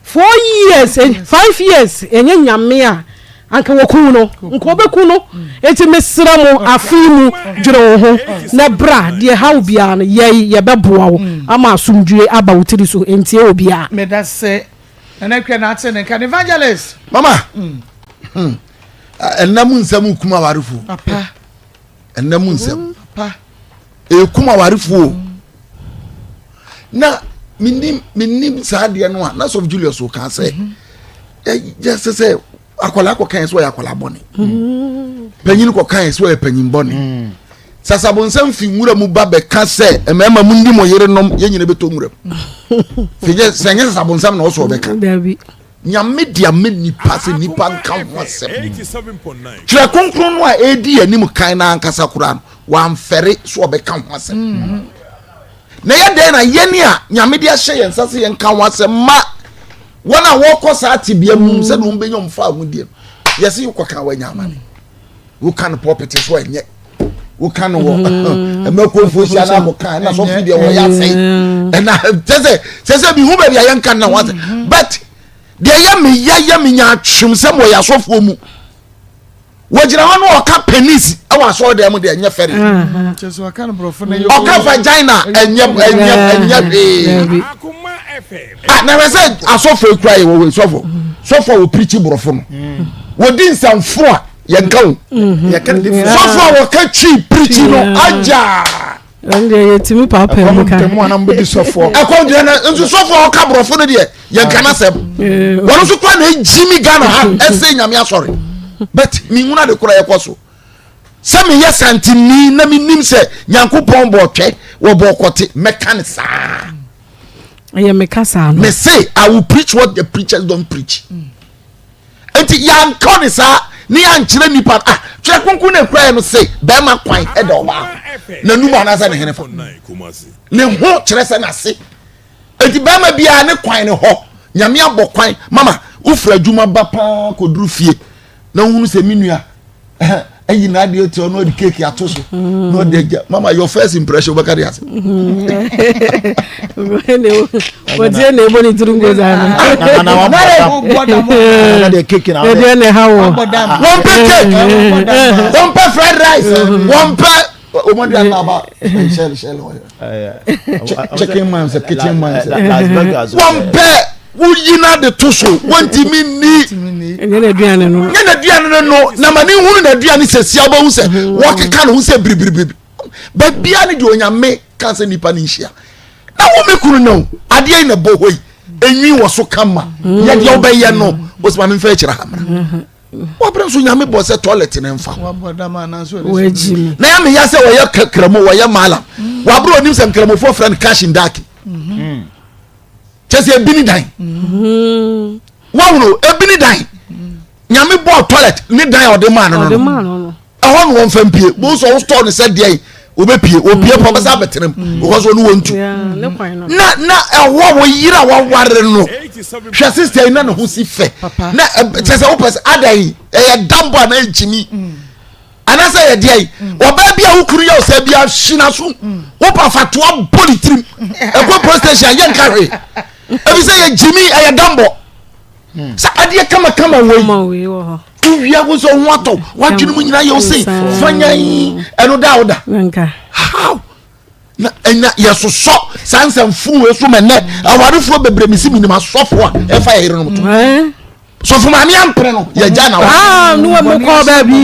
four years eh, five years ɛnyɛ nyame a anka wɔku no nka wɔbɛku no eti mesrɛ mo afe mu dwene wo ho na bra deɛ haw biara no yɛi yɛbɛboa wo ama asomdwie aba wo tiri so ntie obiara. Meda se nana akua na ate ne nka no evangelist. Mama hmm. Ɛnna mu nsɛm kum awarefo. Papa. Ɛnna mu nsɛm. Papa. Ɛkum awarefoɔ o. Na menim menim saa adeɛ no a na sɔfo Julius ka sɛ yɛ sɛ sɛ akwadaa kɔ kan sɛ ɔyɛ akwadaa bɔne. Panyin kɔ kan sɛ ɔyɛ panyin bɔne. Sasabonsam fi nwura mu ba bɛka sɛ mmarima mu ndi mo yerenom yɛn nyina bɛtɔ nwura mu. Sɛ nyɛ sasabonsam na ɔsɔ ɔbɛka. Nyame de ama nnipa sɛ nnipa nka ho asɛm. Twerɛ Kronkron no a ɛredi yɛn anim kan no ankasa koraa no, wamfɛre so ɔbɛka ho asɛm. Mm-hmm. Na yɛ dɛn na yɛne a Nyame de ahyɛ yɛn nsa sɛ yɛnka ho asɛm ma wɔn a wɔkɔ saa tebea mu mm. sɛdeɛ wɔn bɛnya wɔn fa ahodie no, yɛsɛ yɛkɔka wɔanya amane. Woka no pulpit so ɛnyɛ woka no wɔ mmakuofoɔ hyia no akɔka ɛna sɔfo deɛ wɔyɛ asɛe ɛna kyɛ sɛ sɛ sɛ mehu baabi a yɛnka no na ho asɛ but deɛ yɛ me ya yɛ me nya atwem sɛ mɔyɛ asɔfoɔ mu wɔgyina hɔ no ɔka penis ɛwɔ asɔre dɛm deɛ ɛnyɛ fɛre ɔka vagina ɛnyɛ ɛnyɛ ɛnyɛ hwee ah na hwɛ sɛ asɔfo ekura yɛ wɔ sɔfo sɔfo a wɔpirikyi borɔfo no wɔdi nsɛmfo a yɛnka o mhm. sɔfo a wɔka twi pirikyi no agya. ɛndeɛ yɛtumi paapaa mu ka ɛkɔm anam bɛdi sɔfoɔ ɛkɔm deɛ na nso sɔfoɔ a ɔka borɔfo no deɛ yɛnka n'asɛm wɔn nso kora na egyi mi Ghana ha ɛsɛ nyame asɔre but mihun ade kora yɛkɔ so sɛ meyɛ santini na menim sɛ nyankopɔn bɔ ɔtwɛ wɔbɔ ɔkɔte mɛka ne saa ɛyɛ meka saa no me say i will preach what the preachers don't preach. Mm. nti yɛanka ne saa ne yɛankyerɛ nipa ah twerɛ kronkron na ekura yɛ no se bɛrima kwan ɛda ɔbaa n'anum anaasɛ ne hene fa ne ho kyerɛ sɛ n'ase nti bɛrima biara ne kwan ne hɔ nyame abɔ kwan mama wofura adwuma ba paa kɔduru fie. Na wohunu sɛ me nua ayi n'adeɛ ti ɔno ɔde keeki ato so na ɔde agya mama your first impression wobɛka de ase. wɔtie na ɛbɔ ne tiri nkosa no ɛdeɛ na ɛha wɔ wɔmpɛ cake wɔmpɛ fried rice wɔmpɛ wɔn de anaba hyɛl hyɛl wɔ chicken man sɛ kitchen man sɛ wɔmpɛ woyi na de to so wɔntumi nni nyɛ n'aduane no nyɛ n'aduane no no na ma ne hunu n'aduane sɛ sia wobɛhu sɛ mhm. wɔkeka ne ho sɛ biribiribiri baabia ne deɛ onyame ka sɛ nnipa no nhyia na wo me kunu no adeɛ yi na ɛbɔ hɔ yi enwi wɔ so kama mhm. yɛ deɛ wobɛyɛ no wosi ma memfa akyerɛ ha mmra mhm. Wabere nso nyame bɔ sɛ toilet ne nfa ho. Na ya meya sɛ wɔyɛ kramo wɔyɛ malam. Mm. Wabere onim sɛ nkramofoɔ frɛ no cash in dark. Mm-hmm. Kyɛ sɛ ebi ni dan. Mm-hmm. Wahunu ebi ni dan. Nyame bɔ toilet ne dan a ɔde maa no no. Ɛhɔ no wɔn fɛn pie. Mo nso ɔwɔ store no sɛ deɛ yi obepie opie pɔ ɔbɛsa abɛtena mu because ɔno wɔn tu na na ɛhɔ wɔ yiri a waware no hwɛ sista yi na ne ho si fɛ na kyɛ sɛ wopɛ sɛ adan yi ɛyɛ dambo anaa nkyimi anaasɛ ɛyɛ deɛ yi ɔbaa bi a wokuru yɛ ɔsɛ bi ahyina so wopa fatoa bɔ ne tirim ɛkɔ police station yɛ nka hwee ebi sɛ yɛ gyimi ɛyɛ dambɔ. Sɛ adeɛ kamakama wei wowia wo sɛ wo ho atɔ woadwene mu nyinaa yɛ wo sei fanyan ɛno da wo da how na ɛnya yɛsosɔ saa nsɛmfo wei so ma nnɛ awarefoɔ bebree mesi menim asɔfo a ɛfa yɛ yerenom to sɔfo maame ampere no yɛgya na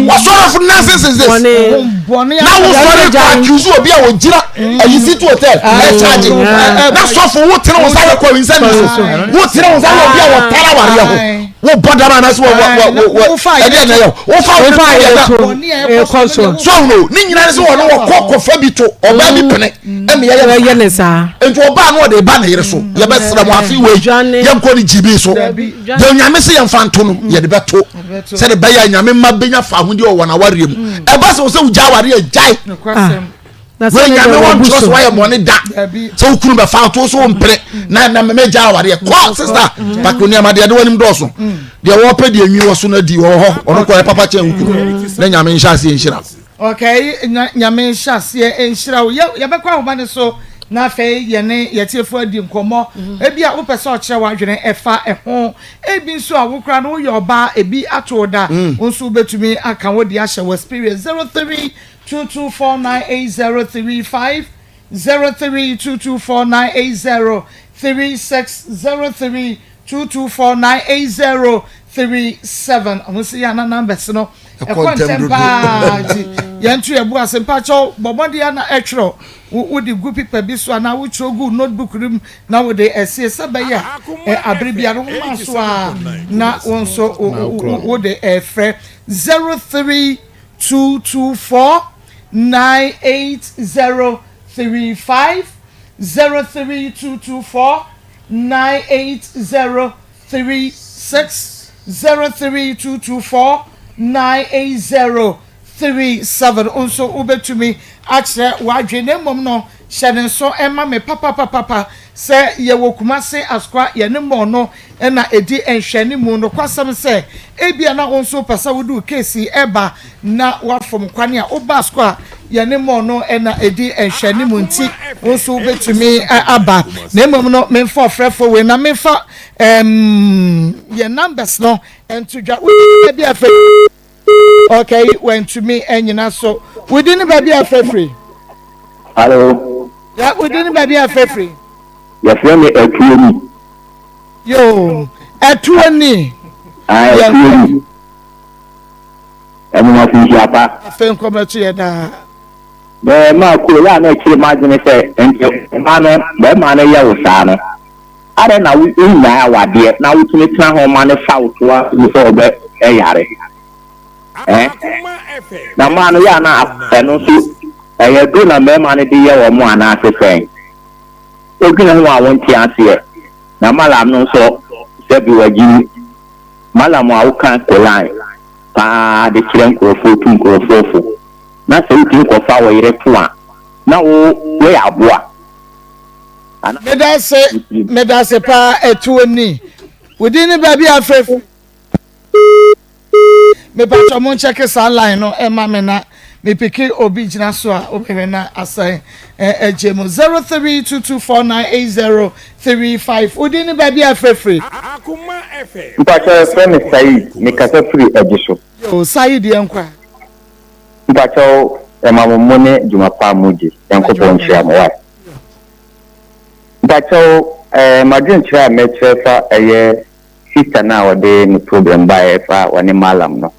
wasɔrɔfo nonsense is this na wosɔre kɔ accuse obi a wɔgyina ayi city hotel ɛkyagye na sɔfo wo tene wo nsa yɛ kɔ nsa ni so wo tene wo nsa yɛ obi a wɔtara awareɛ ho wo bɔ dam anaasɛ wɔ wɔ wɔ wɔ ɛdeɛ na yɛ wofa wo fa yɛ na ɛkɔ so so no ne nyinaa ne sɛ wɔn wɔkɔ kɔfa bi to ɔbaa bi pene ɛna yɛyɛ yɛ ne saa nti ɔbaa no ɔde ba ne yere so yɛbɛsrɛ mo afe wei yɛnkɔ ne gyibi so deɛ onyame sɛ yɛmfa nto no yɛde bɛto sɛde bɛyɛ nyame mma bɛnya fa ahodeɛ wɔ wɔn awareɛ mu ɛba sɛ wo sɛ wogya awareɛ gyae ah. Wei nyame wɔ ntorɔ so wayɛ bɔne da sɛ wo kunu bɛfa to so mpere na na mɛgya awareɛ kɔ sista pako nneɛma deɛ de w'anim dɔɔso deɛ wɔpɛ deɛ nwi wɔ so no adi wɔ hɔ ɔno kɔ yɛ papa kyɛn wo kunu na nyame nhyɛ aseɛ nhyira Okay, nyame nhyɛ aseɛ nhyira wo. Yɛbɛkɔ ahoma no so na afei yɛne yɛtiefo adi nkɔmmɔ. Mm-hmm. Ebi a wopɛ sɛ ɔkyerɛ w'adwene ɛfa ɛho. Ebi nso a wokora no woyɛ ɔbaa ebi ato da. Mm. Wo nso wobɛtumi aka wo de ahyɛ wɔ experience 03 22498035 0322498036 0322498037 ɔmo sɛ yɛ ana numbers no ɛkɔ ntɛm paa nti yɛn to yɛ bu ase mpakyɛw bɔ mmɔden ana ɛtwerɛ wode gu pipa bi so anaa wotwerɛ gu notebook no mu na wode ɛsie sɛ bɛyɛ a abere biara woma so a na wo nso wode ɛfrɛ 03 224 98035 03224 98036 03224 98037 Wo nso wobɛtumi akyerɛ w'adwene na mmom no hyɛ ne nso ma me papapapapa sɛ yɛwɔ Kumase Asokwa yɛne mɔɔ no na ɛdi nhwɛanimu. Nokwasɛm sɛ, ebia na wo nso wopɛ sɛ wode wo case yi ba na woafom kwane a woba sukuu a yɛne mɔɔ no na ɛdi nhwɛanimu nti wo nso wobɛtumi aba. Na mmom no, memfa ɔfrɛfoɔ wei na memfa um, yɛn numbers no nto dwa. Wodi ne baabi a fɛ Okay, wantumi anyina so. Wodi ne baabi a fɛ firi. Hello. Ya, wodi ne baabi a fɛ firi. Yɛfrɛ me Atuoni. Yoo, ɛtoɔ ni. Ah, ɛtoɔ ni. Ɛnum afinhyia pa. Afei nkɔmɛto yɛ daa. Bɛɛ maa kuro yɛ a na ɛkyerɛ m'adwene sɛ nti mmaa no bɛrima no yɛ wo saa no adɛn na wonnyae awadeɛ na wotumi tena ho ma no fa wo toa mu sɛ ɔbɛ ɛyare ɛ na mmaa no yɛ a na ɛno nso ɛyɛ duro na mmarima no de yɛ wɔn anaase sɛn wodwene ho a wonte aseɛ. Na Mallam no nso sɛbi wagyimi. Mallam a woka Koran paa de kyerɛ nkurɔfoɔ tu nkurɔfoɔ fo na sɛ wotumi kɔfa wo yere to a na wo woyɛ aboa anaa Medase wo tirim. medase paa ɛtoɔ ni. Wo din ne baabi a afrɛ firi. Mepatwɔ mo nkyɛke saa line no ɛma me na mepeke obi gyina so a wobɛhwɛ na asan agye mu 0322498035 wodin ne baabi a frɛfiri. Mpakyɛw yɛfrɛ me Saeed mekasa firi Adwoso. Yoo Saeed yɛnkɔ a. Mpakyɛw yɛma mo mo ne dwuma pa a mo di Nyankopɔn nhyira mo wai. Mpakyɛw eh madwenkyerɛ a mɛkyerɛ fa ɛyɛ sister no a ɔde ne problem baeɛ ɛfa ɔne mallam no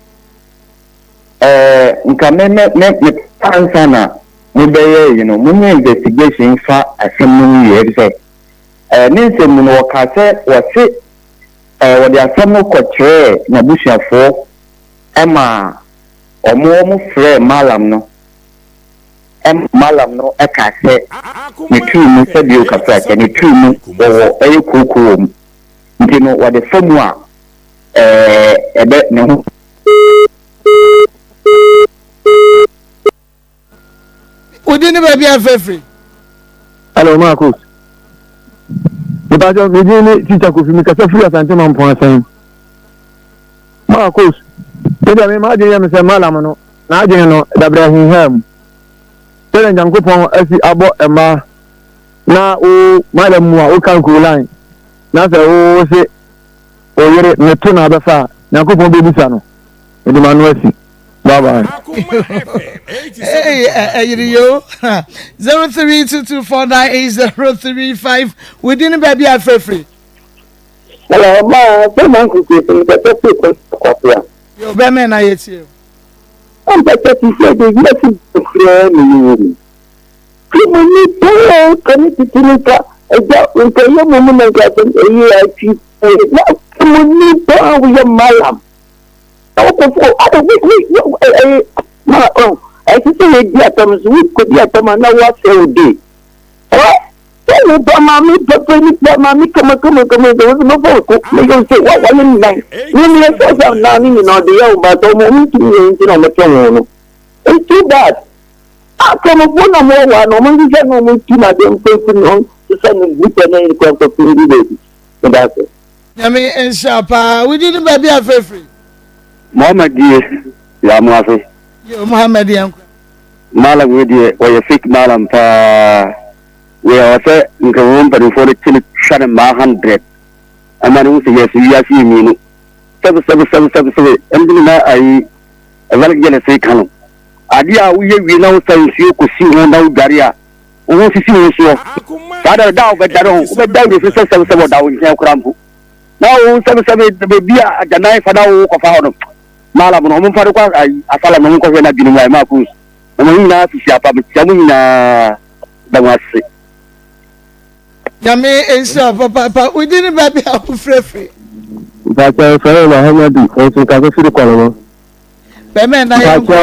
eh nka me me me me pɛ ansa na mo bɛyɛ yi no mo nyɛ investigation nfa asɛm no ho yie ɛfisɛ eh ne nsɛm mu no wɔka sɛ wɔse eh wɔde asɛm no kɔ kyerɛɛ n'abusuafoɔ ɛma wɔn wɔn frɛɛ mallam no Ɛnna Balaam no kaa sɛ, Ne tiri mu, sɛdeɛ okafrakyɛ, ne tiri mu wɔwɔ ɛyɛ kooko wɔ mu, nti no wɔde fa mu a, ɛɛ, ɛbɛ, ne ho. Wo din ne baabi a ɛfɛ firi. Hello, Marcus. Mepakyɛ, me din ne Teacher Kofi, mekasa firi Asante Mampong Asɛn. Marcus, me deɛ me m'adwene yɛ me sɛ Malam no, n'adwene no dabrɛ henhaa mu. Sɛdeɛ Nyankopɔn asi abɔ mmaa na wo Malam mu a woka Nkurulan na sɛ wo se wo yere ne to na abɛfa a, Nyankopɔn bɛbisa no. Mede m'ano asi. Bye bye. Hey, ɛyere yo 0322498035 within baabi a frɛfrɛ. Hello, ma sɛ ma nkuku sɛ mekasa firi kɔ kwapea. Yo, bɛmɛ na yɛtie o. Ɔmpɛsɛ te sɛ de wiase koraa na yɛwɔ mu. Kramoni paa ka ne tete no nka agya nka yɛ mmom na nka asɛm ɛyɛ atwi na kramoni paa woyɛ malam. Na wokɔfo ada wi wi ɛyɛ ma ɔ ɛsɛ sɛ yɛdi atam nso wokɔdi atam a na woasɛ wo de. Ɛ Sɛ wo ba maame papa nipa maame kama kama kama sɛ wo sɛ mɛfa wo to mɛyɛ wo sɛ wa wayɛ nnan ne ne ɛsɛ sɛ nnan ne nyinaa ɔde yɛ wo ba sɛ ɔmo ɔmo ntumi yɛ nti na ɔmo tɛ ho no it's too bad akramofoɔ na ɔmo wɔ hɔ a na ɔmo nhwehwɛ na ɔmo tu na adeɛ mfɛnfin na ɔmo sesa ne nipa na yɛ kura nkɔfin bi baabi meda ase. Nyame nhyira paa wodi ne baabi a frɛfrɛ. Mohammed die yɛ amoafe. Yo Mohammed yɛn kɔ. Malam wei deɛ ɔyɛ fake malam paa wei ɔwɔ sɛ nkramofoɔ mpanimfoɔ no kye no twa no mmaa hundred ɛma no hu sɛ yes wiase yɛ mmienu sɛbe sɛbe sɛbe sɛbe sɛbe ɛnde na ayi evangelist ka no adeɛ a woyɛ wie na wosa nsuo kɔsi ho na wodware a wo ho sisi wo soɔ saa da da a wobɛdare ho wobɛda werɛ fi sɛ sɛbe sɛbe ɔda wo nkyɛn koraa mpo na wo sɛbe sɛbe baabi a agyanan fa na wo kɔfa hɔ no Malam no, wɔmfa no kɔ ayi asalam na wɔnkɔhwɛ n'adwene mu ayɛ Marcus. Na mo nyinaa sisi apa, mekyia mo nyinaa, da mo ase. Nyame nhyira wo papaapa. Wo din ne baabi a wofirafiri? Mpakyɛw yɛfrɛ me Mahamadu nso mekasa firi Kɔlɔmɔ. Bɛmɛ na yɛ nkɔ.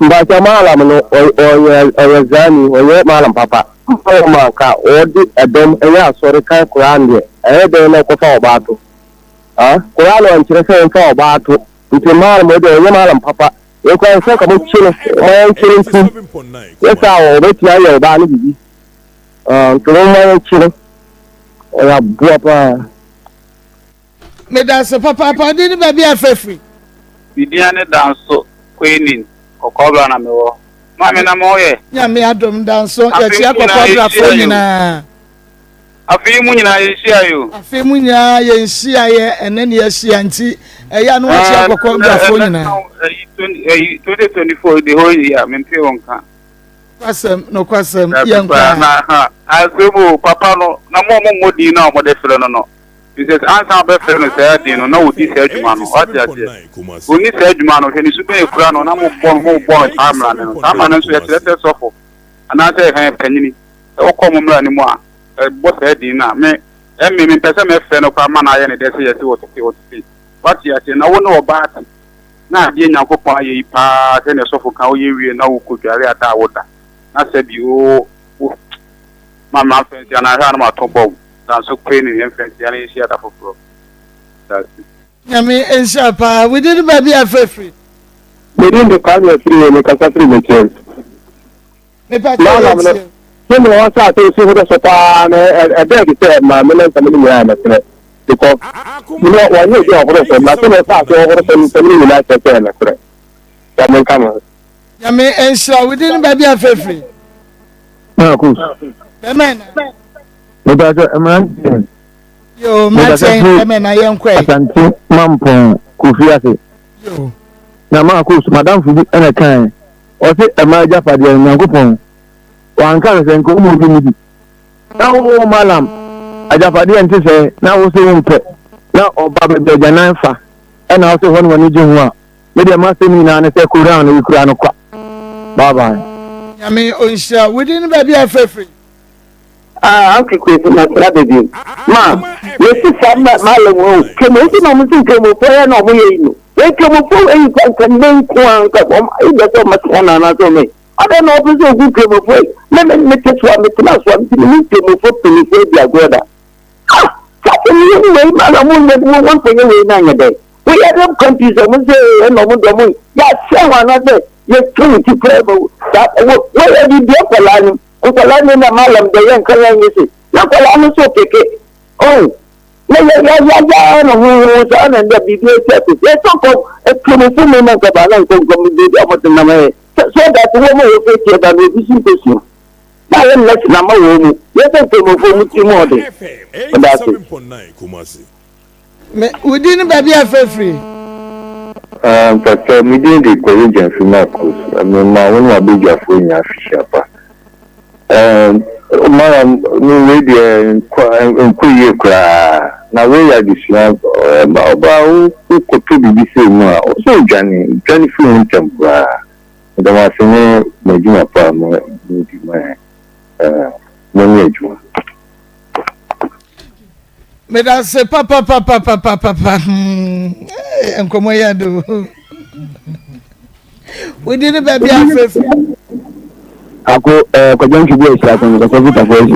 Mpakyɛw maalam no ɔyɛ ɔyɛ zani ɔyɛ maalam papa. Maalam a nka ɔde ɛdɔm ɛyɛ asɔre kan koraa deɛ ɛyɛ dɛn na ɔkɔfa ɔbaa to. Ah koraa no ɛnkyerɛ sɛ yɛmfa ɔbaa to nti maalam wei deɛ ɔnyɛ maalam papa wei koraa ɛsɛ nka mokye no momma yɛnkye no ntom nyɛ saa a ɔbɛtumi ayɛ ɔbaa no biribi ah nti momma yɛnkye no ɔyɛ aboa paa. Medase papaapa ɔde ne baabi a fafiri. Me din ne Danso Queening, Kɔkɔɔbra na mewɔ. Maame na mo ho yɛ? Nyame adom Danso, yɛkyia Kɔkɔɔbrafoɔ nyinaa. Afe yi mu nyinaa yɛnhyiaeɛ o. Afe mu nyinaa yɛnhyiaeɛ, ɛnɛ ne yɛahyia nti ɛyɛ a na wakyia kɔkɔ brafoɔ nyinaa. Ɛyi 2024 the whole year mente wo nka. Nokwasɛm nokwasɛm yɛn kɔ a. Na asɛm o papa no na mo a mo mmɔ din no a wɔde frɛ no no because ansa wɔbɛfrɛ no saa din no na ɔdi saa adwuma no wate aseɛ ɔnni saa adwuma no hwɛ ne suban ekura no na mo bɔ no mo bɔ no saa mmara no saa mmara no nso yɛkyerɛ sɛ sɔfo anaasɛ hɛn panyini Sɛ wokɔ mo mmara no mu a, ɛbɔ saa din no a, me, ɛme, mempɛ sɛ mɛfrɛ no koraa ma no ayɛ ne dɛ sɛ yɛse ɔtete, ɔtete. Woate aseɛ? Na wo ne ɔbaa te, na adeɛ Nyankopɔn ayɛ yi paa sɛdeɛ sɔfo ka, woyɛ wie na wokɔ dware a da a woda, na sɛbi wo, wo, ma mamfa nsi anaa hwɛ a na mato bɔm, nanso koe ne yɛmfa nsi ana yɛnhyia da foforɔ. Dase. Nyame nhyira paa. Wo din ne baabi a frɛ firi? Me din de Kwame Afriyie, me kasa firi Mekyem. Malam no, sɛnea ɔwɔ asase so ho dɔ so paa no, ɛda adi sɛ maame no nsɛm no nyinaa yɛ nokorɛ. Because me no wɔnyɛ obi a ɔhoro fam na sɛdeɛ ɔfa ase ɔhoro fam nsɛm no nyinaa kyerɛ sɛ ɛyɛ nokorɛ. Nyame nka mo ho. Nyame nhyira wo din baabi a fɛfiri. Marcus. Bɛmɛ na. Mepɛ sɛ mmeranteɛ. Yoo mmeranteɛ bɛmɛ na yɛn kɔ yi. Asante Mampɔn Kofi ase. Yoo. Na Marcus madamfo bi ɛna kan ɔse ɛma agyapadeɛ no Nyankopɔn wanka no sɛ nka ɔmu obi mu bi. Na wo malam agyapadeɛ nte sɛ na wo se wo mpɛ na ɔba baabi agyanan fa ɛna wo se hɔ ne w'ani gye ho a Me deɛ m'asɛm nyinaa ne sɛ Koran no yɛkura no kwa. Bye bye. Nyame ɔnhyira wo din ne baabi a ɛfrɛ firi. Ah, Auntie Kwesi, masra da bio. Ma, mesi saa ma malam o. Nkramofoɔ na wɔn si nkramofoɔ yɛ na wɔn yɛ yi no. Wei nkramofoɔ eyi kɔ nka ne nko a nka wɔn eyi bɛ sɛ wɔn te hɔ na anaasɛ wɔn yi. Adɛn na wɔpɛ sɛ ogu nkramofoɔ yi? Me me me te so a me tena so a me ti me ne nkramofoɔ mpanimfoɔ adi agorɔ da. Ah, saa asɛm yi ne wei ma na mo nyɛ mo wɔn mpɛ yɛ wei na anyɛ dɛn. Woyɛ Arab countries ɔmo sɛ ɛna ɔmo de ɔmo yɛahyɛ wɔn anaasɛ yɛtwa wo ti koraa ma saa wɔ wɔyɛ de dua nkwadaa no nkwadaa no na malam deɛ yɛnka yɛn nyɛ se na nkwadaa no so keke ɔn na yɛ yɛ yɛ yɛ na ho ho saa na ndɛ biribi esi ase yɛsɛ nkɔ nkramofoɔ mu na nkaba na nkɔ nkɔ mu baabi a wɔn tenam ɛ so that wɔn a wɔfɛ tie ba no obi so nkosua na ayɛ nnɛsi na ama wɔn mu yɛsɛ nkramofoɔ mu ti mu ɔden ɔda ase. Me, wo din ne baabi a ɛfrɛ firi? Ah, mpakyɛw, me din de Kwadwo Gyamfi Marcus. Mema wo ne w'abadwafoɔ nyinaa afihyia pa. Eh, madam, me wei deɛ nkɔ nkɔ yie koraa. Na wei yɛ adesua. Ɔba ɔbaa wo wokɔtɔ biribi sei mu a, wo sɛ wodwane, dwane firi ho ntɛm koraa. Meda mo ase ne mo adwuma pa a mo modi ma yɛn. Eh, monyɛ adwuma. Medase papapapapapapa hmm, eh, nkɔmmɔ yɛ do. Wodi ne baabi afefe. Ako eh, kwadwa ntwibu asi akom kɔsɛ fitafo asi.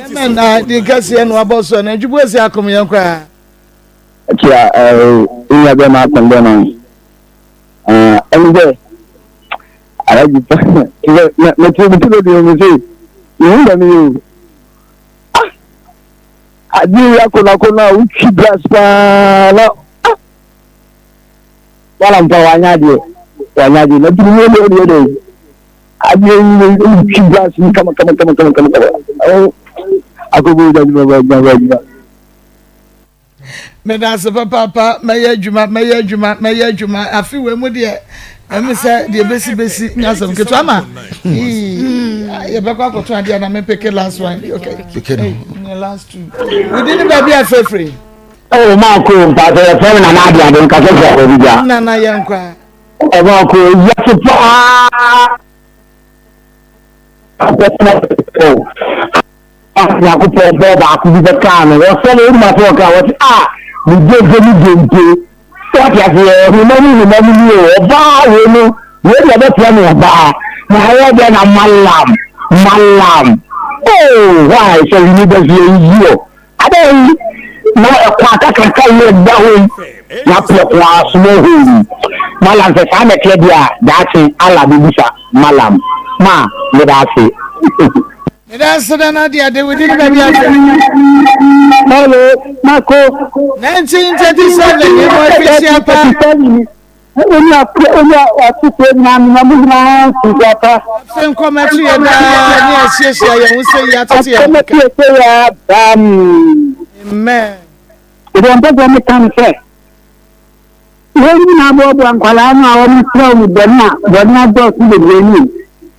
Amen na di kɛseɛ na wabɔ so na ntwibu asi akom yɛn koraa. Kyia eh, nua bɛɛ ma akɔn bɛɛ ma. Ah, ɛne sɛ alaji pa sɛ mɛte mɛte bɛbi mu sɛ mehu dɛm yi o. Ah! Adeɛ yi akɔnɔakɔnɔ a wotwi brass paa na ah! Wala mpa wanyɛ adeɛ wanyɛ adeɛ na tumi yɛ deɛ deɛ deɛ adeɛ yi wotwi brass yi kama kama kama kama kama kama akɔbɔ adwuma adwuma adwuma. Meda ase papaapa mɛyɛ adwuma mɛyɛ adwuma mɛyɛ adwuma afe wei mu deɛ ɛmi sɛ deɛ besi besi nyɛ asɛm ketewa ama yɛbɛkɔ akɔto adeɛ na mepeke last one okay hey, ne last two wodi ne baabi a fɛfiri. ɛwɔ maa ko mpatsɛ yɛfrɛ me nana ade ade nkasa firi akɔbi gya. Nana yɛn kora. Ɛwɔ ko yɛte paa. Nyankopɔn bɔɔ baako bi bɛkaa no, wɔsɛ no, wonim asɛm ɔkaa, wɔse, a, me dompe ne dompe. Sɛ wate aseɛ, honam ne honam ni o, ɔbaa wei no, wei deɛ ɛbɛfrɛ no ɔbaa, na ɛyɛ dɛn na malam, malam, oh, why, sɛ wini bɛsi yɛ yi o, Adɛn na ɛkwan kakraka yi a ɛda hɔ yi na prɛko ara small hole yi? Mallam sɛ saa na ɛteɛ deɛ a daakye Allah bɛbisa Mallam. Ma meda ase. Meda ase Nana de ade wodi ne baabi afɛ. Hello, Mako. 1937 yɛ mo afisia pa. Oni akure oni atufoɔ nyinaa mema mo nyinaa nhyira pa. Afei nkɔmɛto yɛ daa ne asiesie yɛn ho sɛ yi atete yɛn ho ka. Akɔmɛto yɛ sɛ yɛ bam. Amen. Ɛdeɛ mpɛ sɛ meka ne sɛ wɔn nyinaa boaboa nkwadaa no a wɔn kyerɛ wɔn bɔne a bɔne adɔɔso bebree no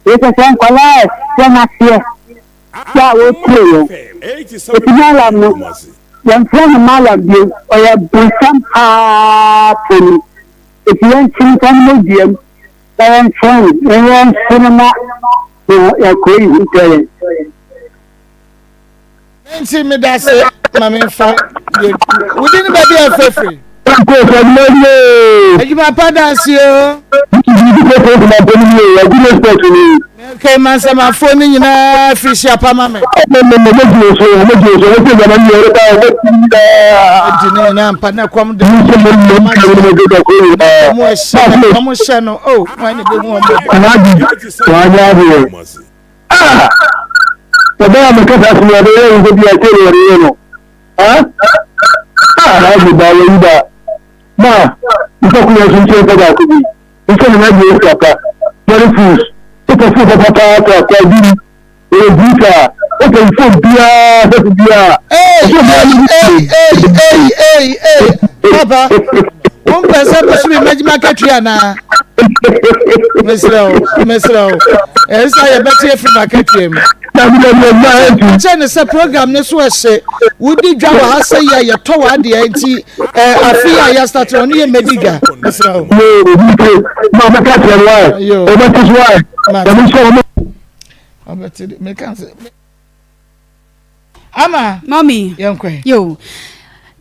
yɛsɛ sɛ nkwadaa a ɛhyɛ n'aseɛ sɛ a wɔtie yɛn ɛti malam no yɛmfrɛ no malam bio ɔyɛ bonsam paa poni ɛti yɛnkyere nsa no mɔduam na yɛnkyerɛ no na yɛnhye no ma yɛkɔɔ yi ho kyerɛ yɛn. Nti meda se ma memfa wodi ne baabi a ɛfɛfiri. Adwuma pa danse o. Okay, mansamafoɔ no nyinaa firi hyia pa ma me. Di ne nyinaa mpa na kɔm de. Ɔmo hyɛ no, oh, wɔn na ebi hu ɔmo. Ah! Ɔbaa a mekasa so no, ɔbɛyɛ wo sɛ bi a sei na wɔde yɛ no. Ah? Alhaji ba wɔ yi da. Ma nfa kuyɛ nso nkyɛn fɛ baako bi. Nfa ne ma bi papa. Very fools. Wopɛ fo papa paa kɔ akɔ bi. Ɛyɛ brutal. Wopɛ nfo biara sɛfo biara. Ei ei ei ei ei ei papa wompɛ sɛ bosome mɛgye m'akatua anaa mesrɛ wo mesrɛ wo ɛnsa yɛbɛte afiri m'akatua mu kyɛ ne sɛ program ne so ɛhye wodi dwa wɔ ha sɛ yɛ yɛtɔ wɔ adeɛ nti afe a yɛastate ɔno yɛ mmɛdi dwa mesrɛ wo ɔbɛte meka sɛ Ama. Mummy. Yɛnkɔ. Yo.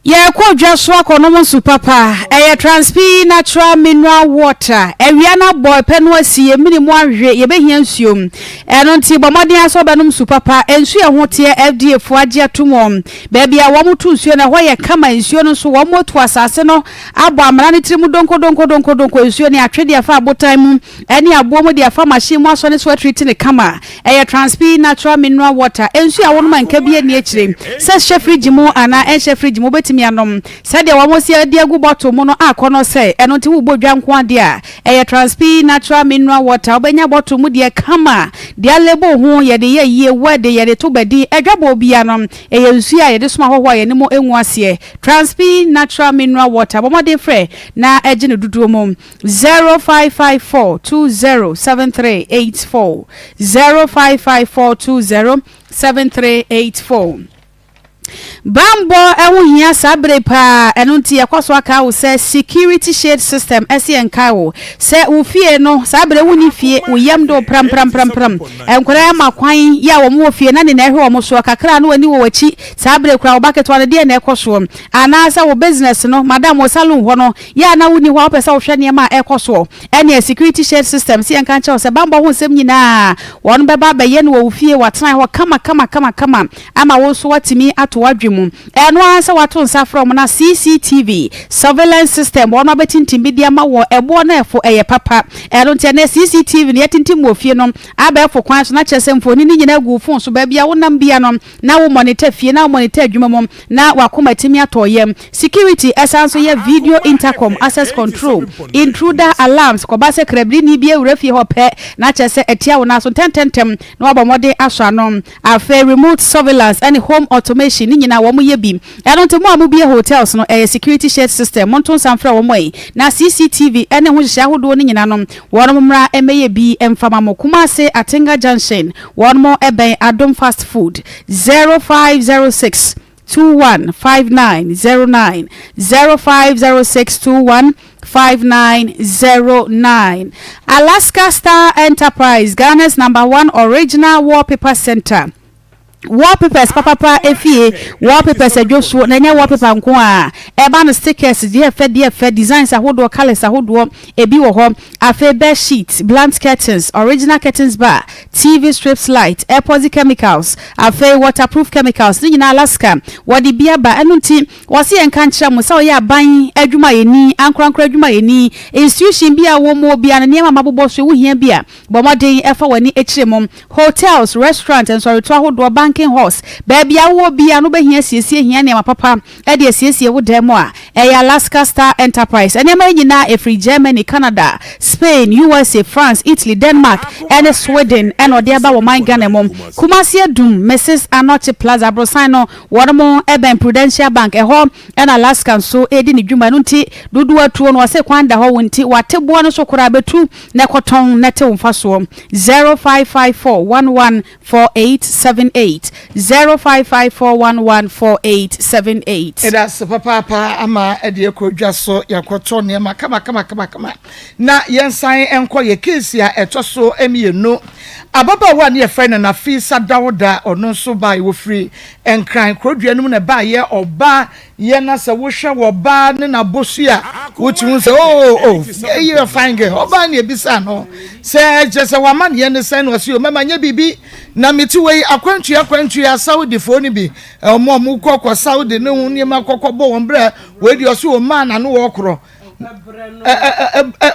Yɛkɔ dwa so akɔnom nsu papa. Ɛyɛ Transpi Natural Mineral Water. Awia no abɔ, ɛpɛ no asi, yɛn mene mu ahwe, yɛbɛhia nsuo. Ɛno nti, bɔ mmɔden ara sɛ wobɛnom nsu papa. Nsuo a ɛho teɛ, FDA foɔ agye atom wɔ baabi a wɔto nsuo no, ɛhɔ yɛ kama. Nsuo no nso, wɔatu asase no abɔ amena no tiri mu donkodonkodonkodonko. Nsuo no, yɛatwe de afa abotan mu ne aboɔ mu de afa machine mu asɔ ne so atriti no kama. Ɛyɛ Transpi Natural Mineral Water, nsu a wonom a nka bi nni akyire. Sɛ ɛhyɛ fridge mu anaa ɛnhyɛ fridge mu, wobɛtumi anom. Sɛdeɛ wɔasi de agu bottle mu no akɔnnɔ sɛ ɛno nti worebɔ dwa nko ara deɛ a, ɛyɛ Transpi Natural Mineral Water. Wobɛnya bottle mu deɛ kama, deɛ alabel ho, yɛde yɛ ayie, wɛde, yɛde to badi, adwabɔ biara no, ɛyɛ nsuo a yɛde som ahɔhoɔ a yɛne mo ngu aseɛ. Transpi Natural Mineral Water, bɔ mmɔden frɛ na gye no dodoɔ mu. 0554 20 7384 0554 20 7384 Bammɔ ho hia saa bere paa, ɛno nti yɛkɔ so akae wo sɛ Security Shade System ɛse yɛnkae wo sɛ wo fie no saa bere wonni fie, wo yam de wo pramprampram, nkwadaa ama kwan yɛ a wɔn wɔ fie na ne na ɛhwɛ wɔn soɔ kakra na w'ani wɔ w'akyi saa bere koraa wo ba ketewa no deɛ na ɛkɔ soɔ anaasɛ wo business no madam wo saloon hɔ no Yɛ a na wonni hɔ a wopɛ sɛ wohwɛ nneɛma a ɛrekɔ soɔ. Ɛnneɛ Security Shade System se yɛnka nkyerɛ wo sɛ bammɔ ho nsɛm nyinaa wɔn bɛba abɛyɛ no wɔ wo fie, w'atenaeɛ hɔ kama kama kama kama ama wo nso woatumi ato w'adwene mu. Ɛno ara sɛ woato nsa afrɛ wɔn na CCTV, Surveillance System, wɔn abɛtintim bi de ama wɔ ɛboɔ no ɛfo ɛyɛ papa. Ɛno nti ɛnnɛ CCTV no yɛatintim wɔ fie no abɛɛfo kwan so na kyerɛ sɛ mfoni no nyinaa gu wo phone so baabi a wonam biara no na wo monitor fie na wo monitor adwuma mu na w'akoma atumi atɔ wo yam. Security san nso yɛ video intercom, access control, intruder alarms, kɔba sɛ krabrini bi awura fie hɔ pɛ na kyerɛ sɛ atia wo nan so ntɛntɛntɛm na wabɔ mmɔden asɔ ano. Afei remote surveillance ne home automation ne nyinaa wɔn yɛ bi. Ɛno nti mo a mobue hotels no ɛyɛ security shed system monto nsa mfrɛ wɔn ɛ na CCTV ne ho nhyehyɛe ahodoɔ no nyinaa no wɔn mmra mmɛyɛ bi mfa ma mo. Kumasi Atenga Junction wɔn bɛn Adom Fast Food 0506 215909 0506 215909 Alaska Star Enterprise, Ghana's number one original wallpaper center. Wallpapers papapa efie, wallpapers adwosuo, na ɛnyɛ wallpaper nko a, ɛba no stickers deɛ ɛfɛ deɛ ɛfɛ, designs ahodoɔ, colours ahodoɔ, ebi wɔ hɔ. Afei bed sheet, blunt curtains, original curtains bar, TV strips light, epoxy chemicals, afei waterproof chemicals, ne nyinaa Alaska wɔde bi aba. Ɛno nti wɔse yɛnka nkyerɛ mo sɛ ɔyɛ aban adwumayɛni, ankorankoro adwumayɛni, institution bi a wɔ mu biara no nneɛma a mabobɔ so yi wohia bi a, bɔ mmɔden fa w'ani kyerɛ mu. Hotels, restaurant, nsɔreto ahodoɔ, banking halls, baabi a wowɔ biara no wobɛhia asiesie hia nneɛma papa de asiesie wo dan mu a, ɛyɛ Alaska Star Enterprise. Nneɛma yi nyinaa ɛfiri Germany, Canada, Spain, USA, France, Italy, Denmark ne Sweden na ɔde aba wɔ man Ghana mu. Kumasi Adum, Mrs. Anokye Plaza, aborosan no, wɔnom bɛn Prudential Bank, ɛhɔ na Alaska nso redi ne dwuma. Ɛno nti dodoɔ atuo no, wɔse kwan da hɔ, wo nti wɔate boɔ no so koraa bɛtu na kɔtɔn na te wo mfasoɔ. 0554 11 4878 0554 11 4878. Yɛda ase papaapa ama ɛde ɛkɔ dwa so yɛakɔtɔ nneɛma kama kama kama kama na yɛnsan nkɔ yɛ keesi a ɛtɔ so mmienu ababaawa a ne yɛfrɛ no Nafisa Dawuda ɔno nso bae wɔfiri Nkran kurodua no mu na ɛbaeɛ ɔba Yɛ na sɛ wohwɛ wɔ baa ne n'abosu a wotumi hu sɛ oh oh eyi yɛ fine girl ɔbaa ne ebisa no sɛ kyerɛ sɛ wama ne yɛ ne sɛn na ɔsi o mɛma nyɛ biribi na mete wɔ yi akwantua akwantua Saudifoɔ no bi ɔmo ɔmo kɔ kɔ Saudi ne ho nneɛma kɔkɔ bɔ wɔn brɛ wei deɛ ɔsi o maa na no wɔ korɔ.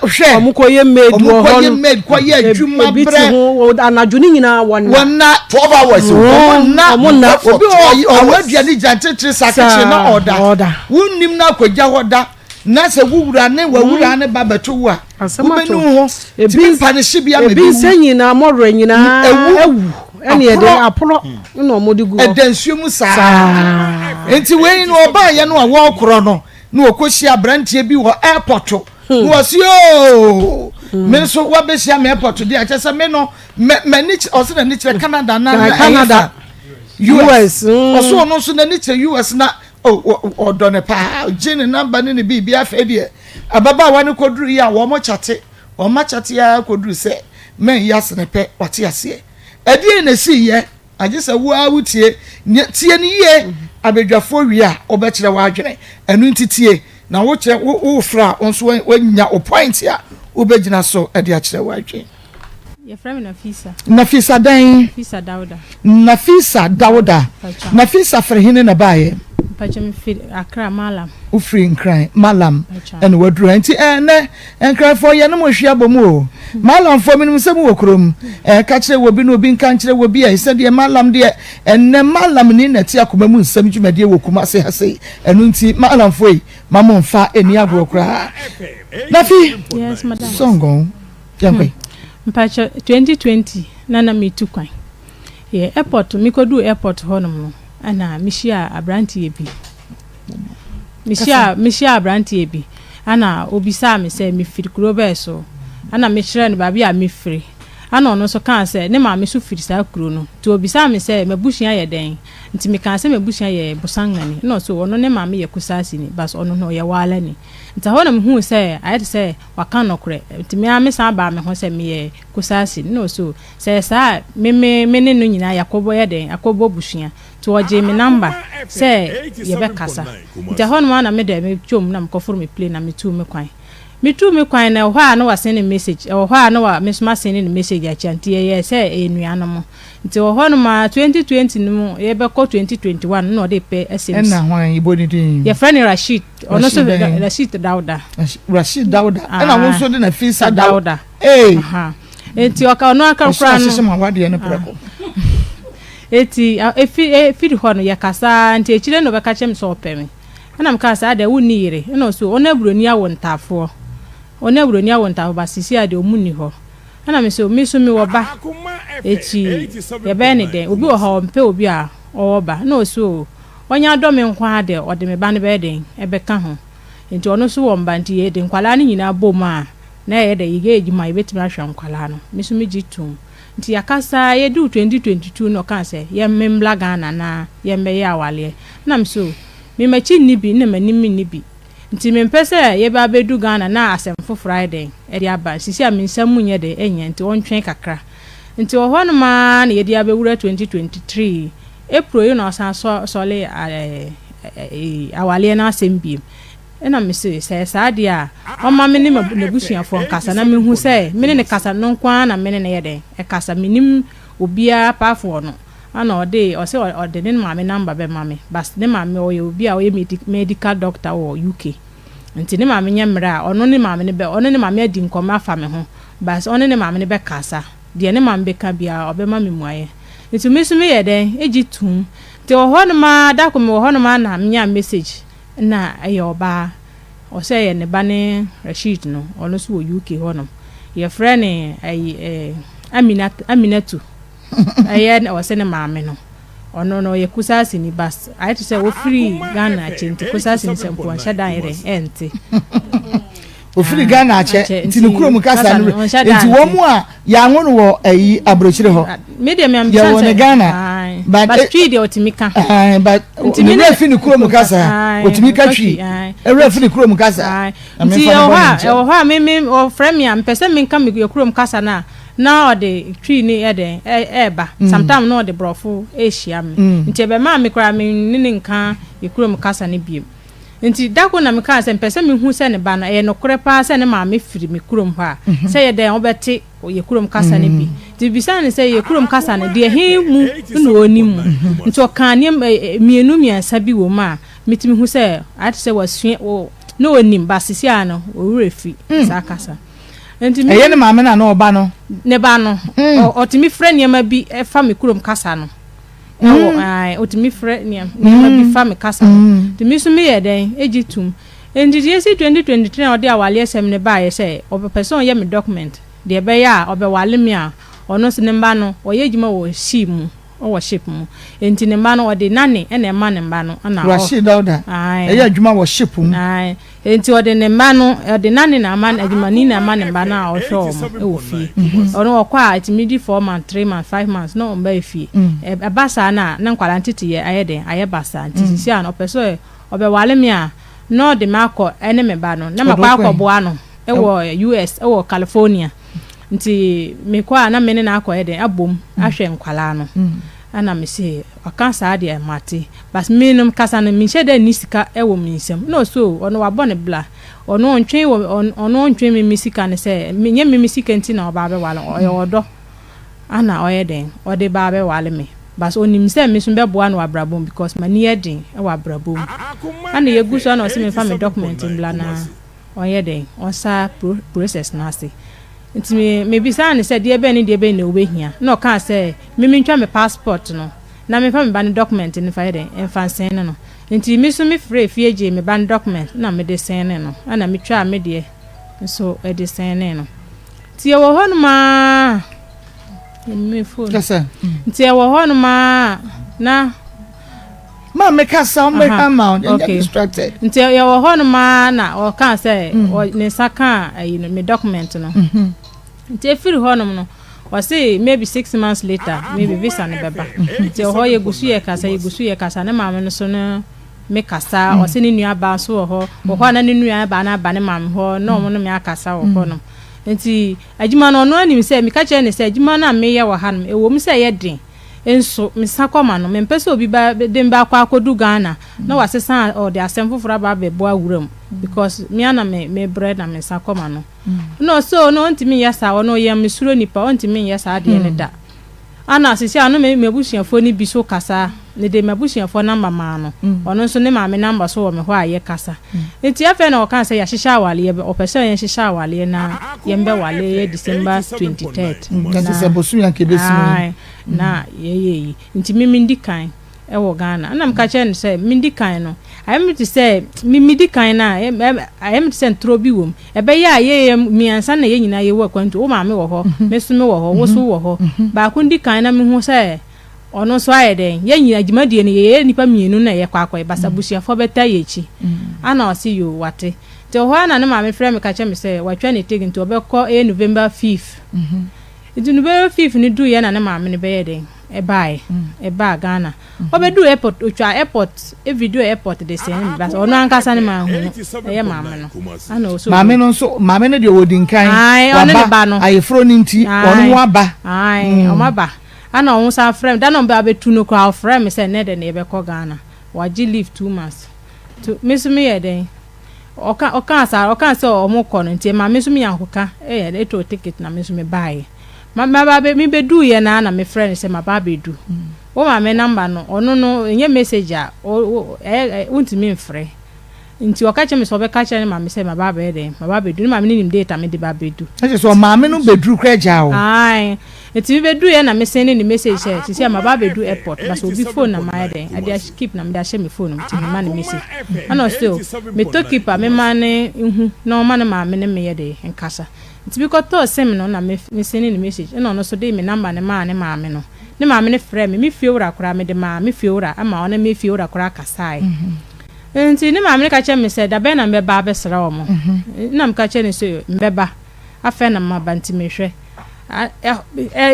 Hwɛ. Wɔn kɔ yɛ maid wɔ hɔ no. Wɔn kɔ yɛ maid kɔ yɛ adwuma brɛ. Ebi ti ho anadwo ne nyinaa wɔn na. Wɔn na. 12 hours. Wɔn na. Wɔn na. Obi wɔ ɔwɔ aduane gya nkyekyeere sa akyekyere na ɔda. Ɔda. Wonnim na akɔgya hɔ da. Na sɛ wo wura ne w'awuraa ne ba bɛto wo a, wobɛnu wo ho. Tumi mpa ne hyebea ma ebi ebi wu. nsa nyinaa mɔwerɛ nyinaa Ewu. awu ɛne ɛde aporɔ na wɔn de gu hɔ. Ɛda nsuo mu saa. Nti wei no ɔbaayɛ no a wɔrekorɔ no na wɔkɔhyia aberanteɛ bi wɔ airport na wɔsi ooo me nso wabɛhyia me airport deɛ akyɛ sɛ me no m'ani kyerɛ ɔsɛ n'ani kyerɛ Canada na na Canada US ɔsɛ ɔno nso n'ani kyerɛ US na Oh, ɔdɔ no paa, ɔgye ne namba ne ne biribi. Afei deɛ, ababaawa no kɔduru yi a, wɔn kyate, wɔn akyate ara kɔduru sɛ mɛn yi asene pɛ, wate aseɛ. Ɛdeɛn na ɛsiiɛ? Agye sɛ wo ara wotie, tie no yie, abadwafoɔ wie a, wobɛkyerɛ w'adwene. Ɛno nti tie, na wokyerɛ, wo, wofrɛ a, wo nso woanya wo point a wobɛgyina so de akyerɛ w'adwene. Yɛfrɛ me Nafisa. Nafisa dɛn? Nafisa Dawuda. Nafisa Dawuda. Nafisa firi hene na ɛbaeɛ? Mpakyɛ me firi Accra, Mallam. Wofiri Nkran, Mallam ɛna waduru ha. Nti ɛnɛ Nkranfoɔ yɛne mo hwe abɔ mu o. Mallamfoɔ menim sɛ mo wɔ kurom. Ɛɛ ka kyerɛ wɔ bi na obi nka nkyerɛ wɔ bi ɛ sɛdeɛ Mallam deɛ ɛnɛ Mallam ni na ɛte akoma mu nsɛm dwumadie wɔ Kumasi ha sei. Ɛno nti Mallamfoɔ yi ma mo nfa ɛni agorɔ koraa. Nafi. Yes madam. Sɔngɔn. Yɛnkɔ yi. Mpakyɛ 2020 na na metu kwan. Yɛ airport mekoduu airport hɔnom no ɛna mehyiaa abranteɛ bi. Mehyia mehyiaa abranteɛ bi ɛna obisaa me sɛ mefiri kuro bɛɛ so. Ɛna mekyerɛɛ no baabi a mefiri. Ɛna ɔno nso kaa sɛ ne maame nso firi saa kuro no. Nti obisaa me sɛ m'abusua yɛ dɛn. Nti mekaa sɛ m'abusua yɛ Bosangani. Ɛna ɔse ɔno ne maame yɛ Kusasini but ɔno no ɔyɛ Waalani. Nti ɛhɔ na mehuu sɛ ayɛ te sɛ Waka nɔkorɛ. Nti me ara me san baa me ho sɛ meyɛ Kusasi. Nna ɔse o, sɛ ɛyɛ saa a, me me me ne no nyinaa yɛakɔbɔ yɛ dɛn, akɔbɔ abusua. Nti ɔgyee me number sɛ yɛbɛkasa. Nti ɛhɔ nom ara na me deɛ me twam na mekɔforo me plane na metuu me kwan. Metuu me kwan no, ɛwɔ hɔ a na wasɛne me message, ɛwɔ hɔ a na wa me nso masɛne no message akyia. Nti yɛyɛɛ sɛ ɛyɛ nuanom. Nti wɔ hɔ nom ara, 2020 no mu, yɛbɛkɔ 2021 no na ɔde pɛ asɛm si. Ɛna hwan, yɛbɔ ne din? Yɛfrɛ no Rashid. Ɔno nso Rashid Dauda. Rashid Dauda. Ɛna wo nso de na Fisa Dauda. Ee. Eti ɔka ɔno aka kura no. Ɔsɔ ahyehyɛ ma wadeɛ no prɛko. Eti efi efiri hɔ no yɛ kasa nti ekyire na ɔbɛka kyerɛ me sɛ ɔpɛ me. Ɛna meka sɛ adɛ wonni yere. Ɛna ɔso ɔno aburoni awo ntaafoɔ. Ɔno aburoni awo ntaafoɔ ba sisi a deɛ ɔmo nni hɔ. Ɛna me so me so mewɔ ba. Eti yɛbɛyɛ ne dɛn? Obi wɔ hɔ a ɔmpɛ obi a ɔwɔ ba. Ɛna ɔso Ɔnya dɔ me nko ara deɛ, ɔde me ba no bɛyɛ dɛn? Ɛbɛka ho. Nti ɔno nso wɔ mma, nti yɛde nkwadaa no nyinaa bom a, na ɛyɛ dɛ, yɛyɛ adwuma a, yɛbɛtumi ahwɛ nkwadaa no. Me nso megye toom. Nti yɛakasa ara, yɛduu 2022 no na ɔkaa sɛ, yɛ memmra Ghana na yɛmmɛyɛ awareɛ. Ɛna me so, me m'akyi nni bi, ɛna m'anim nni bi. Nti mempɛ sɛ yɛba abɛdu Ghana na asɛm foforɔ ayɛ dɛn? Ɛde aba. Seesei a me nsa mu nyɛ dɛn? Ɛnyɛ, nti ɔntwɛn kakra. Nti wɔ hɔnom ara na yɛde abɛwura 2023. April yi na ɔsan sɔ sɔle awaleɛ no asɛm biom. Ɛna me se sɛ ɛyɛ saa deɛ a, ɔmma me ne n'abusuafoɔ nkasa na mehu sɛ me ne no kasa no nko ara na me ne no yɛ dɛn ɛkasa. Mennim obiara apart from ɔno. Ɛna ɔde ɔse ɔde ne maame number bɛma me but ne maame ɔyɛ obi a ɔyɛ medical doctor wɔ UK. Nti ne maame nyɛ mmerɛ a ɔno ne maame no bɛ ɔne ne maame adi nkɔmmɔ afa me ho but ɔne ne maame no bɛkasa. Deɛ ne maame bɛka biara ɔbɛma me mmuaeɛ. Nti me nso meyɛɛ dɛn? Gye toom. Nti wɔ hɔnom ara, da koro mewɔ hɔnom ara na menyaa message na ɛyɛ ɔbaa, ɔsɛ ɛyɛ ne ba ne Rasheed no, ɔno nso wɔ UK hɔnom. Yɛfrɛ no ɛyi eh, Amina, Aminatu. Ɛyɛ ɔsɛ ne maame no. Ɔno no ɔyɛ Kusasini but ayɛ te sɛ ɔfiri Ghana akyɛ nti Kusasini sɛ mpo ɔnhyɛ da nyɛ dɛn ɛnte. Ofiri Ghana akyɛ nti ne kurom kasa no nti wɔn mu a yɛanwo no wɔ ayi aburokyire hɔ. Me deɛ me yɛwɔ ne Ghana but but twi deɛ ɔtumi ka. But ne werɛ fi ne kurom kasa ɔtumi ka twi ɛwerɛ fi ne kurom kasa. Nti ɛwɔ hɔ a ɛwɔ hɔ a me me ɔfrɛ me a mpɛ sɛ menka me kurom kasa no a na ɔde twi ne ɛdɛn ɛɛba sometimes na ɔde borɔfo ɛɛhyia me nti ɛbɛmaa me koraa me ne ne nka yɛ kurom kasa no biem. Nti da koro na mekaa sɛ mepɛ sɛ mehu sɛ ne ba no, ɛyɛ nokorɛ paa sɛ ne maame firi me kurom hɔ a, sɛ ɛyɛ dɛn a wobɛte yɛ kurom kasa no bi. Nti mebisaa no sɛ yɛ kurom kasa no, deɛ he mu na ɔnim mu? Nti ɔkaa nneɛma mmienu mmiɛnsa bi wɔ mu a metumi hu sɛ ayɛ te sɛ wasua, ne. Na ɔnim but sisi a no ɔwerɛ fi saa kasa. Nti me Ɛyɛ ne maame no anaa ɔba no? Ne ba no. Ɔtumi frɛ nneɛma bi fa me kurom kasa no. Ɛwɔ ae ɔtumi frɛ nneɛma bi fa me kasa no. Nti me nso meyɛ dɛn egye tom. Nti deɛ esi 2023 a ɔde awaleɛsɛm no baeɛ sɛ ɔpɛ sɛ ɔyɛ me document deɛ ɛbɛyɛ a ɔbɛwale me a ɔno nso ne mma no ɔyɛ adwuma wɔ sea mu. Ɔwɔ ship mu nti ne mma no ɔde nanny na ɛma ne mma no na ɔ. Rashid Dauda Ae. ɛyɛ adwuma wɔ ship mu. Ae nti ɔde ne mma no ɔde nanny na ama adwumani na ɛma ne mma no a ɔhwɛ wɔn wɔ fie. Ɔno ɔkɔ a ɛtumi di four months, three months, five months na ɔmba fie. Ɛba saa no a na nkwadaa nteteyɛ ayɛ dɛn ayɛ basaa nti seesei a no ɔpɛ sɛ ɔbɛwale me a na ɔde me akɔ ɛne me ba no na Ɔde makɔ wo kɔ he? akɔboa no wɔ US wɔ California. Nti mekɔ a na me ne no akɔyɛ dɛn abom ahwɛ nkwadaa no. Ɛna me se ɔka saa deɛ mate but me no kasa no menhyɛ da nni sika wɔ me nsam. Ɛna ɔse oh ɔno wabɔ ne bla ɔno ɔntwen wɔ ɔno ɔntwen me me sika no sɛ nyɛ me me sika nti na ɔba abɛwale ɔyɛ ɔdɔ ana ɔyɛ dɛn ɔde ba abɛwale me but ɔnim sɛ me nso mɛboa no wɔ abrabɔ mu because m'ani yɛ den wɔ abrabɔ mu. Ɛna yɛgu so ɛna ɔse memfa me document mbla na ɔnyɛ dɛn ɔnsa pro process no ase. Nti me mebisaa no sɛ deɛ bɛn ne deɛ bɛn na wobɛhia na ɔkaa sɛ me mentwa me passport no na memfa me ba no document no mfa yɛ dɛn mfa nsɛne no. Nti me nso me frɛɛ fie gyee me ba no document na mede sɛnee no ɛna metwaa me deɛ nso de sɛnee no. Nti yɛwɔ hɔnom aa me phone. Nti yɛwɔ hɔnom aa na. Maame kasa wɔn bɛhwɛ ama wɔn yɛn nyɛ distracted. Nti yɛwɔ hɔ nom ara na ɔkaa sɛ mm. ne nsa kaa ayi no me document no. Mm-hmm. Nti efiri hɔ nom no ɔse maybe six months later maybe visa no bɛba. Mm-hmm. Nti ɛhɔ yɛgu so yɛ kasa yɛgu so yɛ kasa ne maame no so no me kasa mm. ɔse ne nua baa nso wɔ hɔ wɔ hɔ a na ne nua baa no aba ne maame hɔ na ɔmo no me akasa wɔ hɔ nom. Nti adwuma no ɔno anim sɛ meka kyerɛ ne sɛ adwuma no a meyɛ wɔ ha nom ɛwɔ mu sɛ ɛyɛ den. Nso, mesan kɔ ma no. Mempɛ sɛ obi ba de me bɛakɔ akɔdu Ghana na wasesa a ɔde asɛm foforɔ aba abɛbɔ awura mu because me ara na me mebrɛ na mesan kɔ ma no. Ɛna ɔse oh no ɔntumi nyɛ saa, ɔno ɔyɛ mesuro nipa, ɔntumi nyɛ saa adeɛ no da. Ɛna seesei a ɔno me m'abusuafoɔ no bi so kasa, mede m'abusuafoɔ number maa no, ɔno nso ne maame number so wɔ me hɔ a yɛkasa. Nti afei na ɔkaa sɛ yɛahyehyɛ awaleɛ, ɔpɛ sɛ yɛnhyehyɛ awaleɛ na yɛmbɛwale yɛ December 23rd. Na kyerɛ sɛ bosome anka ɛbɛsi mu yi. Na yɛyɛ yi. Nti me mendi kan wɔ Ghana. Ɛna meka kyerɛ no sɛ mendi kan no, ayɛ me te sɛ me medi kan no a, ayɛ me te sɛ ntorɔ bi wɔ mu. Ɛbɛyɛ a yɛyɛ mmiɛnsa na yɛn nyinaa yɛwɔ akwantu. Wo maame wɔ hɔ, me nso mewɔ hɔ, wo nso wowɔ hɔ. Baako ndi kan na mehu sɛ Ɔno nso ayɛ dɛn? Yɛn nyinaa dwumadie no yɛyɛ nnipa mmienu na yɛkɔ akɔyɛ but abusuafoɔ bɛtaa yɛn akyi. Ana ɔse yoo wate. Nti ɛhɔ ara na ne maame frɛ me ka kyerɛ me sɛ watwa ne ticket nti ɔbɛkɔ ɛyɛ November fifth. Nti November fifth no duruiɛ na ne maame no bɛyɛɛ dɛn? Ɛbaeɛ. Ɛbaa Ghana. Ɔbɛduu airport, ɔtwaa airport video airport de sɛn me but ɔno ankasa no manhu no. Ɛyɛ maame no. Ana ɔsɛ Maame no nso, maame no deɛ ɔdi nkan. Ae, ɔne ne ba no. Waba, ayeforɔ no nti, wɔn aba. Ae, wɔn aba. Ana ɔmo san frɛ me, da na ɔmo bɛ abɛtu no koraa ɔfrɛ me sɛ nnɛ dɛ na yɛbɛkɔ Ghana, wagye leave 2 months. Nti me nso meyɛɛ dɛn, ɔka ɔkaa saa, ɔkaa sɛ ɔmo kɔ no nti ɛmaa me nso me nyankoka yɛ dɛn ɛtɔɔ ticket na me nso me baeɛ. Ma maba abɛ me bɛduuiɛ no ara na me frɛ no sɛ maba abɛdu. Wo maame number no ɔno no ɛnyɛ message a ɔ ɔ ɛyɛ wontumi mfrɛ. Nti ɔka kyerɛ me sɛ ɔbɛka akyerɛ ne maame sɛ maba abɛyɛ dɛn, maba abɛdu. Ne maame no nim date a mede ba abɛdu. Na kyerɛ sɛ ɔmaame no bɛduru koraa gyaa wo? Ae. Nti me bɛduruiɛ na me sɛne ne message sɛ seisei a maba abɛdu airport but sɛ obi phone na mayɛ dɛn ade ahyɛ keep na mede ahyɛ me phone mu nti mema no message. Ɛna ɔse oh metɔ keep a mema no nhu na ɔma ne maame ne me yɛ dɛn nkasa. Nti me kɔtɔɔ sim no na me sɛne no message ɛna ɔno nso de me number no maa ne maame no. Ne maame no frɛɛ me, me fiewura koraa mede maa me fiewura ma ɔne me fiewura koraa kasaeɛ. Enti ne maame no ka kyerɛɛ me sɛ, Da bɛn na mebɛba abɛsra wɔn? Ɛnna meka kyerɛɛ no sɛ, Mebɛba. Afei na maba, nti mehwɛ.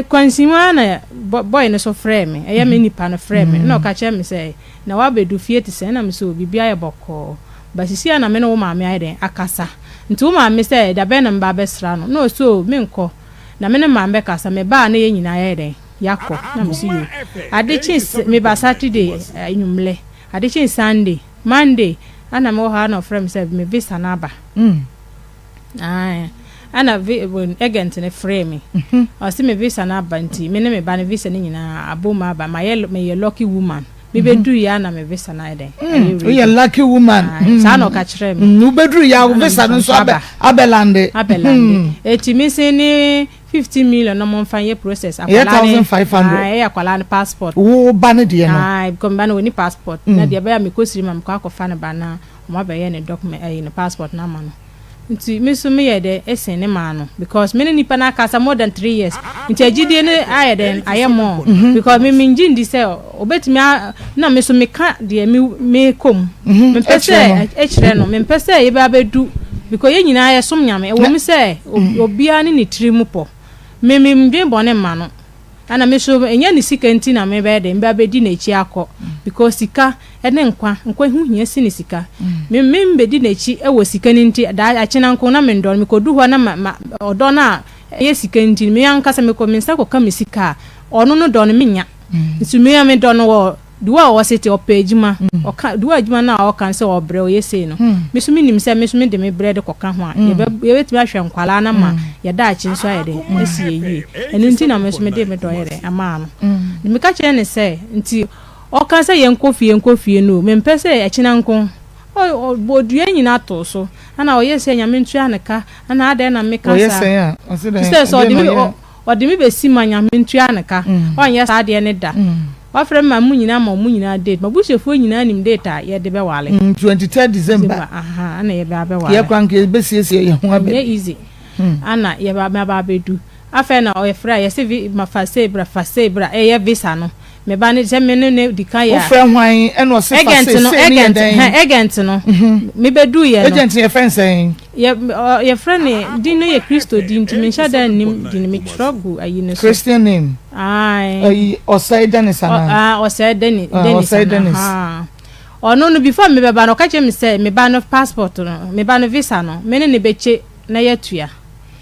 Kwansin mu ara na bɔe no nso frɛɛ me, ɛyɛ me nipa no frɛɛ me, ɛnna ɔka kyerɛɛ me sɛ, Na woabɛdu fie te sɛn? Ɛnna mese, O, biribiara yɛ bɔkɔɔ. But seesei ara na me ne wo maame ayɛ dɛn? Akasa. Nti wo maame sɛ, Da bɛn na meba abɛsra no? Ɛnna ɔse, O, menkɔ, na me ne maame bɛkasa. Meba a na yɛn nyinaa yɛayɛ dɛn? Yɛakɔ. Ɛnna mese, Yoo. Ade kyee, meba Saturday anwummerɛ. Ade kyee Sunday, Monday ɛna mewɔ hɔ ara na ɔfrɛ me sɛ me visa no aba. Ae, ɛna vi agent no frɛɛ me. Ɔse me visa no aba nti me ne me ba no visa no nyinaa abom aba. Mayɛ meyɛ lucky woman. Mebɛduru yɛ a na me visa no ayɛ dɛn? Ayɛ ready. Woyɛ lucky woman. Saa na ɔka kyerɛɛ me. Wobɛduru yɛ a wo visa no nso abɛlande. Abɛlande. Eti me se ne 15 million no momfa nyɛ process. Ɛyɛ 1500. Ɛyɛ akwadaa no passport. Wo ba no deɛ no. Ae, because me ba no ɔnni passport. Na deɛ ɛbɛyɛ a mekɔ siri ma mekɔ akɔfa ne ba na wɔn abɛyɛ ne document ɛyi ne passport no ama no. Nti me nso me yɛ dɛn esen ne maa no because me ne nipa no akasa more than three years nti agyidie no ayɛ dɛn ayɛ more because me me ngye ndi sɛ obetumi a na me nso me ka deɛ me me kɔ mu me mpɛ sɛ ɛkyerɛ no me mpɛ sɛ yɛbɛ abɛdu because yɛn nyinaa yɛ som nyame ɛwɔ mu sɛ obiara ne ne tiri mu pɔ me me ndwen bɔne mma no. Ɛna me nso ɛnyɛ ne sika nti na mebɛyɛ dɛn meba bɛdi n'akyi akɔ because sika ne nkwa, nkwa ho hia sene sika. Me me mbɛdi n'akyi wɔ sika no nti daa akyena nko na mendɔ no mekɔdu hɔ na ma ma ɔdɔ no a ɛyɛ sika nti no me ankasa mekɔ me nsa kɔka me sika a ɔno no dɔ no mennya nso me a medɔ no wɔ The way a ɔse te, ɔpɛ adwuma, ɔka, the way adwuma no a ɔka no sɛ ɔbrɛ, ɔyɛ sei no, me nso menim sɛ me nso mede me brɛ de kɔka ho a, yɛbɛ, yɛbɛtumi ahwɛ nkwadaa no ama yɛn daakye nso ayɛ dɛn, asi yɛn yie. Ɛno nti na me nso mede me dɔ yɛ dɛn, ɛmaa no. Nti meka kyerɛɛ no sɛ, nti ɔka sɛ yɛnkɔ fie, yɛnkɔ fie no o, mempɛ sɛ ɛkyena nko, ɔ, ɔbɔ dua nyinaa too so, ɛna ɔyɛ sɛ Nyame ntua no ka, ɛna adɛn na meka Ɔyɛ saa. sɛn a? Ɔse dɛn? Sɛ, sɛ ɔde Ɛdeɛn na me, ɔyɛ? ɔ, ɔde me bɛsi ma Nyame ntua no ka, ɔnyɛ saa adeɛ no da. Wafrɛ me ma mo nyinaa ma ɔmo nyinaa date. M'abusuafoɔ nyinaa nim date a yɛde bɛwale. Mm, 23 December. December, aha, ana yɛbɛ abɛwale. Yɛ koraa nka yɛbɛsiesie yɛn ho abɛ. Ɛnyɛ easy. Ana yɛbɛ aba abɛdu. Afei na ɔyɛfrɛ a yɛse vi ma fa sei bra, fa sei bra, ɛyɛ visa no. Me ba no sɛ me ne no di kan yɛ a. Wofrɛ hwan ɛna ɔse fa sei, sei ne yɛ dɛn? Agent no, agent no, me bɛdu yɛ no. Agent no yɛfrɛ no sɛn? Yɛ ɔ yɛfrɛ no din no yɛ Kristo din nti menhyɛ da nnim din no metwerɛ gu ayi no so. Christian name. Ae. Ayi Ɔsɛe Dennis anaa? Ah Ɔsɛe Dennis ah, Dennis Ɔsɛe Dennis. Ɔno no before me bɛba no ɔka kyerɛ me sɛ me ba no passport no me ba no visa no me ne no bɛkye na yɛatua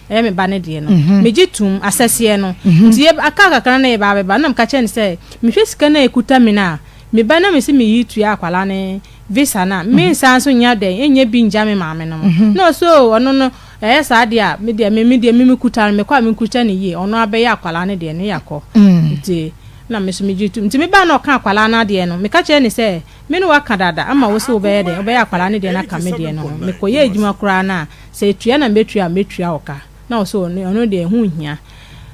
ɛyɛ me ba no deɛ no mhm. megye tom asɛseɛ no mhm. nti yɛ aka kakra na yɛba abɛba na meka kyerɛ no sɛ mehwɛ sika no a ɛkuta me no a me ba na mese meyi tua akwalaa no visa no a, me nsan nso nyɛ dɛn nyɛ bi ngya me maame nom. Na ɔse oh ɔno no ɛyɛ saa deɛ a, me deɛ me me deɛ me me kuta no, mekɔ a me nkuta no yie, ɔno abɛyɛ akwadaa no deɛ no yɛakɔ. Nti na me nso megye tom. Nti me baa na ɔka akwadaa no adeɛ no, meka kyerɛɛ no sɛ me ne wo aka dada ama wo se wobɛyɛ dɛn, wobɛyɛ akwadaa no deɛ no aka me deɛ no ho. Mekɔyɛ adwuma koraa no a, sɛ tua na mɛtua a, mɛtua wo ka. Na ɔse ɔno ɔno deɛ ɛho nhia.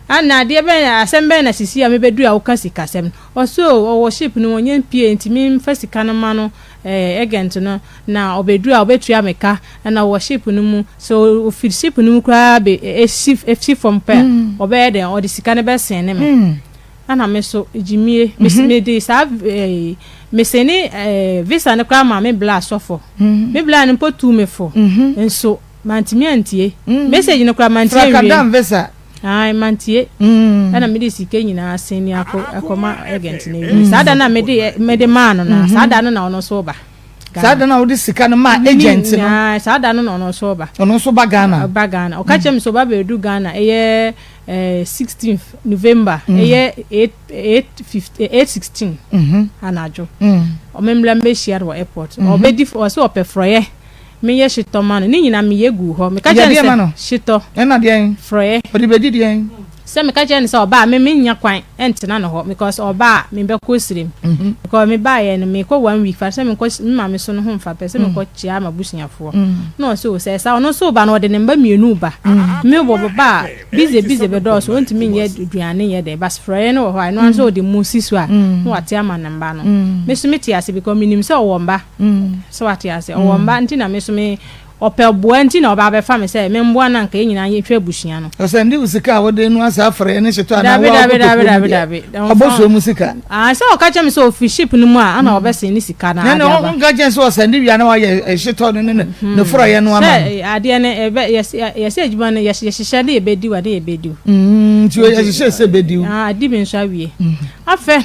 Ana adeɛ bɛn asɛm bɛn na sisi a mebɛduru a woka sikasɛm no? Ɔse oh ɔwɔ ship no mu ɔnyɛ mpie nti me nfa sika no ma no eh agent no na ɔbɛduru a ɔbɛtua me ka ɛna ɔwɔ ship no mu sɛ ɔfiri ship no mu koraa bɛ ɛsi ɛsi fam pɛ a ɔbɛyɛ dɛn ɔde sika no bɛsɛne me ɛna me so gyimie me me de saa eh me sɛne eh visa no koraa maa me bla asɔfo me bla no mpo tuu me fo nso mantumi antie message no koraa mantie nwie. Frakadam visa. Ae mantie. Ɛna mede sika nyinaa sen ni akɔ ɛkɔma agent no awie. Saa da no a mede mede maa no no, saa da no na ɔno nso ba. Saa da no a wode sika no maa agent no. Ae saa da no na ɔno nso ba. Ɔno nso ba Ghana. Ɔba Ghana. Ɔka kyerɛ me sɛ ɔba bɛdu Ghana ɛyɛ eh, 16th November ɛyɛ 8 8 15 8 16 anadwo. Ɔmemmla mmɛhyia no wɔ airport. Ɔbɛdi ɔsɛ ɔpɛ frɔyɛ. Meyɛ hyetɔ ma no. Ne nyinaa meyɛ guu hɔ. Meka kyerɛɛ Yɛ no deɛn ma no? sɛ, Hyetɔ. Ɛna deɛn? Frɔeɛ. Ɔde bɛdi deɛn? Sɛ meka kyerɛɛ no sɛ ɔba a, me mennya kwan ntena ne hɔ because ɔba a, mebɛkɔ serem. Because mebaeɛ no, mekɔ one week fa sɛ menkɔ me maame so no ho mfa pɛ sɛ mekɔ kyea m'abusuafoɔ. Na ɔse o sɛ saa ɔno nso reba no ɔde ne mma mmienu reba. Me wɔ ba a, busy busy bɛdɔɔso, ɔntumi nyɛ aduane nyɛ dɛn but frɔeɛ no wɔ hɔ a, ɛno ara nso ɔde mu si so a, na wate ama ne mma no. Me nso mete ase because menim sɛ ɔwɔ mma. So wate ase? Ɔwɔ mma nti na me nso me ɔpɛ boa nti na ɔba abɛfa me sɛ memboa no anka yɛn nyinaa yɛhwɛ abusua no. Ɔsɛ nde wo sika a wode noa saa frɛ ne hyetɔ anaa Dabi wo dabi dabi akotokuo dabi mu deɛ dabi. ɔbɔ suo mu sika. Ah sɛ ɔka kyerɛ me sɛ ɔfiri ship no mu a ana ɔbɛsen ne sika no Na ade ne aba. ɔnka kyerɛ sɛ ɔsɛnde wie a na wayɛ hyetɔ no ne ne ne frɔeɛ no ama no. Sɛ adeɛ no ɛbɛ yɛsɛ yɛsɛ adwuma no yɛhyehyɛ ne yɛbɛdi wa ne yɛbɛdi wo. Mm, nti yɛhyehyɛ sɛ bɛdi wo. Ah adi me nso awie. Afɛ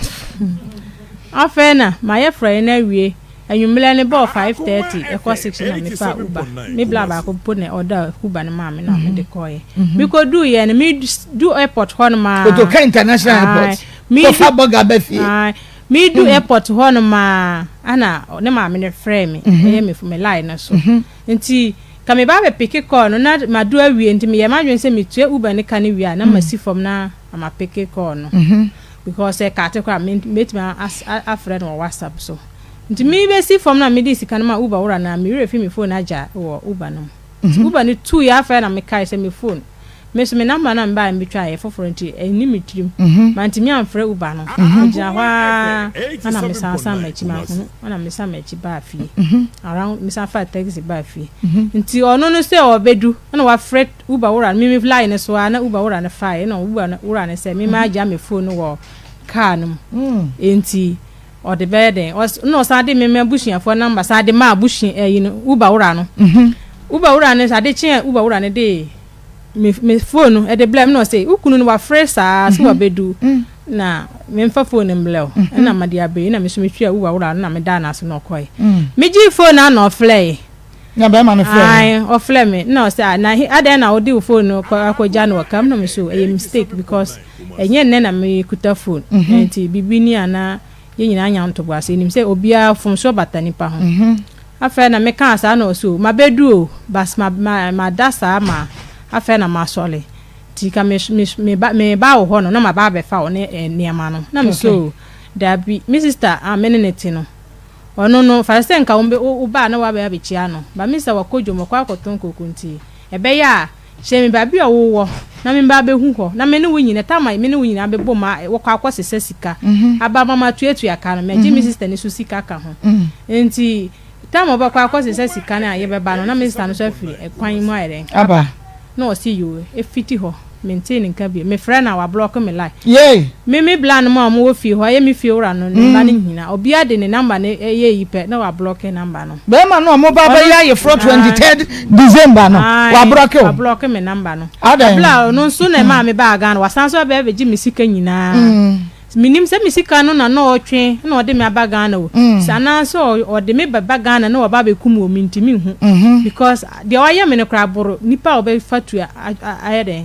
Afei na mayɛ frɔeɛ no awie. Anwummerɛ no bɔɔ 5:30 ɛkɔ 6 na mefaa Uber. Me bla baako mpo na ɔda Uber no maa me na mede kɔeɛ. Mekɔduiɛ no, medu airport hɔ nom ara. Kotoka International Airport. Kɔfa bɔga ba fie. Medu airport hɔ nom ara, ɛna ne maame no frɛɛ me, ɛyɛ me me line no so. Nti, ka meba abɛpeke call no na madu awie nti meyɛɛ m'adwene sɛ metua Uber no ka no wie a na masi fam na mapeke call no. Because sɛ ɛkate koraa a, mɛtumi afrɛ no wɔ WhatsApp so. Nti mebɛsi fam no a mede sika no maa Uber wura no a, me werɛ fi me phone agya wɔ Uber no mu. Nti Uber no tuiɛ afei na mekae sɛ me phone, me nso me number no a mebaeɛ no metwaeɛ yɛ foforɔ nti ɛnni me tirim. Mantumi amfrɛ Uber no. Megyina hɔ ara na mesan san m'akyi, manhunu, ɛna mesan m'akyi baa fie. Around, mesan faa taxi baa fie. Nti ɔno no sɛ ɔbɛdu ɛna wafrɛ Uber wura no, me me line no so ara na Uber wura no faeɛ, ɛna Uber wura no sɛ me magya me phone no wɔ car no mu. Nti Ɔde bɛyɛ dɛn? Ɔs nna ɔsan de me m'abusuafoɔ number san de maa abusua ɛyi no Uber wura no. Uber wura no ade kye a Uber wura no de me me phone no ɛde brɛ me na ɔse wo kunu no wafrɛ saa sɛ wabedu na memfa phone no mbrɛ wo ɛna mede abrɛ na me nso metwaa Uber wura no na medaa no ase na ɔkɔe. Megyee phone no a na ɔfrɛe. Na bɛrima no frɛ Ae ɔfrɛ me na ɔse ah na he adɛn na wode wo phone no kɔ akɔgya no wɔ car mu na me so ɛyɛ mistake because ɛnyɛ nnɛ na mekuta phone nti biribi ni a na yɛn nyinaa nya ntoboase yɛnim sɛ obiara mfomsoɔ bata nipa ho afei na mekaa saa na ɔse o mabɛdu o bas ma ma mada saa ma afei na masɔre nti ka me me meba meba wo hɔ no na maba abɛfa wo ne nneɛma no na me so o dabi me sister a me ne ne te no Ɔno no, fa sɛ nka wo ba a na waba abɛkyia no, ba me sɛ wakɔ dwom, wakɔ akɔtɔn koko nti, ɛbɛyɛ a, kyerɛ me baabi a wowɔ na memba abɛhu hɔ, na me ne wo nyina, tam a me ne wo nyinaa bɛbom a wɔkɔ akɔsesa sika aba ama matuatua ka no, magye me sista no so sika ka ho. Nti, tam a wɔbɛkɔ akɔsesa sika no a yɛbɛba no, na me sista no nso afiri kwan mu ayɛ dɛn? Aba. Na ɔse yoo, ɛfiti hɔ mentee ne nka bio. Mefrɛ no a wablɔke me line. Yei! Me me bla nom a ɔmo wɔ fie hɔ, ɛyɛ me fie wura no ne mma no nyina, obia de ne number no yɛ yi pɛ na wablɔke number no. Bɛɛma no a ɔmo ba bɛyɛ ayeforɔ 23rd December no, wablɔke wo? Wablɔke me number no. Adɛn? Ɛbla a ɔno nso na ɛmaa me baa Ghana, wasan nso abɛ abɛgye me sika nyinaa. Menim sɛ me sika no na na ɔretwe na ɔde me aba Ghana o, sɛ anaasɛ ɔde me bɛba Ghana na waba abɛkum wɔ mentumi nhu because deɛ wayɛ me no koraa boro nipa a ɔbɛfa tu ayɛ dɛn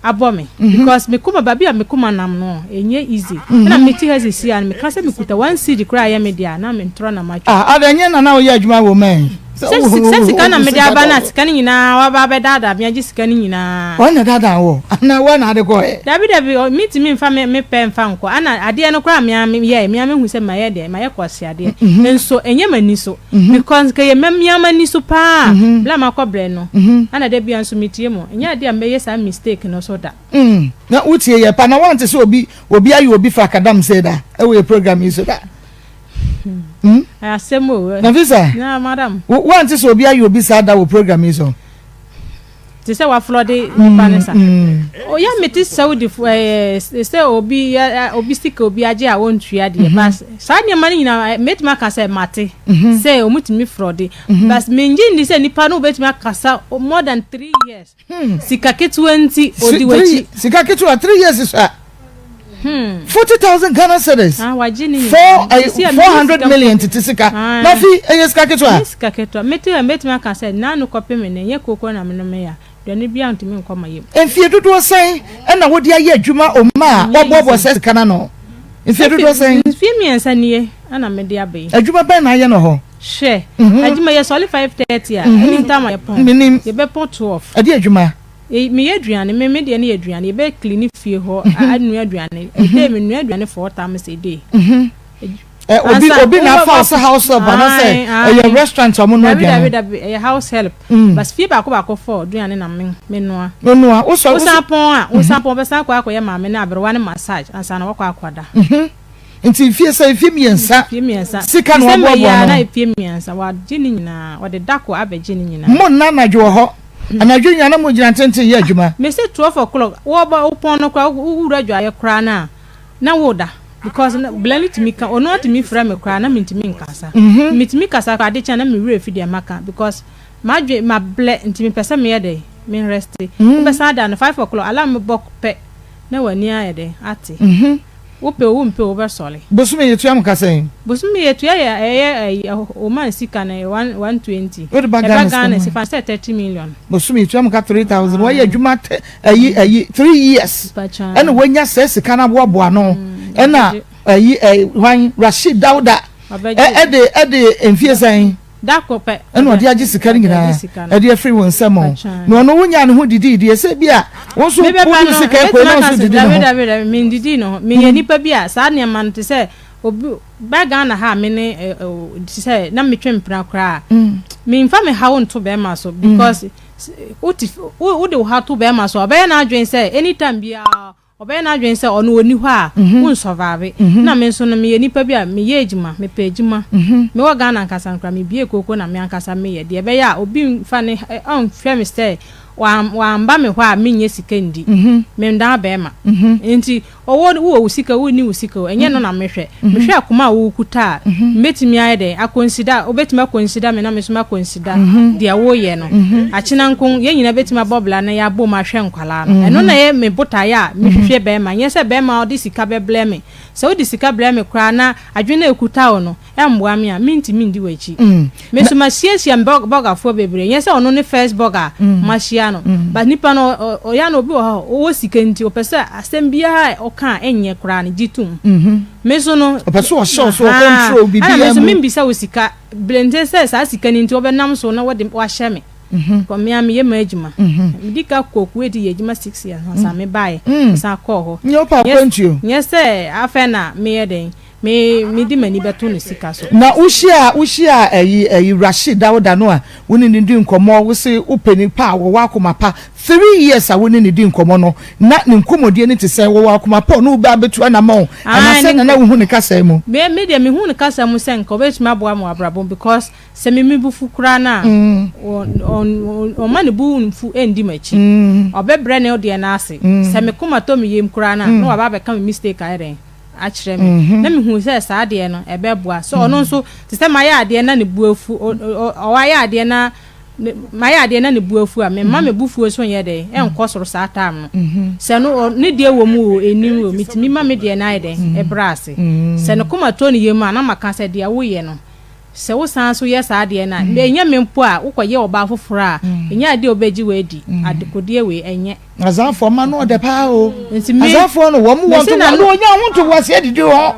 abɔ me because me koma baabi a me koma nam no ɛnyɛ easy ɛna mete ha sisi a meka sɛ mekuta one cedi koraa yɛ me deɛ a na mentorɔ na matwa. Ah, ada nyɛ na na woyɛ adwuma wɔ mɛn. Sɛ sika na mede aba na sika no nyinaa waba abɛdaadaa me agye sika no nyinaa. Wɔn na daadaa wɔ anaa wɔn na ade kɔɛ. Dabi dabi mentumi nfa me me pɛ nfa nkɔ ana adeɛ no koraa mea meyɛɛ mea mehu sɛ mayɛ deɛ mayɛ kɔɔseadeɛ nso ɛnyɛ m'ani so because nka yɛ mea m'ani so paa bla makɔ brɛ no ana da bia nso metie mo ɛnyɛ adeɛ a mɛyɛ saa mistake no so da. Na wotie yɛ pa na wante sɛ obi obi ayɛ obi fa kadam sei da ɛwɔ yɛ program yi so da. Hmm? Asɛm o. Nafisa. Na madam. Wante sɛ obi ayɛ obi saa da wɔ program yi so. Te sɛ waflɔde nipa ne sa. Oya mete Saudi fo ɛɛ sɛ obi obi sika obi agye a wɔntua deɛ. Ba saa nneɛma no nyinaa mɛtumi aka sɛ mate sɛ wɔtumi frɔde. But mengye nni sɛ nipa no wobɛtumi akasa more than 3 years. Hmm. Sika ketewa nti odi w'akyi. Sika ketewa 3 years so a. 40,000 Ghana cedis. Ah, wagye ne nyinaa. 400 million tete sika. Ah. Na fi ɛyɛ sika ketewa. Ɛyɛ sika ketewa. Mete a mɛtumi aka sɛ naanu kɔpem nnɛ nyɛ kooko na menom ya. Aduane biara ntumi nkɔ ma yam. Mfie dodoɔ sɛn ɛna wode ayɛ adwuma ɔma a waboaboa sɛ sika no ano? Mfie dodoɔ sɛn? Mfie 3 nie ɛna mede aba yi. Adwuma bɛn na ayɛ no hɔ? Hwɛ, adwuma yɛsɔre 5:30 a, ɛne ntam a yɛpɔn. Menim. Yɛbɛpɔn 12. Ɛde adwuma? Meyɛ aduane, me me deɛ no yɛ aduane. Yɛbɛ clean fie hɔ, anoa aduane. A day menoa aduane four times a day. Obi obi na afa ɔsɛ house help anaasɛ ɛyɛ restaurant a wɔn noa aduane? Dabi dabi dabi, ɛyɛ house help. But fie baako baako four aduane na me me noa. Noa, wosɔ. Wosan pɔn a, wosan pɔn bɛsan akɔ akɔyɛ maame ne aberewa ne massage ansa na wakɔ akɔda. Nti mfie sɛ mfie 3. Mfie 3. Sika na waboaboa no. Na mfie 3 wagye ne nyinaa ɔde dako abɛgye ne nyinaa. Mo nna anadwo wɔ hɔ anadwo nyinaa na mo gyina tenten yɛ adwuma. Me se 12 o'clock wɔba wopɔn no koraa wowura adwaeɛ koraa no a na woda because bla no tumi ka ɔno atumi frɛ me koraa na mentumi nkasa. Metumi kasa koraa ade kyɛn na me werɛ fi deɛ maka because madwe mablɛ nti mepɛ sɛ meyɛ dɛ me rest. Wobɛsan ada no 5 o'clock alarm bɔ pɛ na w'ani ayɛ dɛ ate. Wopɛ o wompɛ o wobɛsɔre. Bosome yɛtua mo ka sɛn? Bosome yɛtua yɛ ɛyɛ ɛyi Oman sika no ɛyɛ one 120. Wode ba Ghana sika mu a? Ɛba Ghana sika sɛ 30 million. Bosome yɛtua mo ka 3,000 wayɛ adwuma tɛ ɛyi ɛyi 3 years ɛna wanya sɛ sika no aboaboa ano ɛna ɛyi ɛyi hwan Rashid Dauda ɛde ɛde mfie sɛn? Da koro pɛ. Ɛna ɔde agye sika no nyinaa ɛde afiri wo nsam o. Na ɔno wonyaa ne ho didii deɛ sɛ bi a wo nso wode sika ɛkɔe na nso didi ne ho. Dabi dabi dabi mendidi ne ho. Meyɛ nipa bi a saa nneɛma no te sɛ obi ba Ghana ha a me ne te sɛ na metwe mpena koraa a memfa me haw nto bɛrima so because wote wode wo haw to bɛrima so a ɔbɛyɛ n'adwene sɛ anytime biara Ɔbɛyɛ n'adwene sɛ ɔno ɔnni hɔ a, wonsɔvaive. Nna me nso no, meyɛ nipa bi a meyɛ adwuma, mepɛ adwuma. Mewɔ Ghana ankasa no koraa, mebuee kooko na me ankasa meyɛ, deɛ ɛbɛyɛ a obi mfa ne ɔnhwɛ me sɛ wamba me hɔ a mennya sika nndi. Mendaa bɛɛma. Nti ɔwɔ wowɔ wo sika o, wonni wo sika o, ɛnyɛ ɛno na mehwɛ. Mehwɛ akoma a wokuta a, mɛtumi ayɛ dɛn akɔnsida, wobɛtumi akɔnsida me na me nso makɔnsida deɛ woyɛ no. Akyena nko, yɛn nyinaa bɛtumi abɔ bra na yɛabom ahwɛ nkwadaa no. Ɛno na ɛyɛ me botaeɛ a mehwehwɛ bɛrima. Nyɛ sɛ bɛrima a ɔde sika bɛbrɛ me. Sɛ wode sika brɛ me koraa na adwene a ɛkuta wo no mmoa me a, mentumi ndi w'akyi. Me nso mahyiahyia bɔgafoɔ bebree. Nyɛ sɛ ɔno ne first bɔga a mahyia no. But nipa no, ɔyɛ a na obi wɔ hɔ a, ɔwɔ sika nti, ɔpɛ sɛ asɛm biara a ɔka a ɛnyɛ koraa no, gye tom. Me nso no, Ɔpɛ sɛ ɔhyɛ wo so, ɔcontrol biribiara mu. Ɛna me nso membisa wo sika. Blente sɛ saa sika no nti wobɛnam so na wode wahyɛ me. Kɔ me a meyɛ m'adwuma. Medi ka kɔɔ Kuwait yɛ adwuma 6 years ansa mebaeɛ. Mesan kɔɔ hɔ. Nyɛ wopɛ akwantuo. Nyɛ sɛ afei na meyɛ dɛn me mede m'ani bɛto no sika so. Na wohyia wohyia ɛyi ɛyi Rashid Dawuda no a wo ne no di nkɔmmɔ wo se wopɛ nipa a wɔwɔ akoma pa 3 years a wo ne no di nkɔmmɔ no na ne nkɔmmɔdie no te sɛn wɔwɔ akoma pa ɔne wo bɛ abɛtu anamɔn anaa sɛn na na wohu ne kasa mu. Me me deɛ mehu ne kasa mu sɛ nka ɔbɛtumi aboa me wɔ abrabɔ mu because Sɛ me me bo fu koraa no a, ɔmma ne bo mfu ndi m'akyi. Ɔbɛbrɛ ne deɛ no ase. Sɛ me koma tɔ me yam koraa no a, na waba abɛka me mistake ayɛ dɛn akyerɛ me. Na mehu sɛ saa adeɛ no, ɛbɛboa. Sɛ ɔno nso, te sɛ mayɛ adeɛ na ne bo afu, ɔayɛ adeɛ na mayɛ adeɛ na ne bo afu a, memma me bo fuo so nyɛ dɛn, ɛnkɔ soro saa time no. Sɛ no, ne deɛ wɔ mu o, ɛnnim o, metumi ma me deɛ no ayɛ dɛn, ɛbrɛ ase. Sɛ ne koma tɔ ne yam a, na maka sɛ deɛ woyɛ no, Sɛ wosan nso yɛ saa adeɛ no a, ɛnyɛ me mpo a, wokɔyɛ ɔbaa foforɔ a, ɛnyɛ adeɛ a ɔbɛgye wo adi. Adekodeɛ wei, ɛnyɛ. Azaafoɔ mma no ɔdɛ paa o. Nti me. Azaafoɔ no, wɔn wɔ Mese ntoboa, na na wɔnya ho ntoboaseɛ adidi hɔ.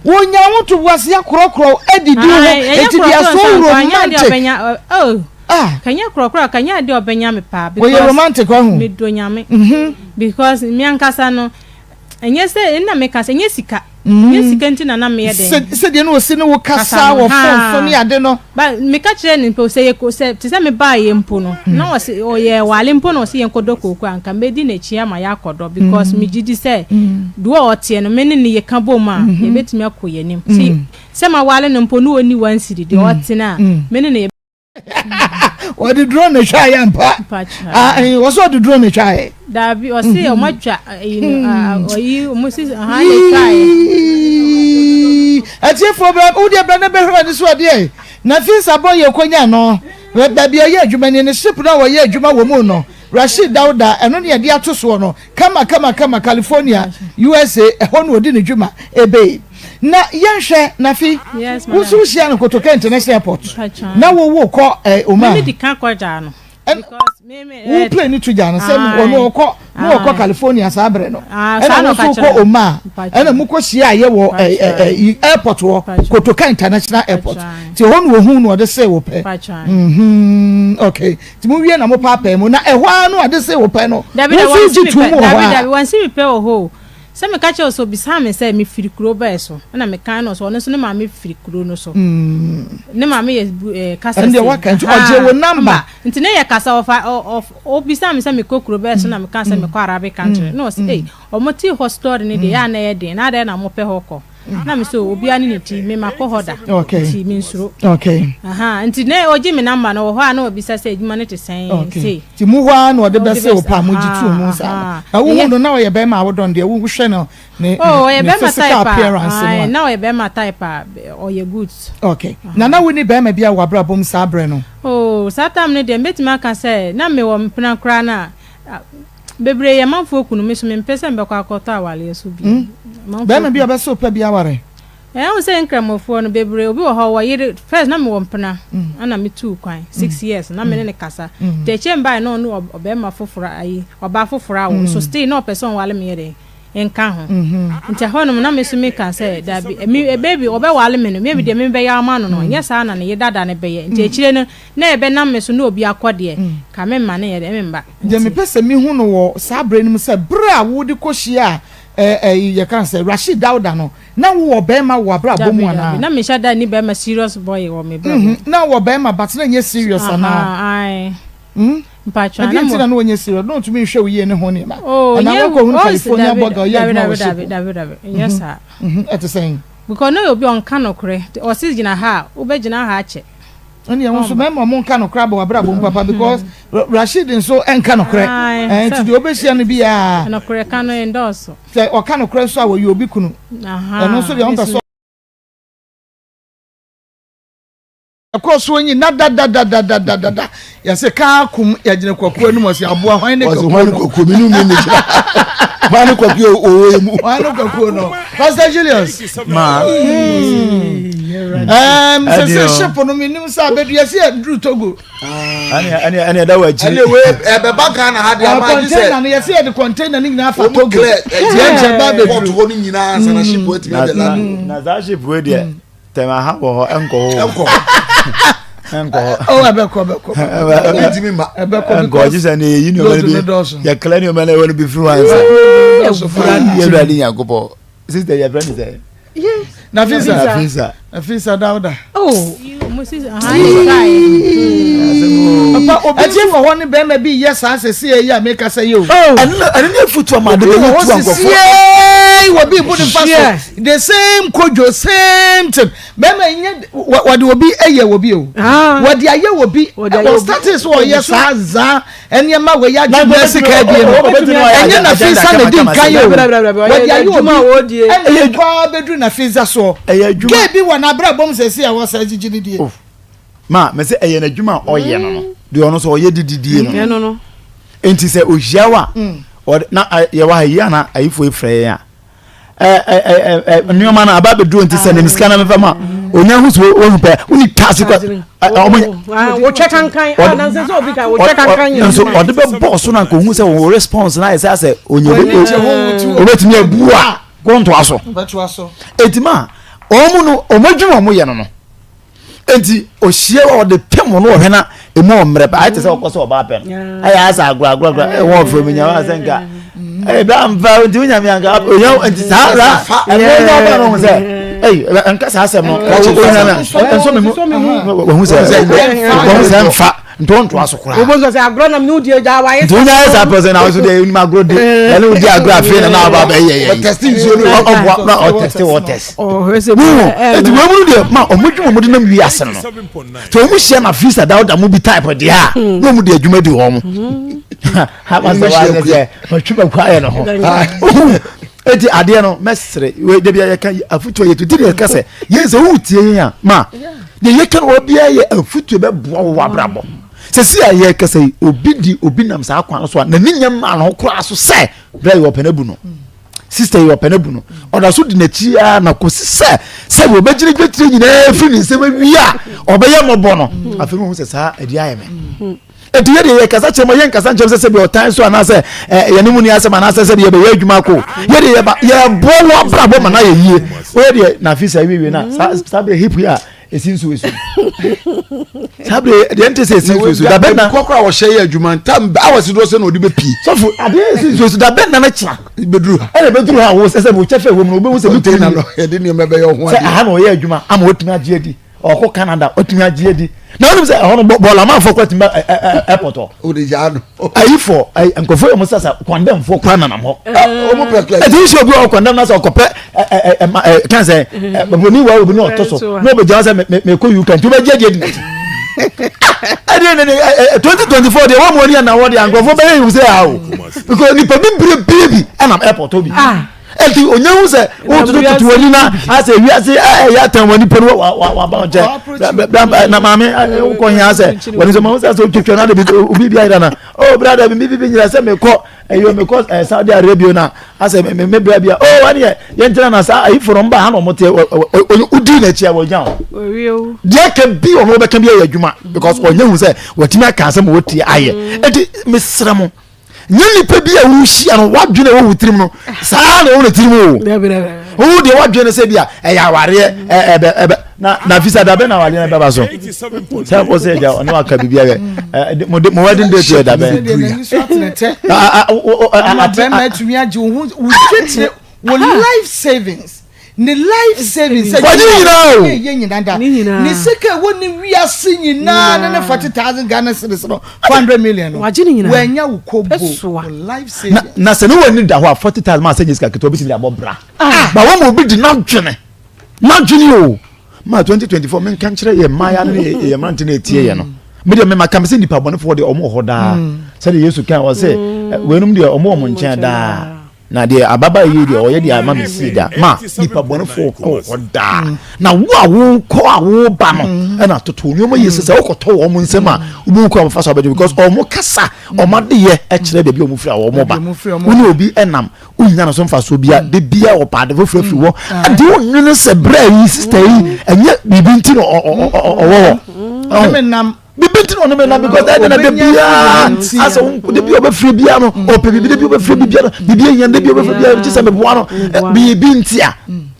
Wɔnya ho ntoboaseɛ korɔkorɔ adidi ho. Ae, ɛnyɛ Enti they are korɔkorɔ so nsa nko, ɛnyɛ adeɛ a romantic. ɔbɛnya, ɔ, oh. Ah. Kanyɛ korɔkorɔ, kanyɛ adeɛ a ɔbɛnya me paa. Wɔyɛ Because romantic wahu. medɔ Nyame. Mhm. Because me ankasa no, ɛnyɛ sɛ, nna meka sɛ, ɛnyɛ sika. Ɛnyɛ sika nti na na meyɛ dɛn. Sɛdeɛ na ɔsi ne wo kasa wɔ phone so ne ade no. Ba meka kyerɛɛ no mpo sɛ yɛkɔ sɛ te sɛ mebaeɛ mpo no na ɔse ɔyɛ wale mpo na ɔse yɛnkɔdɔ kooko a nka mɛdi n'akyi ama yɛakɔdɔ because megye di sɛ deɛ ɔteɛ no me ne no yɛka bom a yɛbɛtumi akɔ yɛn anim. Sɛ mawale no mpo na ɔnni one cedi deɛ ɔte no a me ne no yɛ. Wɔde drone na etwa yɛ mpa. Wɔsɛ ɔde drone na etwa yɛ. Daabi ɔsi ɔmo atwa ɛyi no ɔyi ɔmo si ha na etwa yɛ. Atiefoɔ bɛ wodeɛ bɛ ne bɛhwɛ w'ani so adeɛ na fisa bɔ yɛ konya no baabi ɔyɛ adwuma ni ne ship no a wɔyɛ adwuma wɔ mu no Rashid Dauda ɛno ne yɛde ato soɔ no kama kama kama California USA ɛhɔ na ɔdi ne dwuma ebe na yɛnhwɛ Nafi Yes, wo nso madam. wohyia no Kotoka International Airport Mpakyɛw. na wo wo kɔ eh, Oman Me me di kan kɔ gyaa no. Ɛn- Because me me wo eh, plane no to gya no sɛ Aye. ɔno ɔkɔ na ɔkɔ Aye. California saa berɛ no Ah, saa ɛna na wo ɔka nso kyerɛ wokɔ me. Oman Mpakyɛw. ɛna mokɔ hyia ayɛ wɔ eh, eh, eh, yi- airport hɔ Mpakyɛw. Kotoka International Airport Mpakyɛw. nti ɛhɔ na ohun na ɔde see wo pɛ Mpakyɛw. Mhm, okay nti mo wie na mo paapaa mu na ɛhɔ ara no ade see wo pɛ no Dabi wo da nso wansi gye me tom pɛ wɔ hɔ dabi a dabi wansi me pɛ wɔ hɔ o sɛ meka kyerɛ wo sɛ obisaa me sɛ mefiri kuro bɛɛ so ɛna meka na ɔsɛ ɔno nso ne maame firi kuro no so ne maame yɛ bu ɛɛ kasa ɛno deɛ sei waka nti ɔgye wo number nti ne yɛ kasa ɔfa ɔ ɔ obisaa me sɛ mekɔ kuro bɛɛ so na meka sɛ mekɔ Arabic country na ɔsɛ ei ɔmo te hɔ story ne deɛ yɛ a na ɛyɛ den na adɛn na mopɛ hɔ kɔ na me sɛ obiara ne ne ti me makɔ hɔ da Okay. nti mensuro okay aha nti na ɔgye me number no wɔ hɔ a na ɔbisa sɛ adwuma no te sɛn okay sei nti mu hɔ ara na ɔde Ɔde bɛsɛ wo bɛs- paa mo gye too mu aha, saa no aha. na wohu Ɛyɛ- no na ɔyɛ bɛrima a wodɔn deɛ wohwɛ no ne oh ɔyɛ ne bɛrima physical type a appearance no ae, a na ɔyɛ bɛrima type a ɔyɛ good okay na na wonni bɛrima bi a wɔ abrabɔ mu saa berɛ no oh saa time no deɛ mɛtumi aka sɛ na mewɔ mpena koraa no a a, bebree yɛ manfoɔ kunu me so mempɛ sɛ mbɛkɔ akɔtɔ awareɛ so bi manfoɔ bɛrima bi kunu a ɔbɛsɛ wo pɛ bi aware Ɛhu sɛ nkramofoɔ no bebree obi wɔ hɔ wɔ yere first na mewɔ mpena ɛna metuu kwan 6 years na mene ne kasa nti akyire mbaeɛ na ɔne ɔbɛrima foforɔ ayi ɔbaa foforɔ awo so still na ɔpɛ sɛ ɔnwale me yɛ dɛn. nka ho. Nti ɛhɔnom na me nso meka sɛ dabi, me baby ɔbɛwale me no, maybe deɛ mebɛyɛ ama no no, nyɛ saa na ne yere dada no bɛyɛ. Nti akyire no, na ɛbɛnam me so na obi akɔ deɛ, ka memma no nyɛ dɛ, memma. Deɛ mepɛ sɛ mehu no wɔ saa berɛ no mu sɛ, berɛ a wode kɔhyiaa ɛɛ ɛyi yɛka no sɛ Rashid Dauda no, na wowɔ bɛrima wɔ w'abrabɔ mu Dabi, anaa? dabi, na menhyɛ da nni bɛrima serious boy wɔ me brabɔ mu. Na wowɔ bɛrima but na ɛnyɛ serious anaa? Ahaa, ae. Hmm? Mpakyɛw, Ɛdeɛn na nti mo. na na ɔnyɛ serious? Na ɔntumi nhwɛ wo yie ne ho nneɛma? Oh, Anaa nyɛ, woakɔhunu oh, California dabi, bɔga ɔyɛ dabi, adwuma dabi, wɔ ship dabi, mu? dabi, dabi, nyɛ Mhm, saa. mhm, ɛte sɛn? Because na ɔyɛ obi a ɔnka nokorɛ, nti ɔse gyina ha a, wobɛgyina ha akyɛ. Ɛnneɛ wo nso mmarima ɔmo nka nokorɛ abɔ w'abrabɔ mu papa because Rashid nso nka nokorɛ. Ae, Ɛɛ, nti sɛ. deɛ wobɛhyia no biara. Nokorɛ ka no ndɔɔso. Sɛ ɔka nokorɛ nso a, wɔyɛ obi kunu. Ahaa, Ɛno nso deɛ me ɔmpɛ nso sɛ. Ɛkɔɔ so nyi na dadadadadadada yɛsɛ kaa kum yɛgyina kwakuo anim ɔsɛ aboa hwan ne kwakuo no kwakuo mi nu mi ne gyina hwan ne kwakuo owó yi mu hwan ne kwakuo no Pastor Julius ma ɛɛm sɛ sɛ ship no mi nim sɛ abedu yɛsɛ yɛduru Togo ɛne ɛne ɛne ɛda wɔ akyiri ɛne wei ɛbɛba Ghana ha de ama agye sɛ container no yɛsɛ yɛde container no nyinaa fa Togo yɛn kyɛ ba abɛduru port hɔ no nyinaa sanna ship atumi abɛla na saa ship wei deɛ Tɛm aha wɔ hɔ ɛnkɔ hɔ. Ɛnkɔ hɔ. Ɛnkɔ hɔ. Ɔ ɛbɛkɔ ɛbɛkɔ. Ɛntumi ma. Ɛbɛkɔ ɛnkɔ gye sɛ ne yɛyi nneɛma no bi yɛkla nneɛma no ɛwɔ no bi firi hɔ ansa. Yɛwurade Nyankopɔn. Sister yɛfrɛ ne sɛ. Nafisa. Nafisa. Nafisa Dauda. Oh. Papa obi nso wɔ hɔ ne bɛrima bi yɛ saa sɛsi yɛ yi a meka sɛ yɛ o. Ɛno ne afutu ama ade bɛyɛ tu ankɔfoɔ. Obi wɔ hɔ sisi wɔ bi bu ne fa so the same kodwo same thing bɛrima nyɛ wɔde obi yɛ obi o. Wɔde ayɛ obi wɔ starting so ɔyɛ saa zaa nneɛma wɔ yɛ adwuma na sika adie no ɛnyɛ na fisa na di nkan yɛ o wɔde ayɛ obi ɛna ɛkɔ abɛduru na fisa soɔ gay bi wɔ n'abrabɔ mu sɛsi a wɔsɛ gyigyi ne die. ma mɛ sɛ ɛyɛ n'adwuma a ɔyɛ no no deɛ ɔno sɛ ɔyɛ dididie no no nti sɛ ohyia wa ɔde na yɛwɔ ha yi ana ayifoɔ efrɛ yɛn a nneɛma no aba abɛduro nti sɛ ne sika na mefa ma onya ho so wahu pɛ wone taase kɔ wotwɛ kankan anansɛ sɛ obi ka wotwɛ kankan nyina nso ɔde bɛbɔ so na nka ohu sɛ wo response na ayɛ sɛ asɛ onya obɛtumi abu a kɔntoa so ɛti ma ɔmo no ɔmo adwuma ɔmo yɛ no no nti ohyia wa ɔde pem no ɔhwɛ na emu ɔmmerɛ pɛ ayɛ te sɛ ɔkɔ sɛ ɔbaa pɛ no ayɛ asɛ agorɔ agorɔ agorɔ ɛwɔ ɔfrɛ mu nyawa asɛ nka ɛyɛ bɛ amfa nti wonya mi anka onya nti saa ra ɛmɛ onya ɔbaa no ho sɛ ɛyi nka saa asɛm no onya mi nso mi mu wɔn sɛ wɔn sɛ nfa ntontoa so koraa. Obo nso sɛ agorɔ nam ne wodi agya wayɛ. Nti wonya yɛ saa pɛsɛ na woso deɛ onim agorɔ di ɛne wodi agorɔ afei na na aba bɛyɛ yɛ. Ɔtɛste nsuo no. Ɔboa na ɔtɛste waters. Nti wɔn mu deɛ ma wɔn adwuma wɔn de nam wi ase no nti wɔn hyia na visa dawda mu bi type deɛ a na wɔn de adwuma di wɔn. Haba sɛ wɔayɛ sɛ ɔtwe bɛ kɔ ayɛ ne ho. Eti adeɛ no mɛsrɛ dabi a yɛka afutuo yɛ tu ti deɛ yɛka sɛ yɛn sɛ wotie yɛn a ma deɛ yɛka no obiara yɛ afutuo bɛboa wo abrabɔ sɛsi a yɛkasa yi obi di obi nam saa kwan so a n'ani nyɛ mmaa no koraa so sɛ berɛ yɛ ɔpɛ no abu no sista yi ɔpɛ no abu no ɔda so di n'akyi ara na kɔsi sɛ sɛ wɔbɛgyina dwetire nyinaa firi ne nsɛm awie a ɔbɛyɛ mmɔbɔ no afei mu sɛ saa ɛdi ayɛ me Enti yɛ deɛ yɛkasa kyerɛ mo, yɛnkasa nkyerɛ sɛ sɛbi ɔtan so anaasɛ yɛne mu ni asɛm anaasɛ sɛbi yɛbɛyɛ adwuma ko. Yɛ deɛ yɛba yɛboa wo abrabɔ ma no ayɛ yie. Woyɛ deɛ na afi saa wiewie na saa saa berɛ hip yi a ɛsi nsuo so. Saa berɛ deɛ nte sɛ ɛsi nsuo so. Dabɛn na kɔkɔrɔ a wɔhyɛ yɛ adwuma ntam hours dodoɔ sɛ na ɔde bɛpie. Sɔfo adeɛ ɛsi nsuo so dabɛn na no kyena. Bɛduru ha. Ɛna bɛduru ha wo sɛ sɛ wo kyɛfɛ wɔ mu no wobɛhu sɛ container no yɛde nneɛma bɛyɛ ho adeɛ. Sɛ aha na ɔyɛ adwuma ama watumi agye adi. ɔkɔ Canada ɔtumi agye adi na ɔnim sɛ ɛhɔ no bɔɔlamanfoɔ kɔ atumi ba airport hɔ. o de gyaa no. ayifo ayi nkurɔfoɔ yɛ mo sasa kɔndɛmfoɔ kora nanam hɔ. ɔmo pɛ kɛ. ɛti nhyɛ obi wɔ kɔndɛm na sɛ ɔkɔpɛ ɛ ɛ ɛ ma ɛ kan sɛ ɛ broni wa obi na ɔtɔ so na ɔbɛ gyina sɛ mɛ mɛ kɔ UK nti ɔbɛ gye adi adi n'akyi. ɛdeɛ ne ne ɛ 2024 deɛ wɔn mu ani anawɔ deɛ nkurɔfoɔ bɛyɛ yi sɛ awo because nipa bi bire bire bi ɛnam airport hɔ bi. Enti onya hu sɛ wototototo w'ani na asɛ wiase ɛyɛ atɛn w'ani pɛ no waba nkyɛn na maame wokɔ hia sɛ w'ani sɛ mahu sɛ sɛ wotwatwa no ade obi bi ayera na oh brada bi bi nyina sɛ mekɔ ɛyɛ mekɔ Saudi Arabia na asɛ me bra bi a oh wani yɛ yɛntena na saa ayifo no mba ha na ɔmo teɛ wodi n'akyi a wɔgya wo deɛ ka bi ɔno wɔbɛka bi ayɛ adwuma because ɔnya hu sɛ watumi aka asɛm wɔtie ayɛ enti mesrɛ mo. Nyɛ nipa bi a wohyia no wadwene wɔ wo tirim no saa na ɛwɔ ne tirim o. Wo deɛ wadwene sɛ bi a ɛyɛ awareɛ ɛbɛ ɛbɛ na na fisa dabɛ na awareɛ no bɛba so. Sɛ wɔ sɛ ɛgya ɔne waka biribi ayɛ ɛ mo de mo wedding date yɛ dabɛ. Bɛrima atumi agye wo ho wo titire wo life savings. Ne life savings sɛ Wagye ne nyinaa o. Yɛ nyinaa da. Ne sika ɛwɔ ne wiase nyinaa ne ne 40,000 Ghana cedis no 400 million no. Wagye ne nyinaa. Wanya wo kobo. Wo life savings. Na sɛ ne wɔ ni da hɔ a 40,000 maa sɛ nyɛ sika ketewa obetumi de abɔ bra. Ah. Ba wɔn ma obi di n'adwene. N'adwene o. Ma 2024 menka nkyerɛ yɛ mmaaya ne yɛ mmerante na etie yɛ no. Me deɛ mema ka me sɛ nipa bɔnefoɔ deɛ ɔmo wɔ hɔ daa. Sɛdeɛ Yesu kan wɔ sɛ weinom deɛ ɔmo wɔ mo nkyɛn daa. Na deɛ ababaa yi deɛ ɔyɛ deɛ ama me sie da ma nipa bɔnefoɔ kɔ hɔ daa mm. na wo a wokɔ a woba no mm. ɛna toto nneɛma yie sɛ sɛ wokɔtɔ wɔn nsɛm a mm. wobɛhu kɔ a wɔfa so abɛgye because wɔn kasa wɔn adeyɛ ɛkyerɛ baabi a wɔn firi a wɔn ba wo ne obi ɛnam wonya no so mfasoɔ bia de bia ɔpa ade foforɔ afiri hɔ ade wonwene sɛ berɛ yi sista yi ɛnyɛ biribi nti na ɔwɔ hɔ bibi nti na ɔne me nam because ɛdɛ na de biara asɛ wo de bi ɔbɛfiri biara no mm. ɔpɛ bibi de bi ɔbɛfiri bi biara bibi ehia de bi ɔbɛfiri biara ti sɛ meboa no mm. bibi nti a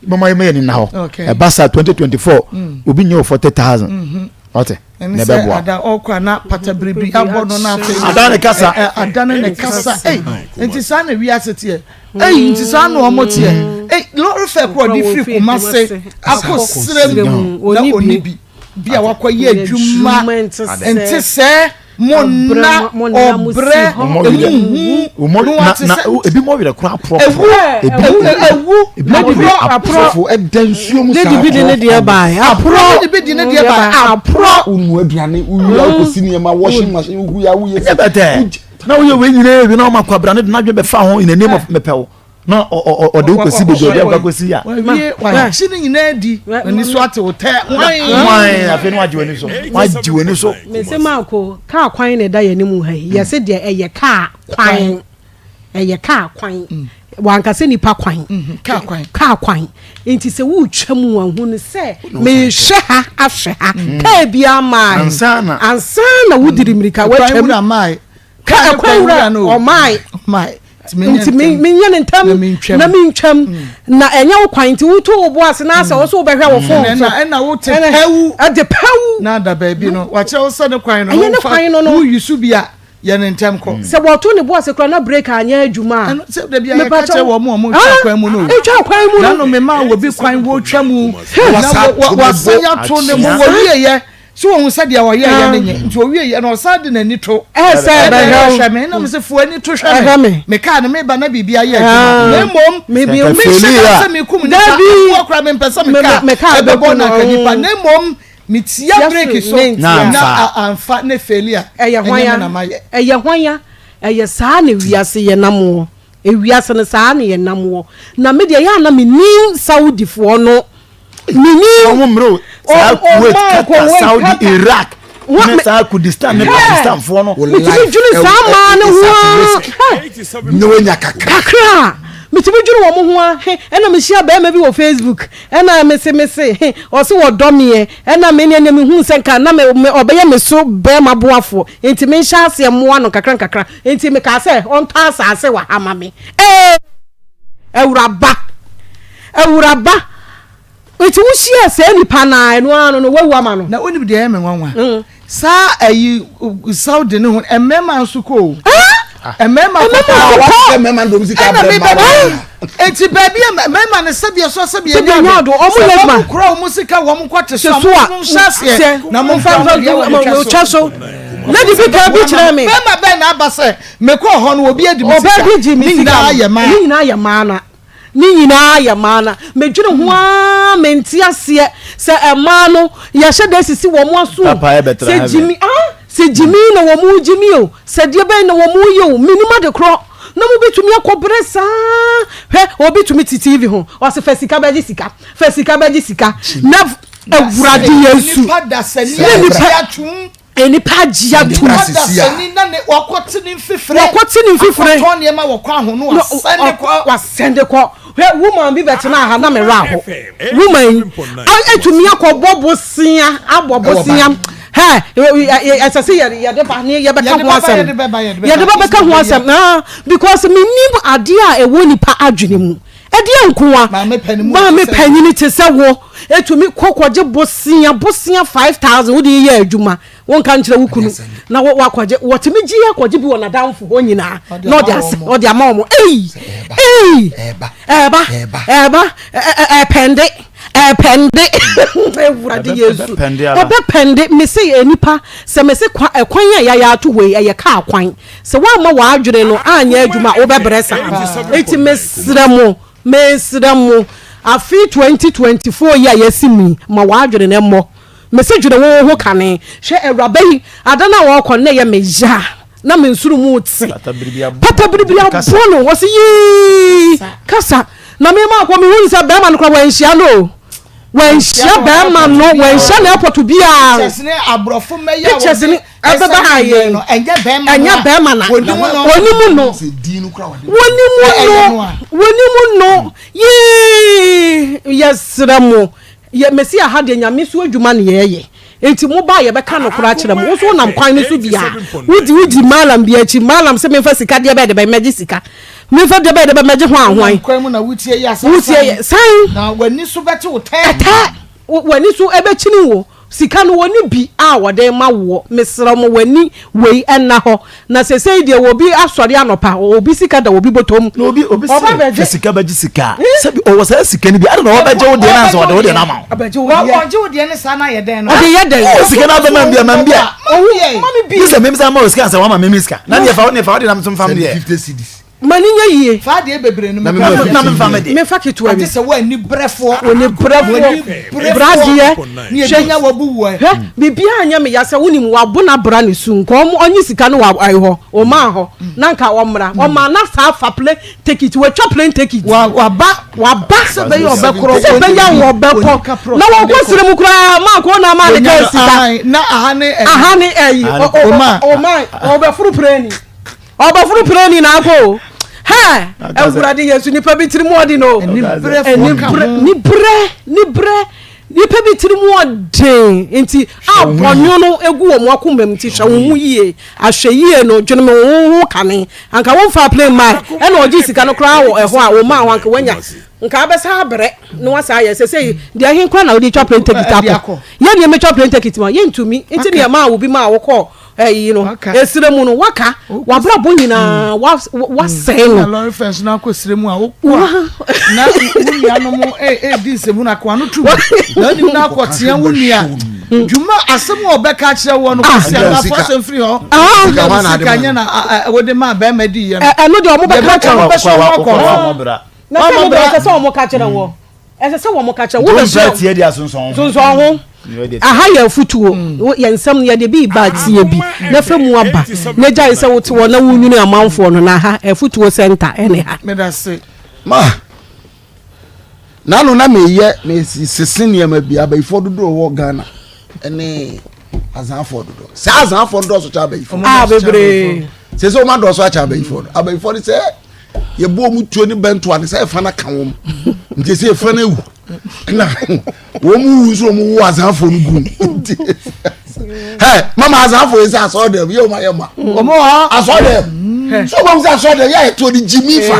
mama yɛ mɛyɛ ni na hɔ ɛba saa 2024 mm. obi nye o 40,000 mm-hmm. ɔte na ɛbɛboa ada ɔkɔ ana pata biribi abɔ no na afei ada ne kasa ada ne kasa ei nti saa na wiase teɛ ei nti saa na ɔmo teɛ ei lɔri fɛ kɔ ɔde firi Kumase akɔ srem na oni bi. bi a wakɔyɛ adwuma nte sɛ mo nna ɔbrɛ emu hu no wate sɛ ebi mo werɛ kora aporɔ ewu ewu ebi mo werɛ aporɔfo ɛda nsuo mu saa lady bi de ne deɛ baa aporɔ lady bi de ne deɛ baa aporɔ wonu aduane wowia wokɔsi nneɛma washing machine wohuya woyɛ sɛ na woyɛ wei nyinaa wie na woma kwabra ne de n'adwene bɛfa ho in the name of mepɛ wo na ɔde wo kɔsi baabi ɔde akɔ akɔsi a. Wawie wagye ne nyinaa di n'ani so ate wo tɛ hwan. Hwan afei na wagye w'ani so wagye w'ani so. Mese Marko kaa kwan na ɛda yɛn anim ha yi yɛse deɛ ɛyɛ kaa kwan ɛyɛ kaa kwan mm. wanka sɛ nipa kwan mm-hmm. kaa kwan kaa kwan nti sɛ wotwa mu ahunu sɛ mehwɛ ha ahwɛ ha mm. kaa bi ama ansa na wodiri mmirika watwam kaa kwan wura ɔmae nti menyɛ no ntɛm na mentwam mm. na ɛnyɛ wo kwan nti woto wo bo ase na asɛ wo so wobɛhwɛ wo fon so ɛna wote pɛwu ɛde pɛwu na da baabi no wakyerɛ wo sɛ ne kwan no ɛyɛ ne kwan no no woyi so bi a yɛ ne ntɛm kɔ sɛ wɔto ne bo ase kora na break anyɛ adwuma a sɛ dabi a yɛka kyerɛ wɔn a wɔn twa kwan mu no twa kwan mu no nanu mema wɔ bi kwan wɔtwa mu na wɔasan ato ne mu wɔwie yɛ So ohun sɛ deɛ ɔyɛeɛ no nyɛ nti ɔwieɛ no ɔsan de n'ani to ɛsɛ bɛhwɛ hwɛ me na mesɛ fo ani to hwɛ me mekaa no meba na biribi ayɛ adwuma na mmom mehyɛ da sɛ mekum nipa aboa koraa mempɛ sɛ mekaa ɛbɛbɔ no anka nipa na mmom metia breki so na amfa ne feli a ɛyɛ hwan na mayɛ ɛyɛ hwan ɛyɛ saa na wiase yɛ nam wɔ ewiase no saa na yɛ nam wɔ na me deɛ yɛ ana menim Saudifoɔ no Mini. Wɔn mmerɛ o. Saa Kuwait, Qatar, Saudi, Iraq. Ne saa Kurdistan ne Pakistan foɔ no. Metumi dwene saa mmaa no ho a. Ne wanya kakra. Kakra. Metumi dwene wɔn ho a. Ɛna mehyia bɛrima bi wɔ Facebook. Ɛna mese mese ɔse wɔdɔ meɛ. Ɛna me ne mehu sɛ nka na me ɔbɛyɛ me so bɛrima boafoɔ. Nti menhyɛ aseɛ mmoa no nkakra nkakra. Nti mekaa sɛ ɔntɔ asase wɔ ha ma me. Ee! Awuraba. Awuraba. Nti wohyia saa nipa no a, ɛno ara no no, woawu ama no. Na wonim deɛ ɛyɛ me nwanwa? Mm. Saa ayi Saudi ne ho mmarima nso kɔ o. Mmarima kɔ paa. Wɔn mmarima no dɔm sika Ɛna brɛ mebɛ mmaa. Eti baabi a mmarima no sɛdeɛ so sɛdeɛ Sɛdeɛ nya ado, ɔmo yɛ adwuma. Sɛ wɔn kura wɔn sika wɔn kɔ te so a, Te so a, mo nhyɛ aseɛ na mo nfa nfa deɛ wɔn twa twa so. Lady bi kaa bi kyerɛ me. Bɛrima bɛn na aba sɛ Mekɔɔ hɔ no, obi adi me sika. Ɔbaa bi gye me Ne sika nyinaa no. yɛ maa. Ne nyinaa yɛ maa na. Ne nyinaa yɛ maa na. Medwene ho ara mente aseɛ sɛ mmaa no yɛahyɛ da asisi wɔn aso o. Papa ɛbɛtra Sɛ heaven. gyimi ah sɛ gyimi na wɔn gyimi o, sɛ deɛ bɛn na wɔn yɛ o, mennim ade korɔ. Na mobɛtumi akɔ brɛ saa. Hwɛ obi tumi te TV ho, ɔse fa sika bɛgye sika, fa sika bɛgye sika. Na Awurade Yesu. Nipa dasani Ne a nipa ɔgye atum. Nnipa agye atom. Nipa dasani na ne wakɔte ne mfifire. Wakɔte ne mfifire. Akɔtɔn nneɛma wɔ kwan ho no wasɛnde kɔ. Wasɛnde kɔ. Hwɛ woman bi bɛtena ha na me werɛ aho. Woman yi etumi akɔbɔ bosea abɔ bosea. Hɛ, ɛsɛ sɛ yɛde ba ne yɛbɛka ho asɛm. Yɛde ba bɛka ho asɛm. Ah, because menim adeɛ a ɛwɔ nipa adwene mu. Ɛdeɛ nkoa. Maame panyini te sɛ wo. Ɛtumi kɔ kɔgye bosea, bosea 5000 wode yɛ adwuma. Wonka nkyerɛ wo kunu na wakɔgye. Wɔtumi gye akɔgye bi wɔ n'adamfo hɔ nyinaa. Na ɔde ase, ɔde ama wɔn. Ei! Ei! Ɛɛba! Ɛɛba! Ɛɛpɛnde! Ɛpɛnde Awurade Yesu. Ɛbɛpɛnde mese nipa sɛ mese kwa ɛkwan a yɛayɛ ato hɔ yi ɛyɛ kaa kwan. Sɛ woamma w'adwene no anyɛ adwuma a wobɛbrɛ saa. Enti mesrɛ mo mesrɛ mo afe 2024 yi a yɛasi mu yi ma w'adwene no mmɔ. Mese dwene wo ho kane. Hwɛ awuraba yi ada no a ɔrekɔ no na ɛyɛ me ya na me nsono mu te. Pata biribi abɔ no wɔse yii kasa. Na me maa kɔ mehunu sɛ bɛrima no koraa wanhyia no o wanhyia bɛrima no wanhyia no airport biara pictures ne aborɔfo mmɛyɛ a pictures ne ɛbɛba ha yɛ no ɛnyɛ bɛrima ɛnyɛ bɛrima na wɔnim no wɔnim no wɔnim no yii yɛsrɛ mo yɛ mesi aha deɛ nyame so adwuma ne yɛyɛ Enti mo ba a yɛbɛka nokorɛ akyerɛ mo, wo nso wonam kwan no so bi a, wodi wodi Maalam bi akyi, Maalam sɛ memfa sika deɛ bɛyɛ de bɛn mɛgye sika, memfa deɛ bɛyɛ de bɛn mɛgye hwan hwan. Wonam kwan mu na wotie yɛ asan Wotie yɛ san. Na w'ani so bɛte wo tɛ. Ɛtɛ, w'ani so ɛbɛkyini wo. Sika no wɔnni bi a wɔde rema woɔ, mesrɛ mo w'ani wei ɛnna hɔ. Na sesei deɛ obi asɔre anɔpa, obi sika da obi bɔtɔ mu. Na obi obi Ɔba sɛ bɛgye. fa sika bɛgye sika a, sɛbi ɔwɔ saa sika no bi, adɛn na ɔbɛgye wo deɛ no ansa ɔde wo deɛ no ama wo? Ɔbɛgye wo deɛ. Ɔgye wo deɛ no saa na ayɛ dɛn no? Ɔde yɛ dɛn? Wowɔ sika no abɛma me bi a, ma me bi a. Owu, ma me bi. Gye sɛ me nsa ma wo sika ansa woama me me sika. Na deɛ fa wo deɛ fa wo deɛ na me nso mfa me deɛ. 50 cedis. Ma ne nyɛ yie. Fa adeɛ bebree no Na me ma na me nfa me deɛ. Mefa ketewa bi. Agye sɛ woani brɛfoɔ. Oni brɛfoɔ. Bradeɛ. Ne ebenya wabu woɛ. Hwɛ biribiara nyɛ me ya sɛ wonim wabo na bra ne su nka ɔmo ɔnye sika no wɔ ayi hɔ ɔmaa hɔ na nka ɔmmra ɔmaa na saa fa plane ticket watwa plane ticket. Waba waba sɛ bɛyɛ ɔbɛkorɔ sɛ bɛyɛ ɔbɛkɔ na wɔkɔ sere mu koraa maa kɔ na ama ne kaa sika. Na aha ne ɛyi. Aha ne ɛyi. Ɔmaa ɔbɛforo plane. Ɔbɔforo pirani na akɔ o. Hɛ! Awurade Yesu, nipa bi tiri mu ɔden o. Anibrɛ, nibrɛ, nibrɛ. Nipa bi tiri mu ɔden nti a bɔnwo no egu wɔn akoma mu nti hwɛ wo ho yie. Ahwɛ yie no dwene me wo ho kane. Anka wo nfa plane mae ɛna ɔgye sika no koraa wɔ ɛhɔ a wo maa hɔ anka wanya. Nka abɛsa abrɛ na wasa ayɛ sɛsɛyi deɛ ɛhe koraa na wode twa plane ticket akɔ. Yɛ deɛ metwa plane ticket ma yɛntumi nti ne yɛmaa wo bi maa wokɔɔ ɛyi no esrɛ mu no waka wabrabɔ nyinaa mm. wasɛe no. na lɔri fɛn so na akɔ srɛ mu a wokɔ a na wo nuanom ɛɛdi nsɛm na akoa no tu na onim na akɔ tea wo nua mm. dwuma asɛm a ɔbɛka akyerɛ wɔ no kɔsi ah. anafo asɛm firi hɔ ah. sika nyɛ na wode ma bɛrima di yɛ no ɛno deɛ ɔmo bɛka kyerɛ wɔ na sɛ mo bɛ sɛ ɔmo ka kyerɛ wɔ Ɛsɛ sɛ wɔn ka kyerɛ wo. Bɛhyɛ tie di asonsɔn ho. Sonsɔn ho. Aha yɛ afutuo. Mm. Yɛn nsɛm no yɛde bi ba tie bi na fɛ mu aba na gyae sɛ wote hɔ na wonwene amanfoɔ no na ha afutuo sɛnta ɛne ha. Medase. Ma nano na meyɛ mesese nneɛma bi abayifoɔ dodoɔ wɔ Ghana ɛne azanfoɔ dodoɔ saa azanfoɔ no dɔɔso kyɛ abayifoɔ. Ah bebree. Sɛ sɛ wɔn adɔɔso akyɛ abayifoɔ no abayifoɔ no sɛ. yɛbɔ wɔn tuo ne bɛntoa ne sɛ ɛfa no ka wɔn nti sɛ ɛfa no awu na wɔn mu wu nso wɔn wo azanfoɔ no gu nti ɛ mama azanfoɔ yi sɛ asɔre dɛm yɛ wɔn ayɛ ma wɔn wɔ asɔre dɛm so wɔn sɛ asɔre dɛm yɛ ayɛ tuo ne gyimi fa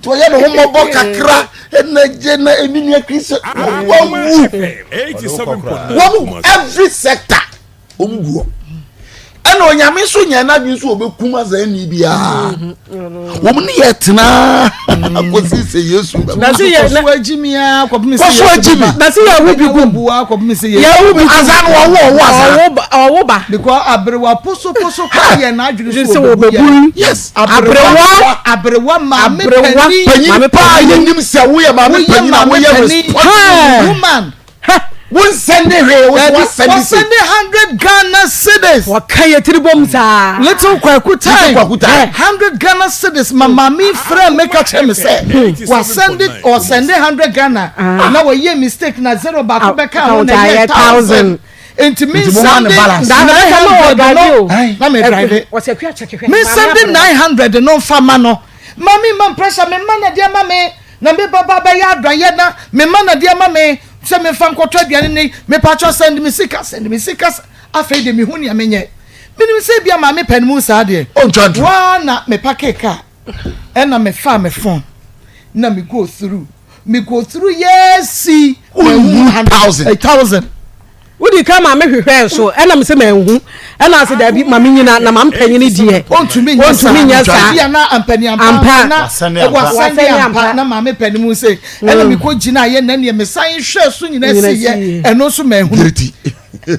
tí wɔyɛ ne ho mɔbɔ kakra ɛna gye na ɛni nua kristo wɔn wu wɔn every sector. wɔn gu hɔ ɛna onyame nso nyɛ n'adwene nso ɔbɛkum azani biara wɔn ne yɛ tena akɔsi sɛ yesu bɛba kɔso agyimi a kɔpem sɛ yesu agyimi na sɛ yɛwo bi gum yɛwo bi azan wɔwo ɔwo azan ɔwo ba because aberewa posoposo kɔ yɛ n'adwene so wɔbɛbu yɛ yes aberewa aberewa maame panyin panyin paa yɛnim sɛ woyɛ maame panyin a woyɛ responsible woman Wo nsɛnde hwee wo so wasɛnde se. Wasɛnde hundred Ghana cedis. Wɔka yɛ tiri bom saa. Little Kwaku time. Little Kwaku time. Hundred Ghana cedis ma maame frɛ me ka kyerɛ me sɛ wasɛnde ɔsɛnde hundred Ghana ah. na wɔyɛ mistake na zero baako ah, bɛka ho na ɛyɛ thousand. Nti mi nsɛnde 900 no na mi drive. Mi nsɛnde 900 no nfa ma no. Maame ma pressure mi ma na deɛ ma mi. Na me ba ba bɛyɛ adɔeɛ na me ma no adeɛ ma me sɛ memfa nkɔtɔ aduane ni mepakyɛ send me sika send me sika. Afei deɛ mehu nea menyɛ. Menim sɛ ebia maame pɛ ne mu saa deɛ. Ɔntwa ntorɔ. Waa na me pakee car ɛna me faa me phone na me go through me go through yɛɛsi. Wonhu thousand. A thousand. Wodi kan ma me hwehwɛɛ so ɛna me sɛ manhu ɛna ase daabi ma me nyina na ma mpanyini deɛ. Ɔntumi nyɛ saa. Ɔntumi nyɛ saa. Ebia na ampani ampa. Ampa. Na Wasɛne ampa. wasɛne ampa na maame pɛ ne mu se ɛna me kɔ gyina yɛ na neɛ me san hwɛɛ so nyina si yɛ ɛno nso manhunu. Giriti.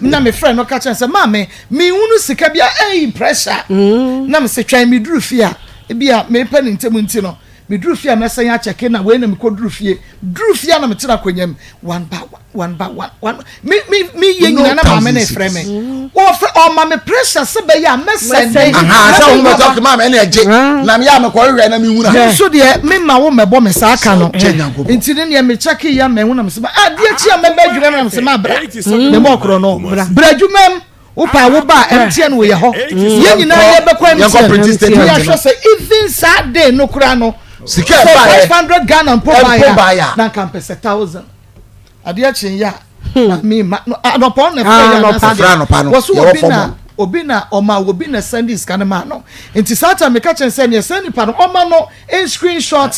Na me frɛ no ka kyerɛ sɛ maame menhunu sika bi a ɛyi pressure. Na me se twɛn me duru fie a ebia mepɛ ne ntɛm nti no me duru fie a mɛsɛn akyɛke na wei na mekɔ duru fie duru fie a na metena akonnwa mu one by one one by one one me me me yɛ nyina na maame na efrɛ me wɔfrɛ ɔma me pressure sɛ bɛyɛ a mɛsɛn de. Sɛ wo bɛtɔ kema maame ɛna ɛgye na meyɛ a mekɔhwehwɛ na mehu na. Me nso deɛ me ma wo mɛbɔ me saa ka no nti ne neɛ me kyɛke yɛ mɛhu na mesɛ adeɛ kyi a mɛbɛ adwuma na mesɛ ma bra me bɔ korɔ no bra adwuma mu wopa a woba a MTN wɔ yɛ hɔ yɛn nyinaa yɛbɛkɔ MTN ne yɛahwɛ sɛ even saa day no koraa no sika sɛ ɛbaeɛ 500 Ghana mpo ɛmpo baeɛ baeɛ a a. na nka mpɛ sɛ 1000 adeɛ kye yɛ a maame ma no anɔpa ɔna fɛ yɛ anɔpa. anasa Ɔfrɛ anɔpa no, wɔso yɛwɔ obi fam na hɔ. obi na ɔma obi na sɛndi sika no maa no nti saa time meka kyɛn sɛ neɛ sɛ nipa no ɔma no screenshot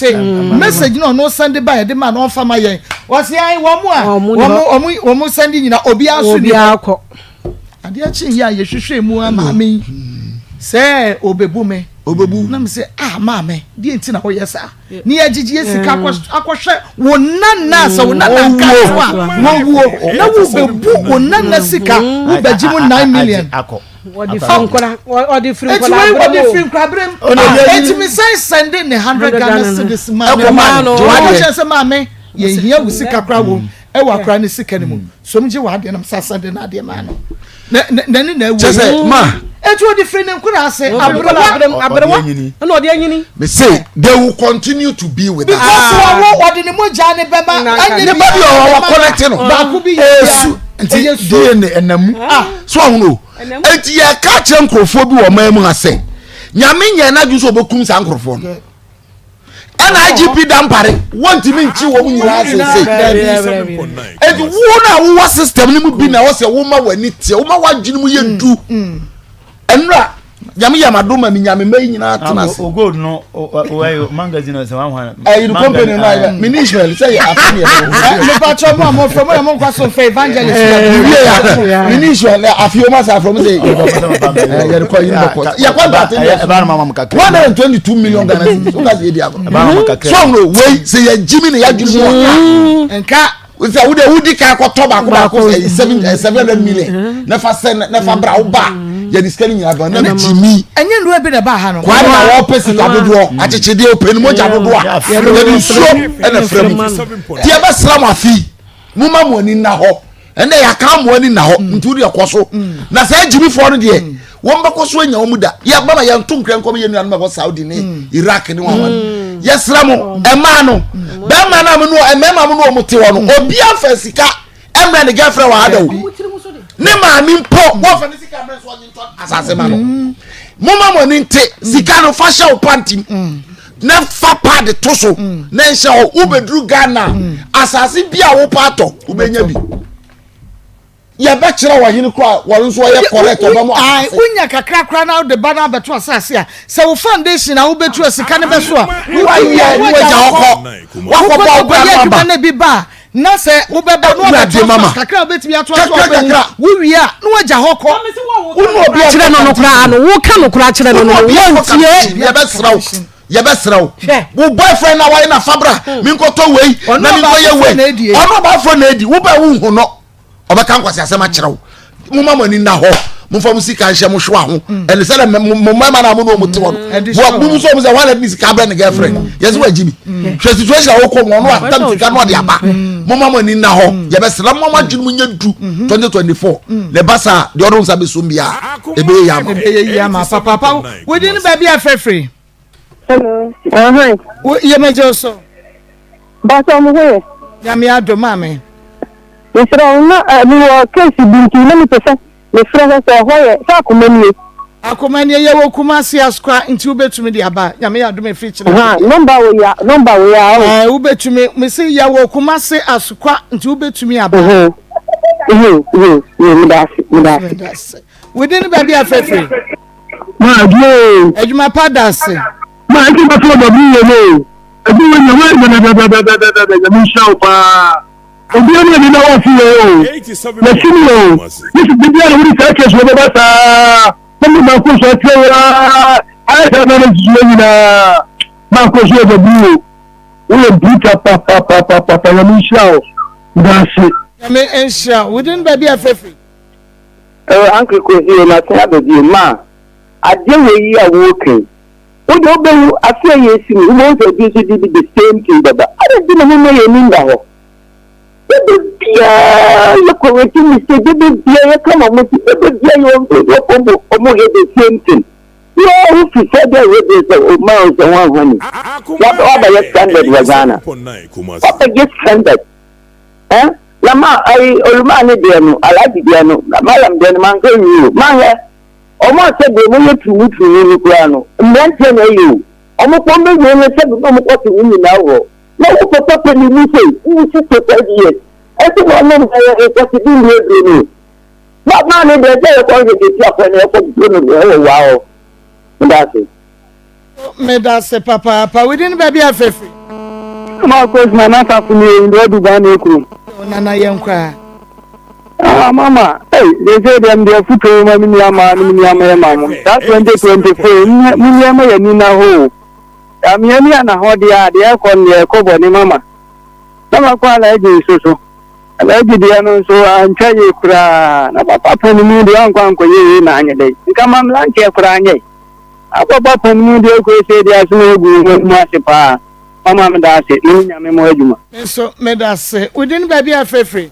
message na ɔno sɛndi ba yɛde ma no ɔmfa ma yɛn wɔsi ayi wɔn mu a Wɔn ni wɔn hɔ. wɔn wɔn sɛndi nyina obiara nso ni hɔ Obiara kɔ. adeɛ kye yɛ a yɛhwehwɛ mu a maame yi sɛ obebu me Obebu. na me sɛ ah maame deɛ nti na woyɛ saa ne yɛgyegye yɛ sika akɔ- akɔhwɛ wo nana sɛ wo nana nka so a wɔwuo na wobebu wo nana sika wobɛgye mu 9 million Akɔ. Wɔde firi nkora wɔde firi eti nkora wei abere wɔde mu o. firi nkurabere mu Ɔna Ah, yɛ yi- eti mi sɛn sɛnde ne 100 100 Ghana Ghana cedis maa Ɛkɔ maa no. ne Gye w'adeɛ. wɔhyɛ sɛ maame yɛhia wo sika koraa wɔ ɛwɔ akora ne sika no mu so gye w'adeɛ nam sɛ asɛnde n'adeɛ maa no n'ani na ewu Kyɛ sɛ ma eti ɔde firi ne nkura ase Aberewa aberewa aberewa Ɔde anyini. ɛna ɔde anyini. me say they will continue to be with us. because wɔwɔ ɔde ne mogya ne bɛma Na- ɛnyɛ Ne ba bi wɔ hɔ wɔkɔnɛte no. baako bi yɛ Esu nti ɛyɛ su. DNA ɛnam mu. So ahono o. Eti yɛ ka kyerɛ nkurɔfoɔ bi wɔ ɔman mu ha sɛ nyame nyɛ n'adwene sɛ ɔbɛkum saa nkurɔfoɔ no. Ɛna IGP Dampare wɔntumi nkyi wɔn nyinaa sese. Eti wo na wowɔ system no mu bi na ɛwɔ sɛ woma w'ani teɛ woma w'adwene mu yɛ du. Ɛnura nyame yɛ m'adom ma mi nyame mma yi nyinaa tena ase. O gold no o o ayo magazine o sɛ wɔn ahwan. Ɛyi no company no ayɛ mi ni Israel sɛ yɛ afe ne yɛ bɛ wɔ. mepakyɛ mo a mofrɛ mo yɛ mo nkwa so mfɛ evangelist Wie ya mi ni Israel afe o ma sa afro mi sɛ yɛde kɔ yi bɛ kɔ yɛ kɔ ntaate Ɛbaa no mama mo kakra. 122 million Ghana cedis o ka se yɛ di agorɔ. Ɛbaa no mama kakra. So ahono wei sɛ yɛ gyi mi na yɛ adwene mu ɔka. nka Sɛ wo de wodi kan kɔtɔ baako baako ɛyi seven 700 million ne fa sɛ ne fa bra wo ba yɛ de sika ni nyinaa bɛ na mi gyi mi. ɛnyɛ nnura bi na ɛbaa ha no Kwame na wɔpɛ sika dodoɔ akyekyedeɛ ɔpɛ ne mogya dodoɔ a yɛde nsuo ɛna frɛ mu nti yɛbɛsra mo afi moma mo ani nna hɔ ɛnɛ yɛaka mo ani nna hɔ nti wode ɛkɔ so na saa gyimifoɔ no deɛ wɔn bɛkɔ so anya wɔn da yɛba ma yɛnto nkira nkɔm yɛ nuanom ɛwɔ Saudi ne Iraq ne wɔn wɔn yɛsrɛ mo ɛmaa no bɛrima no a mo ne mmarima mo ne wɔn te hɔ no obiara fɛ sika ɛmrɛ ne girlfriend wɔ ha da o ne maame mpo wɔfɛ ne sika mmerɛ so ɔnye ntɔ asase ma no moma mo ani nte sika no fa hyɛ wo pantim na fa pad to so na nhyɛ hɔ wobɛduru Ghana asase bi a wopɛ atɔ wobɛnya bi yɛbɛkyerɛ wɔ hene kora wɔn nso ɔyɛ correct ɔbɛmo Ae, asase wonya kakra koraa na wode ba no abɛto asase a sɛ wo foundation a wobɛtu a sika no bɛso a wayɛ ne wagya hɔ kɔ wakɔbɔ wo bra wokɔyɛ no adwuma aba no bi ba a na sɛ wobɛba na Awurade wabɛto mama. so kakra a wobɛtumi ato aso a Kakra, wobɛhu kakra. wowie a na wagya hɔ kɔ Wone obi a Kyerɛ no no koraa no woka no koraa kyerɛ no no Wone obi a wɔntie. yɛbɛsrɛ wo yɛbɛsrɛ wo Hwɛ. wo boyfriend na wayɛ na fabra menkɔtɔ wei Ɔno na menkɔyɛ ɔbaafo wei na edi. ɔno ɔbaafo na edi wobɛ wo nhu no ɔbɛka nkwasi asɛm akyerɛ wo moma mo ani nna hɔ momfa mo sika nhyɛ mo hwewa ho ɛne sɛ dɛ mo mmarima no a mo ne ɔmo te hɔ Ɛde no hyɛ mo sɛ ɔmo sɛ wɔn na de sika brɛ ne girlfriend yɛsɛ wɔagyi mi hwɛ situation a wɔkɔ mu ɔno atam sika no ɔde aba moma mo ani nna hɔ yɛbɛsrɛ mo ma adwene mu nyɛ du 2024 na ɛba saa deɛ ɔde nsa bɛsom biara ɛbɛyɛ yɛ ama ɛbɛyɛ yie ama papaapa wodi ne baabi a frɛfrɛ Hello. Uh-huh. Wo yɛmɛgye wo so Bàtà mo ho yɛ. Nyame adom maame Mesrɛ wo na eh, mewɔ case bi nti na mepɛ sɛ mefrɛ hɔ sɛ ɛhɔ yɛ sɛ akoma nie. Akoma nie yɛwɔ Kumasi Asokwa nti wobɛtumi de aba Nyame yɛ adom ɛfiri kyena Ha, nɔmba wei a, nɔmba wei a, ɔho. Ɛɛ wobɛtumi mese yɛwɔ Kumasi Asokwa nti wobɛtumi aba. Mhm. Yo yo yo meda ase meda ase. Meda ase. Within baabi afɛfɛ. Ma adwuma o. Adwuma pa da ase. Ma ɛti ma fɔ baabi yɛ no o. Ɛbi wɔ nyɛ wɔn dɛdɛdɛdɛdɛdɛdɛ nyame nhyira wo paa. Obi ɛni ɛni na wɔn fi yɛ o. Yɛsi mi o. Yɛsi bibi a na wuli saa kɛse wɔ bɛba saa. Na mi ma ko so akyerɛ wɔ ayɛ sɛ na ne susu yɛ nyinaa. Ma ko so yɛ baabi o. Woyɛ bruta papapapapa nyame nhyira wo. Medase. Nyame nhyira wo. Within baabi afɛfɛ. Eh, Uncle Kofi, masan aba bio. Ma, adeɛ wei yi a woreka yi, wo deɛ wobɛhu, afe a yɛresi mu, wobɛhu sɛ ebi nso de bi the same thing bɛba. Adɛn nti na momma yɛn ani nna hɔ? Bɛbɛ biara yɛ correcting mistake, bɛbɛ biara yɛka ma mo ti, bɛbɛ biara yɛ wɔn nkurɔfoɔ mo, wɔn yɛ the same thing. Wo a wofi Saudi Arabia sɛ ɔma wo sɛ ho ahwane, wabɛyɛ standard wɔ Ghana. Wabɛyɛ standard. Eh? Na ma ayi olumaa ne deɛ no, Alhaji deɛ no, Mallam deɛ no manka nwie o. Mahwɛ, wɔn a sɛdeɛ wɔyɛ turumu turumu no koraa no, mmeranteɛ na ɛyɛ o. Wɔn kɔn bɛwie no sɛbe na wɔn kɔte wɔn nyinaa wɔ. Na wo papa panin mu sei, wo 65 years, ɛnso na ɔnom ɛyɛ nkɔte bi nni aduro no o. Ma maa ne deɛ sɛ yɛkɔ nhwɛ kɛsi akɔ na yɛkɔ buro no ɛwɔ waa hɔ. Meda ase. Medase papaapa. Within baabi a fɛfiri. Ma kos na na safo ni eyi ndo du ba na ekuro. Nana yɛn koraa. Ah mama, hey, they say them deɛ futuo ma me nua maa ne me nua mmarima mo. Saa 2024 mu nneɛma yɛ ni na hɔ o. Amea ni ana hɔ deɛ a deɛ ɛkɔ no deɛ ɛkɔ bɔ ne mama. Na makɔ alaagye nso so. Alaagye deɛ no nso antwa yie koraa. Na papa panin deɛ ɔnkɔ ankɔyɛ yie na anyɛ dɛ. Nka ma mmeranteɛ koraa nyɛ. Abɔbɔ pon mu deɛ kwesie deɛ asom agu wo ho mu ase paa mama meda ase me ne nyame mo adwuma. Me nso meda ase. Wo din baabi a frɛfiri.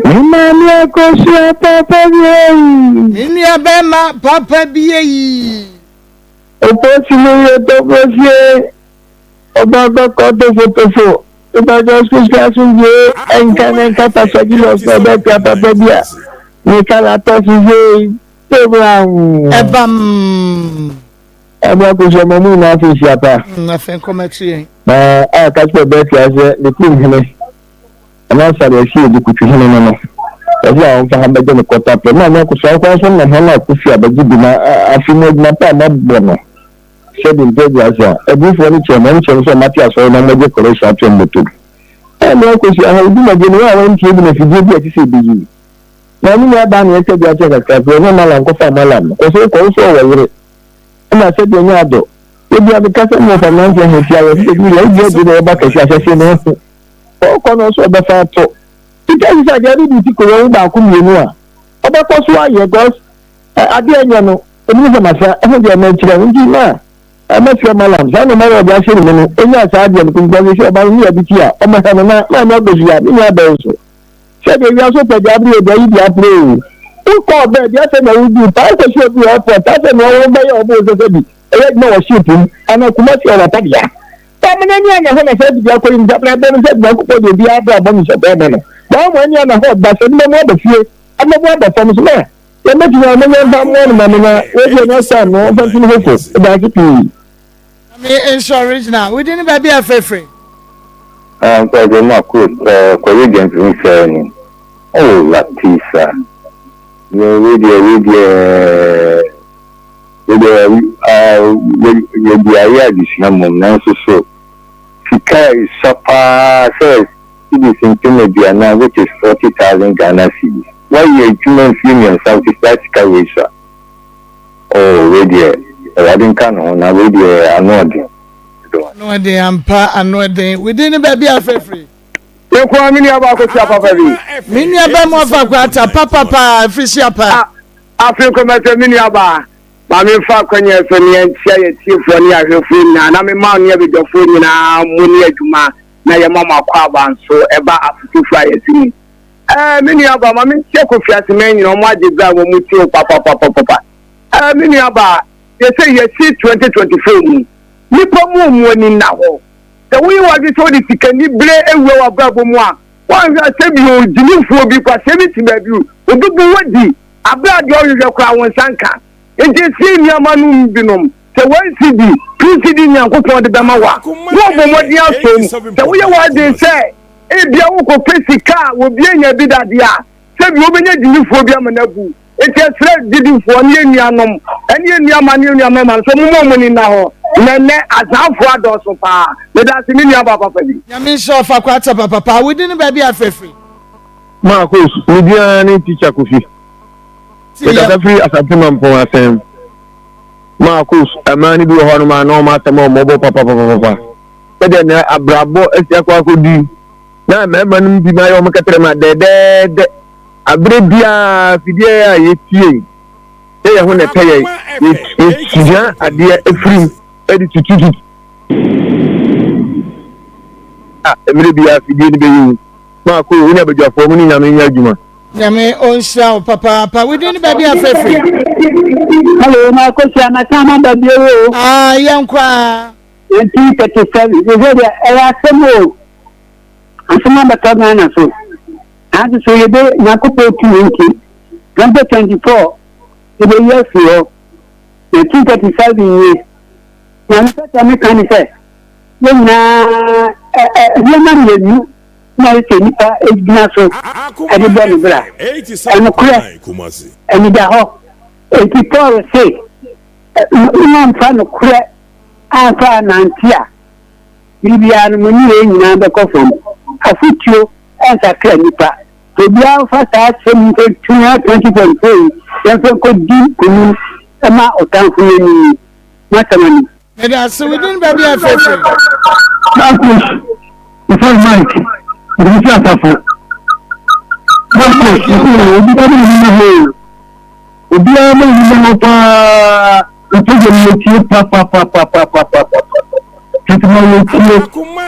Me maame akosua papa bi eyi. Me nua bɛɛma papa bi eyi. Oposi no yɛ tofosie ɔba bɛkɔ tofotofo ìbàjẹ́ sukuu asomdwoe ɛnka ne nkata sɛ Jesus na ɔbɛpia papa bi a ne kala tɔ so sei. Ɛbam. Ɛbra kosua ma mu nyinaa afei hyia pa. Afei nkɔm akyi yɛn. Na a ka kyerɛ Bɛtia sɛ ne kurom hene anaa sare asi edi kutwi hene no no. Ɛsɛ a ɔmfa ha bɛgye ne kɔta pɛ. Na ɔno kosua nkwa nso nam hɔn a kofi a bɛgye bi na afe mu adwuma pa a mabɔ no sɛ de mpɛ aduasa. Aburufoɔ no kyerɛ ma ɔnkyerɛ sɛ ɔmate asɔre na ɔmɔgye kɔrɛhyɛ ato mmɔtɔ bi. Ɛna kosua ha dwumadie no wɔn a wɔntie bi na fidie bi a ɛte sɛ ebeyi. Na ne nua baa na yɛsɛ bi akyɛ kakra sɛ ɔnyɛ malam kɔfa malam no kɔsɛ wokɔ wosɛ ɔwɔ yere ɛna sɛdeɛ nyɛ adɔ ebia meka sɛ mmɔfa mmeranteɛ ho tia yɛ sɛ bi yɛ wodi aduro na ɛba kɛse ahyɛse no ho ɔkɔ no nso ɔbɛfa ato tita sɛ adeɛ ade de ti kɔ wɔn baako mmienu a ɔbɛkɔ so ayɛ gɔs adeɛ nyɛ no ɛmu sɛ masa ɛho deɛ mɛkyerɛ nti na ɛmɛfrɛ malam saa nneɛma yɛ ɔde ahyɛ ne mu no ɛnya saa adeɛ no kɔnkɔn sɛ ɔba no ne yɛ bi ti a ɔmɛhwɛ no na maame agbɛsu a ne nua bɛn so Sɛdeɛ wiase pɛ deɛ abere deɛ ayi deɛ apere o. Wokɔɔ baabi afei na woduu paa wokɔhyia obi wɔ airport afei na ɔwo bɛyɛ ɔbo wo sɛ sɛ bi ɛyɛ adwuma wɔ ship mu anaa Kumasi ɔwɔ papa dea. Ba mo ani ana hɔ na saa dibea kɔ yi mu sɛ abrabɔ no sɛ Nyankopɔn deɛ obiara abrabɔ no sɛ bɛɛma no. Ba mo ani ana hɔ ba sɛ nima mu aba fie ama mu aba fam so na yɛmɛtumi a monyɛ mfa mmoa no ma me na wɔdeɛ next time no ɔmfa nto ne ho fo. Ɛdaase pii. Nyame nhyira original. Wo din ne baabi a frɛfrɛ. Ah mpaebɔ ma kɔ eh kɔyɛ dwantini sɛɛ ni oh Latisa yɛ wei deɛ wei deɛ wei deɛ ah yɛ de ayɛ adesua mmom nanso so sika a esua paa sɛ cedis mpem aduanan which is 40,000 Ghana cedis woayɛ adwuma mfie mmiɛnsa wote saa sika wei sua. Oh wei deɛ awurade nka ne ho na wei deɛ ano ɔden. Ano ɔden ampa ano ɔden. Wo din ne baabi a afrɛfiri. Me nko ara me nua baako tia papa bi. Me nua bɛn mu afa kwata papa paa afiri hyia pa. Afei nkɔmɛtɛ me nua baa. Ma me nfa akwanya so ne yɛnkyia yɛ tiefoɔ ne ahwɛfoɔ nyinaa na me ma ne abadwafoɔ nyinaa mo ne adwuma na yɛma mo akɔ aba nso ɛba afotufoɔ a yɛsi mu. Ɛɛ me nua ba ma me nkyia Kofi Asemɛn nyina ɔmo agye bra wɔn mu tie o papapapapa. Ɛɛ me nua ba yɛsɛ yɛsi 2024 mu nipa mu ɔmo ani nna hɔ. Sɛ woyɛ w'adwene sɛ wode sikani bere awura w'abrabɔ mu a woanhwɛ a sɛ bi ogyimifoɔ bi kwasea bi te baabi obebu wadi abere a deɛ ɔhwehwɛ koraa wo nsa nka. Nti sie nneɛma no mu binom sɛ one cedi, two cedi Nyankopɔn de bɛma wo a na ɔbɔ mmɔden asɔ mu. Sɛ woyɛ w'adwene sɛ. Ebia wokɔpɛ sika a obi anya bi da deɛ a, sɛbi wobɛnya gyimifoɔ bi ama no abu. Enti yɛsrɛ gyidifoɔ ne yɛn nuanom ne yɛn nuammaa ne yɛn nuammarima no sɛ wɔmma wɔn ani nna hɔ. Na ɛnnɛ azaafoɔ adɔɔso paa. Meda ase me nuabaa papa bi. Nyame nhyira wo fa kɔ atapa papa wo din ne baabi a frɛ firi. Marcos, me din ara ne Teacher Kofi. Mekasa firi Asante Mampong Asɛm. Marcos, mmaa no bi wɔ hɔnom a na wɔn asɛm a wɔbɔ papapapapa. Sɛdeɛ na abrabɔ asi akɔ akɔdu yi, na mmarima no bi ma ayɛ wɔn kɛtrɛma dɛdɛɛdɛ. Aberɛ biara fidie a yɛtie yi, sɛ yɛn ho na ɛpɛ yɛn, yɛsua adeɛ firi mu de tutututu a mmerɛ biara fidie no bɛyɛ yi. Maako, wo ne abadwafoɔ mo ne Nyame nyɛ adwuma. Nyame ɔnhyira wo papaapa. Wo din ne baabi a frɛfrɛ? Hello, Maako hyia masan maba bio o. Ah, yɛnkɔ a. 1937, sɛ deɛ ɛyɛ asɛm o. Asɛm abɛtɔ Ghana so. Nanso so yɛbɛ Nyankopɔn tumi nti, 2024 yɛbɛyi afiri hɔ. 1937 nie. Nea mepɛ sɛ meka ne sɛ, yɛn nyinaa nneɛma mmienu na ɛsɛ sɛ nipa gyina so de bɔ ne bra. Ɛnokorɛ, anidahɔ. Enti Paul se, moamfa nokorɛ amfa annante a, bere biara no mo nneyɛe nyinaa bɛkɔ fam. Afotuo nsakra nnipa. Obiara mfa saa asɛm yi mfa ntua 2024 yi, yɛmfa nkɔdi nkonim ma ɔtamfo no anim yi. M'asɛm ani. Meda ase wo din baabi a frɛfrɛ. Marcus, mefrɛ no Mike, mede me fi asafo. Marcus, obiara ma n'ani hɔ o. Obiara ma n'ani hɔ paa. Ɔtɔ yɛ tie papapapapapapa. Tete ma yɛ tie.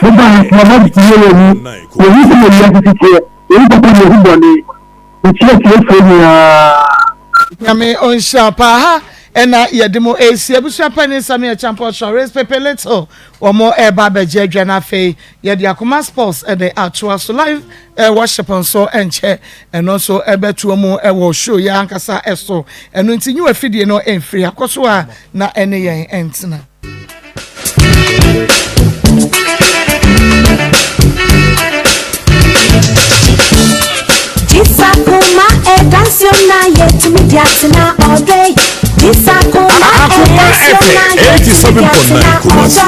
Mo ba ha soma ma tie yɛ ni. Yɛhu sɛ yɛ wiase titeɛ. Yɛhu papa na yɛhu bɔne. Mekyia tiefoɔ nyinaa. Nyame ɔnhyira paa ha ɛna yɛde mo ɛsi abusua panin Sammy Acheampong Shores Pepe Little wɔn ɛreba abɛgye adwa no afei yɛde Akoma Sports ɛde atoa so live eh, worship nso ɛnkyɛ ɛno nso ɛbɛtoa mu ɛwɔ show yɛ ankasa ɛso ɛno nti nyiwa fidie no ɛmfiri akɔ so a na ɛne yɛn ɛntena. Akoma FM 87.9 Kumasi.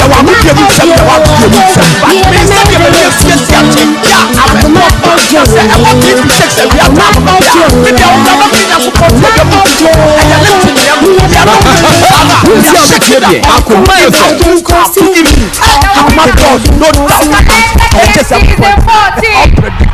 Yɛwɔ agodie mu nsɛm, yɛwɔ agodie mu nsɛm. But me sɛdeɛ m'ani asiesie akyɛ yɛ a abɛtɔ na sɛ ɛbɔ 3 to 6 awia taa no bɛbi a me deɛ wokura na mene Nyankopɔn te adwa mu ɛyɛ lifting deɛ no deɛ no saa na Wonsi a wobɛtie deɛ Akoma FM. Akoma doors no doubt ɛkyɛ sɛ unpredictable.